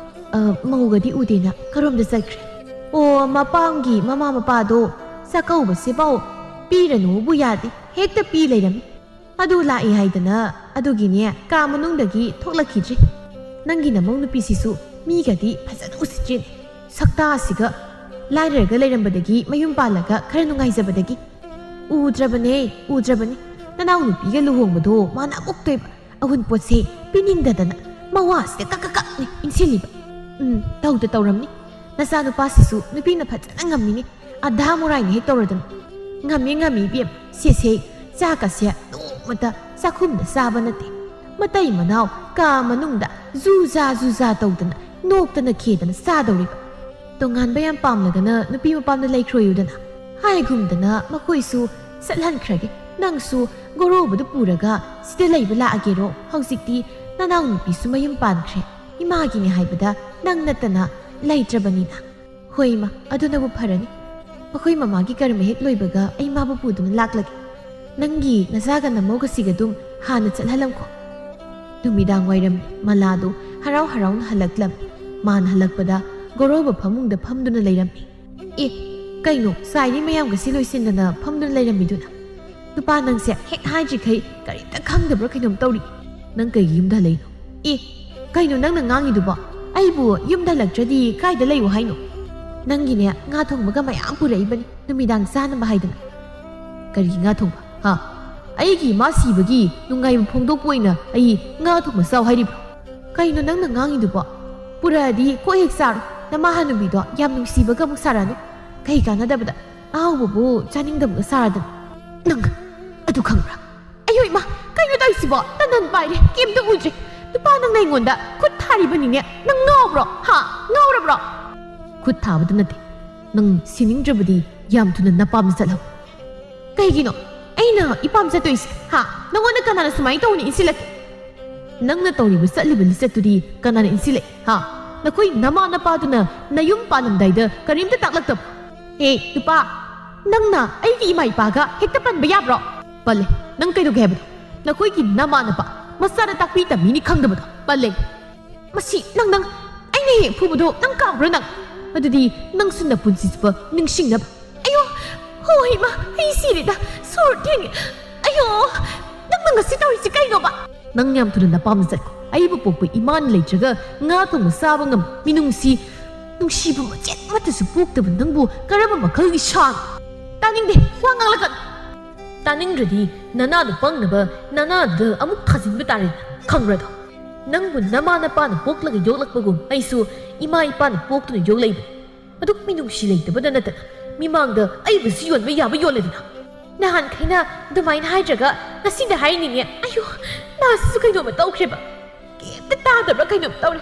ꯑ, ꯃꯧꯒꯗꯤ ꯎꯗꯦꯅ ꯀꯔꯣꯝꯗ ꯆꯠꯈ꯭ꯔꯦ?" "ꯑꯣ, ꯃꯄꯥꯝꯒꯤ ꯃꯃꯥ ꯃꯄꯥꯗꯣ ꯆꯥꯛꯀꯧꯕꯁꯦ ꯄꯥꯎ ꯄꯤꯔꯅꯨꯕꯨ ꯌꯥꯗꯦ, ꯍꯦꯛꯇ ꯄꯤ ꯂꯩꯔꯝꯃꯤ꯫ ꯑꯗꯨ ꯂꯥꯛꯏ ꯍꯥꯏꯗꯅ ꯑꯗꯨꯒꯤꯅꯦ ꯀꯥ ꯃꯅꯨꯡꯗꯒꯤ ꯊꯣꯛꯂꯛꯈꯤꯗ꯭ꯔꯤ꯫ ꯅꯪꯒꯤ ꯅꯃꯧ ꯅꯨꯄꯤꯁꯤꯁꯨ ꯃꯤꯒꯗꯤ ꯐꯖꯅ ꯎꯁꯤꯠꯇ꯭ꯔꯤꯅꯦ꯫ ꯁꯛꯇꯥꯁꯤꯒ ꯂꯥꯏꯔꯔꯒ ꯂꯩꯔꯝꯕꯗꯒꯤ ꯃꯌꯨꯝ ꯄꯥꯜꯂꯒ ꯈꯔ ꯅꯨꯡꯉꯥꯏꯖꯕꯗꯒꯤ ꯎꯗ꯭ꯔꯕꯅꯦ, ꯎꯗ꯭ꯔꯕꯅꯤ꯫ ꯅꯅꯥꯎ ꯅꯨꯄꯤꯒ ꯂꯨꯍꯣꯡꯕꯗꯣ ꯃꯥꯅ ꯑꯃꯨꯛꯇꯣꯏꯕ ꯑꯍꯨꯟꯄꯣꯠꯁꯦ ꯄꯤꯅꯤꯡꯗꯗꯅ ꯃꯋꯥꯁꯤꯗ ꯀꯛ ꯀꯛ ꯀꯛꯅꯤ ꯏꯟꯁꯤꯜꯂꯤꯕ꯫ ꯎꯝ, ꯇꯧꯗ ꯇꯧꯔꯝꯅꯤ꯫ ꯅꯆꯥꯅꯨꯄꯥꯁꯤꯁꯨ ꯅꯨꯄꯤꯅ ꯐꯖꯅ ꯉꯝꯃꯤꯅꯦ꯫ ꯑꯙꯥ ꯃꯣꯔꯥꯏꯅ ꯍꯦꯛ ꯇꯧꯔꯗꯅ꯫ ꯉꯝꯃꯤ, ꯉꯝꯃꯤ ꯏꯕꯦꯝ꯫ ꯁꯦꯁꯦ, ꯆꯥꯛꯀꯁꯦ ꯅꯣꯡꯃꯇ ꯆꯥꯛꯈꯨꯝꯗ ꯆꯥꯕ ꯅꯠꯇꯦ꯫ ꯃꯇꯩ ꯃꯅꯥꯎ ꯀꯥ ꯃꯅꯨꯡꯗ ꯖꯨꯖꯥ ꯖꯨꯖꯥ ꯇꯧꯗꯅ ꯅꯣꯛꯇꯅ ꯈꯦꯗꯅ ꯆꯥꯗꯧꯔꯤꯕ꯫ ꯇꯣꯉꯥꯟꯕ ꯌꯥꯝ ꯄꯥꯝꯂꯒꯅ ꯅꯨꯄꯤ ꯃꯄꯥꯝꯗ ꯂꯩꯈ꯭ꯔꯣꯌꯨꯗꯅ꯫ ꯍꯥꯏꯒꯨꯝꯗꯅ ꯃꯈꯣꯏꯁꯨ ꯆꯠꯍꯟꯈ꯭ꯔꯒꯦ꯫ ꯅꯪꯁꯨ ꯒꯣꯔꯣꯕꯗꯨ ꯄꯨꯔꯒ ꯁꯤꯗ ꯂꯩꯕ ꯂꯥꯛꯑꯒꯦꯔꯣ? ꯍꯧꯖꯤꯛꯇꯤ ꯅꯅꯥꯎ ꯅꯨꯄꯤꯁꯨ ꯃꯌꯨꯝ ꯄꯥꯟꯈ꯭ꯔꯦ꯫ ꯏꯃꯥꯒꯤꯅꯤ ꯍꯥꯏꯕꯗ ꯅꯪ ꯅꯠꯇꯅ ꯂꯩꯇ꯭ꯔꯕꯅꯤꯅ꯫ ꯍꯣꯏ ꯏꯃꯥ, ꯑꯗꯨꯅꯕꯨ ꯐꯔꯅꯤ꯫ ꯃꯈꯣꯏ ꯃꯃꯥꯒꯤ ꯀꯔꯃ ꯍꯦꯛ ꯂꯣꯏꯕꯒ ꯑꯩ ꯃꯥꯕꯨ ꯄꯨꯗꯨꯅ ꯂꯥꯛꯂꯒꯦ꯫ ꯅꯪꯒꯤ ꯅꯆꯥꯒ ꯅꯃꯧꯒꯁꯤꯒ ꯑꯗꯨꯝ ꯍꯥꯟꯅ ꯆꯠꯍꯜꯂꯝꯈꯣ꯫ ꯅꯨꯃꯤꯗꯥꯡ ꯋꯥꯏꯔꯝ ꯃꯂꯥꯗꯨ ꯍꯔꯥꯎ ꯍꯔꯥꯎꯅ ꯍꯜꯂꯛꯂꯝꯃꯤ꯫ ꯃꯥꯅ ꯍꯜꯂꯛꯄꯗ ꯒꯣꯔꯣꯕ ꯐꯃꯨꯡꯗ ꯐꯝꯗꯨꯅ ꯂꯩꯔꯝꯃꯤ꯫ ꯑꯦ, ꯀꯩꯅꯣ ꯆꯥꯏꯔꯤ ꯃꯌꯥꯝꯒꯁꯤ ꯂꯣꯏꯁꯤꯟꯗꯅ ꯐꯝꯗꯨꯅ ꯂꯩꯔꯝꯃꯤꯗꯨꯅ? ꯅꯨꯄꯥ ꯅꯪꯁꯦ ꯍꯦꯛ ꯍꯥꯏꯗ꯭ꯔꯤꯈꯩ ꯀꯔꯤꯝꯇ ꯈꯪꯗꯕ꯭ꯔꯥ ꯀꯩꯅꯣꯝ ꯇꯧꯔꯤ꯫ ꯅꯪ ꯀꯩꯒꯤ ꯌꯨꯝꯗ ꯍꯜꯂꯛꯏꯅꯣ? ꯑꯦ, ꯀꯩꯅꯣ ꯅꯪꯅ ꯉꯥꯡꯉꯤꯗꯨꯕꯣ? ꯑꯩꯕꯨ ꯌꯨꯝꯗ ꯍꯜꯂꯛꯇ꯭ꯔꯗꯤ ꯀꯥꯏꯗ ꯂꯩꯌꯨ ꯍꯥꯏꯅꯣ? ꯅꯪꯒꯤꯅꯦ ꯉꯥ ꯊꯣꯡꯕꯒ ꯃꯌꯥꯝ ꯄꯨꯔꯛꯏꯕꯅꯤ ꯅꯨꯃꯤꯗꯥꯡ ꯆꯥꯅꯕ ꯍꯥꯏꯗꯅ꯫ ꯀꯔꯤꯒꯤ ꯉꯥ ꯊꯣꯡꯕ? ꯍꯥ? ꯑꯩꯒꯤ ꯏꯃꯥ ꯁꯤꯕꯒꯤ ꯅꯨꯡꯉꯥꯏꯕ ꯐꯣꯡꯗꯣꯛꯄ ꯑꯣꯏꯅ ꯑꯩ ꯉꯥ ꯊꯣꯡꯕ ꯆꯥꯎ ꯍꯥꯏꯔꯤꯕ꯭ꯔꯣ? ꯀꯩꯅꯣ ꯅꯪꯅ ꯉꯥꯡꯉꯤꯗꯨꯕꯣ? ꯄꯨꯔꯛꯑꯗꯤ ꯀꯣꯛ ꯍꯦꯛ ꯆꯥꯔꯣ꯫ ꯅꯃꯥ ꯍꯅꯨꯕꯤꯗꯣ ꯌꯥꯝ ꯅꯨꯡꯁꯤꯕꯒ ꯑꯃꯨꯛ ꯁꯥꯔꯛꯑꯅꯨ꯫ ꯀꯩ ꯀꯥꯟꯅꯗꯕꯗ ꯑꯍꯥꯎꯕꯕꯨ ꯆꯥꯅꯤꯡꯗꯕꯒ ꯁꯥꯔꯗꯅ꯫ ꯅꯪ ꯑꯗꯨ ꯈꯪꯕ꯭ꯔꯥ? ꯑꯌꯣ ꯏꯃꯥ, ꯀꯩꯅꯣ ꯇꯧꯔꯤꯁꯤꯕꯣ? ꯇꯟꯗꯟ ꯄꯥꯏꯔꯦ, ꯀꯩꯝꯇ ꯎꯗ꯭ꯔꯦ꯫ ꯅꯨꯄꯥ ꯅꯪꯅ ꯑꯩꯉꯣꯟꯗ ꯈꯨꯠ ꯊꯥꯔꯤꯕꯅꯤꯅꯦ꯫ ꯅꯪ ꯉꯥꯎꯕ꯭ꯔꯣ? ꯍꯥ? ꯉꯥꯎꯔꯕ꯭ꯔꯣ? ꯈꯨꯠ ꯊꯥꯕꯗ ꯅꯠꯇꯦ, ꯅꯪ ꯁꯤꯅꯤꯡꯗ꯭ꯔꯕꯗꯤ ꯌꯥꯝ ꯊꯨꯅ ꯅꯄꯥꯝꯗ ꯆꯠꯍꯧ꯫ ꯀꯩꯒꯤꯅꯣ ꯑꯩꯅ ꯏꯄꯥꯝ ꯆꯠꯇꯣꯏꯁꯦ? ꯍꯥ? ꯅꯉꯣꯟꯗ ꯀꯅꯥꯅ ꯁꯨꯃꯥꯏꯅ ꯇꯧꯅꯤ ꯏꯟꯁꯤꯜꯂꯛꯀꯦ? ꯅꯪꯅ ꯇꯧꯔꯤꯕ ꯆꯠꯂꯤꯕ ꯂꯤꯆꯠꯇꯨꯗꯤ ꯀꯅꯥꯅ ꯏꯟꯁꯤꯜꯂꯛꯏ? ꯍꯥ? ꯅꯈꯣꯏ ꯅꯃꯥ ꯅꯄꯥꯗꯨꯅ ꯅꯌꯨꯝ ꯄꯥꯜꯂꯝꯗꯥꯏꯗ ꯀꯔꯤꯝꯇ ꯇꯥꯛꯂꯛꯇꯕ? ꯑꯦ, ꯅꯨꯄꯥ, ꯅꯪꯅ ꯑꯩꯒꯤ ꯏꯃꯥ ꯏꯄꯥꯒ ꯍꯦꯛꯇ ꯄꯟꯕ ꯌꯥꯕ꯭ꯔꯣ? ꯄꯜꯂꯦ꯫ ꯅꯪ ꯀꯩꯗꯧꯒꯦ ꯍꯥꯏꯕꯅꯣ? ꯅꯈꯣꯏꯒꯤ ꯅꯃꯥ ꯅꯄꯥ ꯃꯆꯥꯗ ꯇꯥꯛꯄꯤ ꯇꯝꯕꯤꯅꯤ ꯈꯪꯗꯕꯗꯣ? ꯄꯜꯂꯦ꯫ ꯃꯁꯤ ꯅꯪ, ꯅꯪ ꯑꯩꯅ ꯍꯦꯛ ꯐꯨꯕꯗꯣ ꯅꯪ ꯀꯥꯎꯕ꯭ꯔꯥ ꯅꯪ? ꯑꯗꯨꯗꯤ ꯅꯪꯁꯨ ꯅꯄꯨꯟꯁꯤ ꯆꯨꯞꯄ ꯅꯤꯡꯁꯤꯡꯅꯕ꯫ ꯑꯌꯣ, ꯍꯣ ꯏꯃꯥ, ꯑꯩ ꯁꯤꯔꯦꯗ, ꯁꯣꯔ ꯊꯦꯡꯉꯦ꯫ ꯑꯌꯣ, ꯅꯪꯅ ꯉꯁꯤ ꯇꯧꯔꯤꯁꯤ ꯀꯩꯅꯣꯕ? ꯅꯪ ꯌꯥꯝ ꯊꯨꯅ ꯅꯄꯥꯝꯗ ꯆꯠꯈꯣ꯫ ꯑꯩꯕꯨ ꯄꯣꯛꯄ ꯏꯃꯥꯅ ꯂꯩꯇ꯭ꯔꯒ ꯉꯥ ꯊꯣꯡꯕ ꯆꯥꯕ ꯉꯝꯕ ꯃꯤꯅꯨꯡꯁꯤ, ꯅꯨꯡꯁꯤꯕ ꯃꯆꯦꯠ ꯑꯃꯠꯇꯁꯨ ꯄꯣꯛꯇꯕ ꯅꯪꯕꯨ ꯀꯔꯝꯕ ꯃꯈꯜꯒꯤ ꯁꯥꯅꯣ? ꯇꯥꯅꯤꯡꯗꯦ, ꯋꯥ ꯉꯥꯡꯂꯛꯀꯅꯨ꯫ ꯇꯥꯅꯤꯡꯗ꯭ꯔꯗꯤ ꯅꯅꯥꯗꯣ ꯄꯪꯅꯕ ꯅꯅꯥꯗꯨꯗ ꯑꯃꯨꯛ ꯊꯥꯖꯤꯟꯕ ꯇꯥꯔꯦꯗꯅ, ꯈꯪꯕ꯭ꯔꯥꯗꯣ? ꯅꯪꯕꯨ ꯅꯃꯥ ꯅꯄꯥꯅ ꯄꯣꯛꯂꯒ ꯌꯣꯛꯂꯛꯄꯒꯨꯝ ꯑꯩꯁꯨ ꯏꯃꯥ ꯏꯄꯥꯅ ꯄꯣꯛꯇꯨꯅ ꯌꯣꯛꯂꯛꯏꯕꯅꯤ꯫ ꯑꯗꯨꯛ ꯃꯤꯅꯨꯡꯁꯤ ꯂꯩꯇꯕꯗ ꯅꯠꯇꯅ ꯃꯤꯃꯥꯡꯗ ꯑꯩꯕꯨꯁꯨ ꯌꯣꯟꯕ ꯌꯥꯕ ꯌꯣꯜꯂꯦꯗꯅ꯫ ꯅꯍꯥꯟꯈꯩꯅ ꯑꯗꯨꯃꯥꯏꯅ ꯍꯥꯏꯗ꯭ꯔꯒ ꯉꯁꯤꯗ ꯍꯥꯏꯅꯤꯡꯉꯦ꯫ ꯑꯌꯣ, ꯃꯥꯁꯤꯁꯨ ꯀꯩꯅꯣꯝꯃ ꯇꯧꯈ꯭ꯔꯦꯕ꯫ ꯀꯩꯝꯇ ꯇꯥꯗꯕ꯭ꯔꯥ ꯀꯩꯅꯣꯝ ꯇꯧꯔꯦ꯫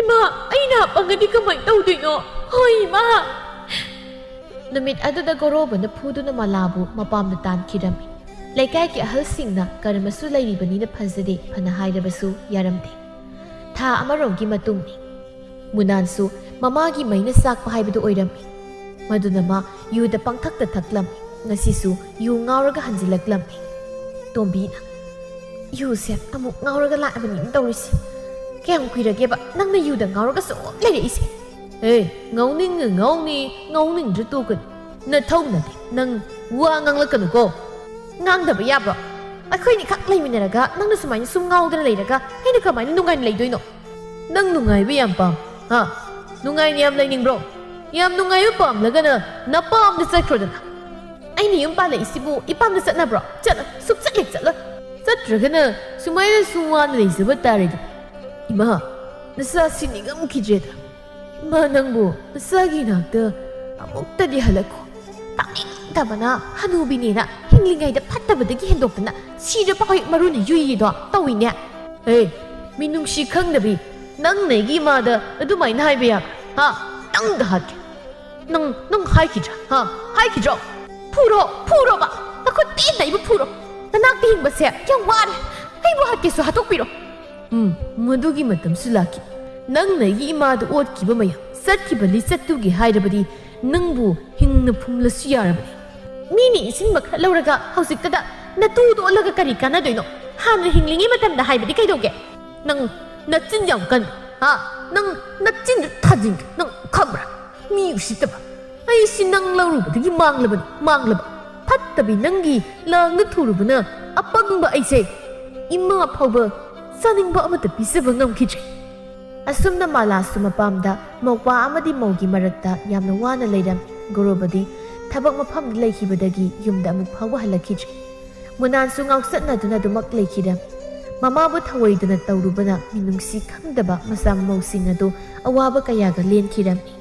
ꯏꯃꯥ, ꯑꯩ ꯅꯥ ꯄꯪꯉꯗꯤ ꯀꯃꯥꯏꯅ ꯇꯧꯗꯣꯏꯅꯣ? ꯍꯣꯏ, ꯏꯃꯥ꯫ ꯅꯨꯃꯤꯠ ꯑꯗꯨꯗ ꯒꯣꯔꯣꯕꯅ ꯐꯨꯗꯨꯅ ꯃꯂꯥꯕꯨ ꯃꯄꯥꯝꯗ ꯇꯥꯟꯈꯤꯔꯝꯃꯤ꯫ ꯂꯩꯀꯥꯏꯒꯤ ꯑꯍꯜꯁꯤꯡꯅ ꯀꯔꯃꯁꯨ ꯂꯩꯔꯤꯕꯅꯤꯅ ꯐꯖꯗꯦ ꯐꯅ ꯍꯥꯏꯔꯕꯁꯨ ꯌꯥꯔꯝꯗꯦ꯫ ꯊꯥ ꯑꯃꯔꯣꯝꯒꯤ ꯃꯇꯨꯡꯅꯤ꯫ ꯃꯨꯅꯥꯟꯁꯨ ꯃꯃꯥꯒꯤ ꯃꯩꯅ ꯆꯥꯛꯄ ꯍꯥꯏꯕꯗꯨ ꯑꯣꯏꯔꯝꯃꯤ꯫ ꯃꯗꯨꯅ ꯃꯥ ꯌꯨꯗ ꯄꯪꯊꯛꯇ ꯊꯛꯂꯝꯃꯤ꯫ ꯉꯁꯤꯁꯨ ꯌꯨ ꯉꯥꯎꯔꯒ ꯍꯟꯖꯤꯜꯂꯛꯂꯝꯃꯤ꯫ ꯇꯣꯝꯕꯤꯅ, "ꯌꯨꯁꯦ ꯑꯃꯨꯛ ꯉꯥꯎꯔꯒ ꯂꯥꯛꯑꯕꯅꯤꯅ ꯇꯧꯔꯤꯁꯦ꯫ ꯀꯌꯥꯝ ꯀꯨꯏꯔꯒꯦꯕ ꯅꯪꯅ ꯌꯨꯗ ꯉꯥꯎꯔꯒ ꯁꯨꯝ ꯂꯩꯔꯛꯏꯁꯦ?" "ꯑꯦ, ꯉꯥꯎꯅꯤꯡꯉ ꯉꯥꯎꯅꯤ, ꯉꯥꯎꯅꯤꯡꯗ꯭ꯔ ꯇꯣꯛꯀꯅꯤ꯫ ꯅꯊꯧ ꯅꯠꯇꯦ, ꯅꯪ ꯋꯥ ꯉꯥꯡꯂꯛꯀꯅꯨꯀꯣ꯫" "ꯉꯥꯡꯗꯕ ꯌꯥꯕ꯭ꯔꯣ? ꯑꯩꯈꯣꯏꯅꯤꯈꯛ ꯂꯩꯃꯤꯟꯅꯔꯒ ꯅꯪꯅ ꯁꯨꯃꯥꯏꯅ ꯁꯨꯝ ꯉꯥꯎꯗꯅ ꯂꯩꯔꯒ ꯑꯩꯅ ꯀꯃꯥꯏꯅ ꯅꯨꯡꯉꯥꯏꯅ ꯂꯩꯗꯣꯏꯅꯣ?" "ꯅꯪ ꯅꯨꯡꯉꯥꯏꯕ ꯌꯥꯝ ꯄꯥꯝ, ꯍꯥ? ꯅꯨꯡꯉꯥꯏꯅ ꯌꯥꯝ ꯂꯩꯅꯤꯡꯕ꯭ꯔꯣ? ꯌꯥꯝ ꯅꯨꯡꯉꯥꯏꯕ ꯄꯥꯝꯂꯒꯅ ꯅꯄꯥꯝꯗ ꯆꯠꯈ꯭ꯔꯣꯗꯅ꯫ ꯑꯩꯅ ꯌꯨꯝ ꯄꯥꯜꯂꯛꯏꯁꯤꯕꯨ ꯏꯄꯥꯝꯗ ꯆꯠꯅꯕ꯭ꯔꯣ? ꯆꯠꯂꯣ, ꯁꯨꯛꯆꯠ ꯍꯦꯛ ꯆꯠꯂꯣ꯫" "ꯆꯠꯇ꯭ꯔꯒꯅ ꯁꯨꯃꯥꯏꯅ ꯁꯨꯝ ꯋꯥꯅ ꯂꯩꯖꯕ ꯇꯥꯔꯦꯗꯅ꯫ ꯏꯃꯥ, ꯅꯆꯥꯁꯤ ꯅꯤꯡꯉꯝꯈꯤꯗ꯭ꯔꯦꯗ꯫ ꯏꯃꯥ, ꯅꯪꯕꯨ ꯅꯆꯥꯒꯤ ꯏꯅꯥꯛꯇ ꯑꯃꯨꯛꯇꯗꯤ ꯍꯜꯂꯛꯈꯣ꯫ ꯇꯥꯅꯤꯡꯗꯕꯅ ꯍꯅꯨꯕꯤꯅꯦꯅ ꯍꯤꯡꯂꯤꯉꯩꯗ ꯐꯠꯇꯕꯗꯒꯤ ꯍꯦꯟꯗꯣꯛꯇꯅ ꯁꯤꯔ ꯐꯥꯎ ꯍꯦꯛ ꯃꯔꯨꯅ ꯌꯨꯏꯌꯦꯗꯣ ꯇꯧꯏꯅꯦ꯫ ꯑꯦ, ꯃꯤꯅꯨꯡꯁꯤ ꯈꯪꯗꯕꯤ, ꯅꯪꯅ ꯑꯩꯒꯤ ꯏꯃꯥꯗ ꯑꯗꯨꯃꯥꯏꯅ ꯍꯥꯏꯕ ꯌꯥꯕ꯭ꯔꯥ? ꯍꯥ? ꯅꯪꯗ ꯍꯥꯠꯀꯦ꯫ ꯅꯪ, ꯅꯪ ꯍꯥꯏꯈꯤꯗ꯭ꯔꯥ? ꯍꯥ? ꯍꯥꯏꯈꯤꯗ꯭ꯔꯣ? ꯐꯨꯔꯣ, ꯐꯨꯔꯣꯕ꯫ ꯅꯈꯨꯠ ꯇꯦꯟꯅ ꯑꯩꯕꯨ ꯐꯨꯔꯣ꯫ ꯅꯅꯥꯛꯇ ꯍꯤꯡꯕꯁꯦ ꯌꯥꯝ ꯋꯥꯔꯦ꯫ ꯑꯩꯕꯨ ꯍꯥꯠꯀꯦꯁꯨ ꯍꯥꯠꯇꯣꯛꯄꯤꯔꯣ꯫ ꯎꯝ, ꯃꯗꯨꯒꯤ ꯃꯇꯝꯁꯨ ꯂꯥꯛꯈꯤ꯫ ꯅꯪꯅ ꯑꯩꯒꯤ ꯏꯃꯥꯗ ꯑꯣꯠꯈꯤꯕ ꯃꯌꯥꯝ, ꯆꯠꯈꯤꯕ ꯂꯤꯆꯠꯇꯨꯒꯤ ꯍꯥꯏꯔꯕꯗꯤ ꯅꯪꯕꯨ ꯍꯤꯡꯅ ꯐꯨꯝꯂꯁꯨ ꯌꯥꯔꯕꯅꯤ꯫ ꯃꯤꯅ ꯏꯟꯁꯤꯟꯕ ꯈꯔ ꯂꯧꯔꯒ ꯍꯧꯖꯤꯛꯇꯗ ꯅꯇꯨꯗꯣ ꯑꯣꯜꯂꯒ ꯀꯔꯤ ꯀꯥꯟꯅꯗꯣꯏꯅꯣ? ꯍꯥꯟꯅ ꯍꯤꯡꯂꯤꯉꯩ ꯃꯇꯝꯗ ꯍꯥꯏꯕꯗꯤ ꯀꯩꯗꯧꯒꯦ? ꯅꯪ ꯅꯆꯤꯟ ꯌꯥꯝ ꯀꯟ, ꯍꯥ? ꯅꯪ ꯅꯆꯤꯟꯗꯨ ꯊꯥꯖꯤꯟꯒꯦ, ꯅꯪ ꯈꯪꯕ꯭ꯔꯥ? ꯃꯤ ꯎꯁꯤꯠꯇꯕ꯫ ꯑꯩꯁꯤ ꯅꯪ ꯂꯧꯔꯨꯕꯗꯒꯤ ꯃꯥꯡꯂꯕꯅꯤ, ꯃꯥꯡꯂꯕ꯫ ꯐꯠꯇꯕꯤ ꯅꯪꯒꯤ ꯂꯥꯡꯗ ꯊꯨꯔꯨꯕꯅ ꯑꯄꯪꯕ ꯑꯩꯁꯦ ꯏꯃꯥ ꯐꯥꯎꯕ ꯆꯥꯅꯤꯡꯕ ꯑꯃꯠꯇ ꯄꯤꯖꯕ ꯉꯝꯈꯤꯗ꯭ꯔꯦ꯫ ꯑꯁꯨꯝꯅ ꯃꯥꯂꯥꯁꯨ ꯃꯄꯥꯝꯗ ꯃꯧꯄ꯭ꯋꯥ ꯑꯃꯗꯤ ꯃꯧꯒꯤ ꯃꯔꯛꯇ ꯌꯥꯝꯅ ꯋꯥꯅ ꯂꯩꯔꯝꯃꯤ꯫ ꯒꯣꯔꯣꯕꯗꯤ ꯊꯕꯛ ꯃꯐꯝꯗ ꯂꯩꯈꯤꯕꯗꯒꯤ ꯌꯨꯝꯗ ꯑꯃꯨꯛ ꯐꯥꯎꯕ ꯍꯜꯂꯛꯈꯤꯗ꯭ꯔꯦ꯫ ꯃꯨꯅꯥꯟꯁꯨ ꯉꯥꯎꯆꯠꯅꯗꯨꯅ ꯑꯗꯨꯃꯛ ꯂꯩꯈꯤꯔꯝꯃꯤ꯫ ꯃꯃꯥꯕꯨ ꯊꯧꯑꯣꯏꯗꯅ ꯇꯧꯔꯨꯕꯅ ꯃꯤꯅꯨꯡꯁꯤ ꯈꯪꯗꯕ ꯃꯆꯥ ꯃꯃꯧꯁꯤꯡ ꯑꯗꯨ ꯑꯋꯥꯕ ꯀꯌꯥꯒ ꯂꯦꯟꯈꯤꯔꯝꯃꯤ꯫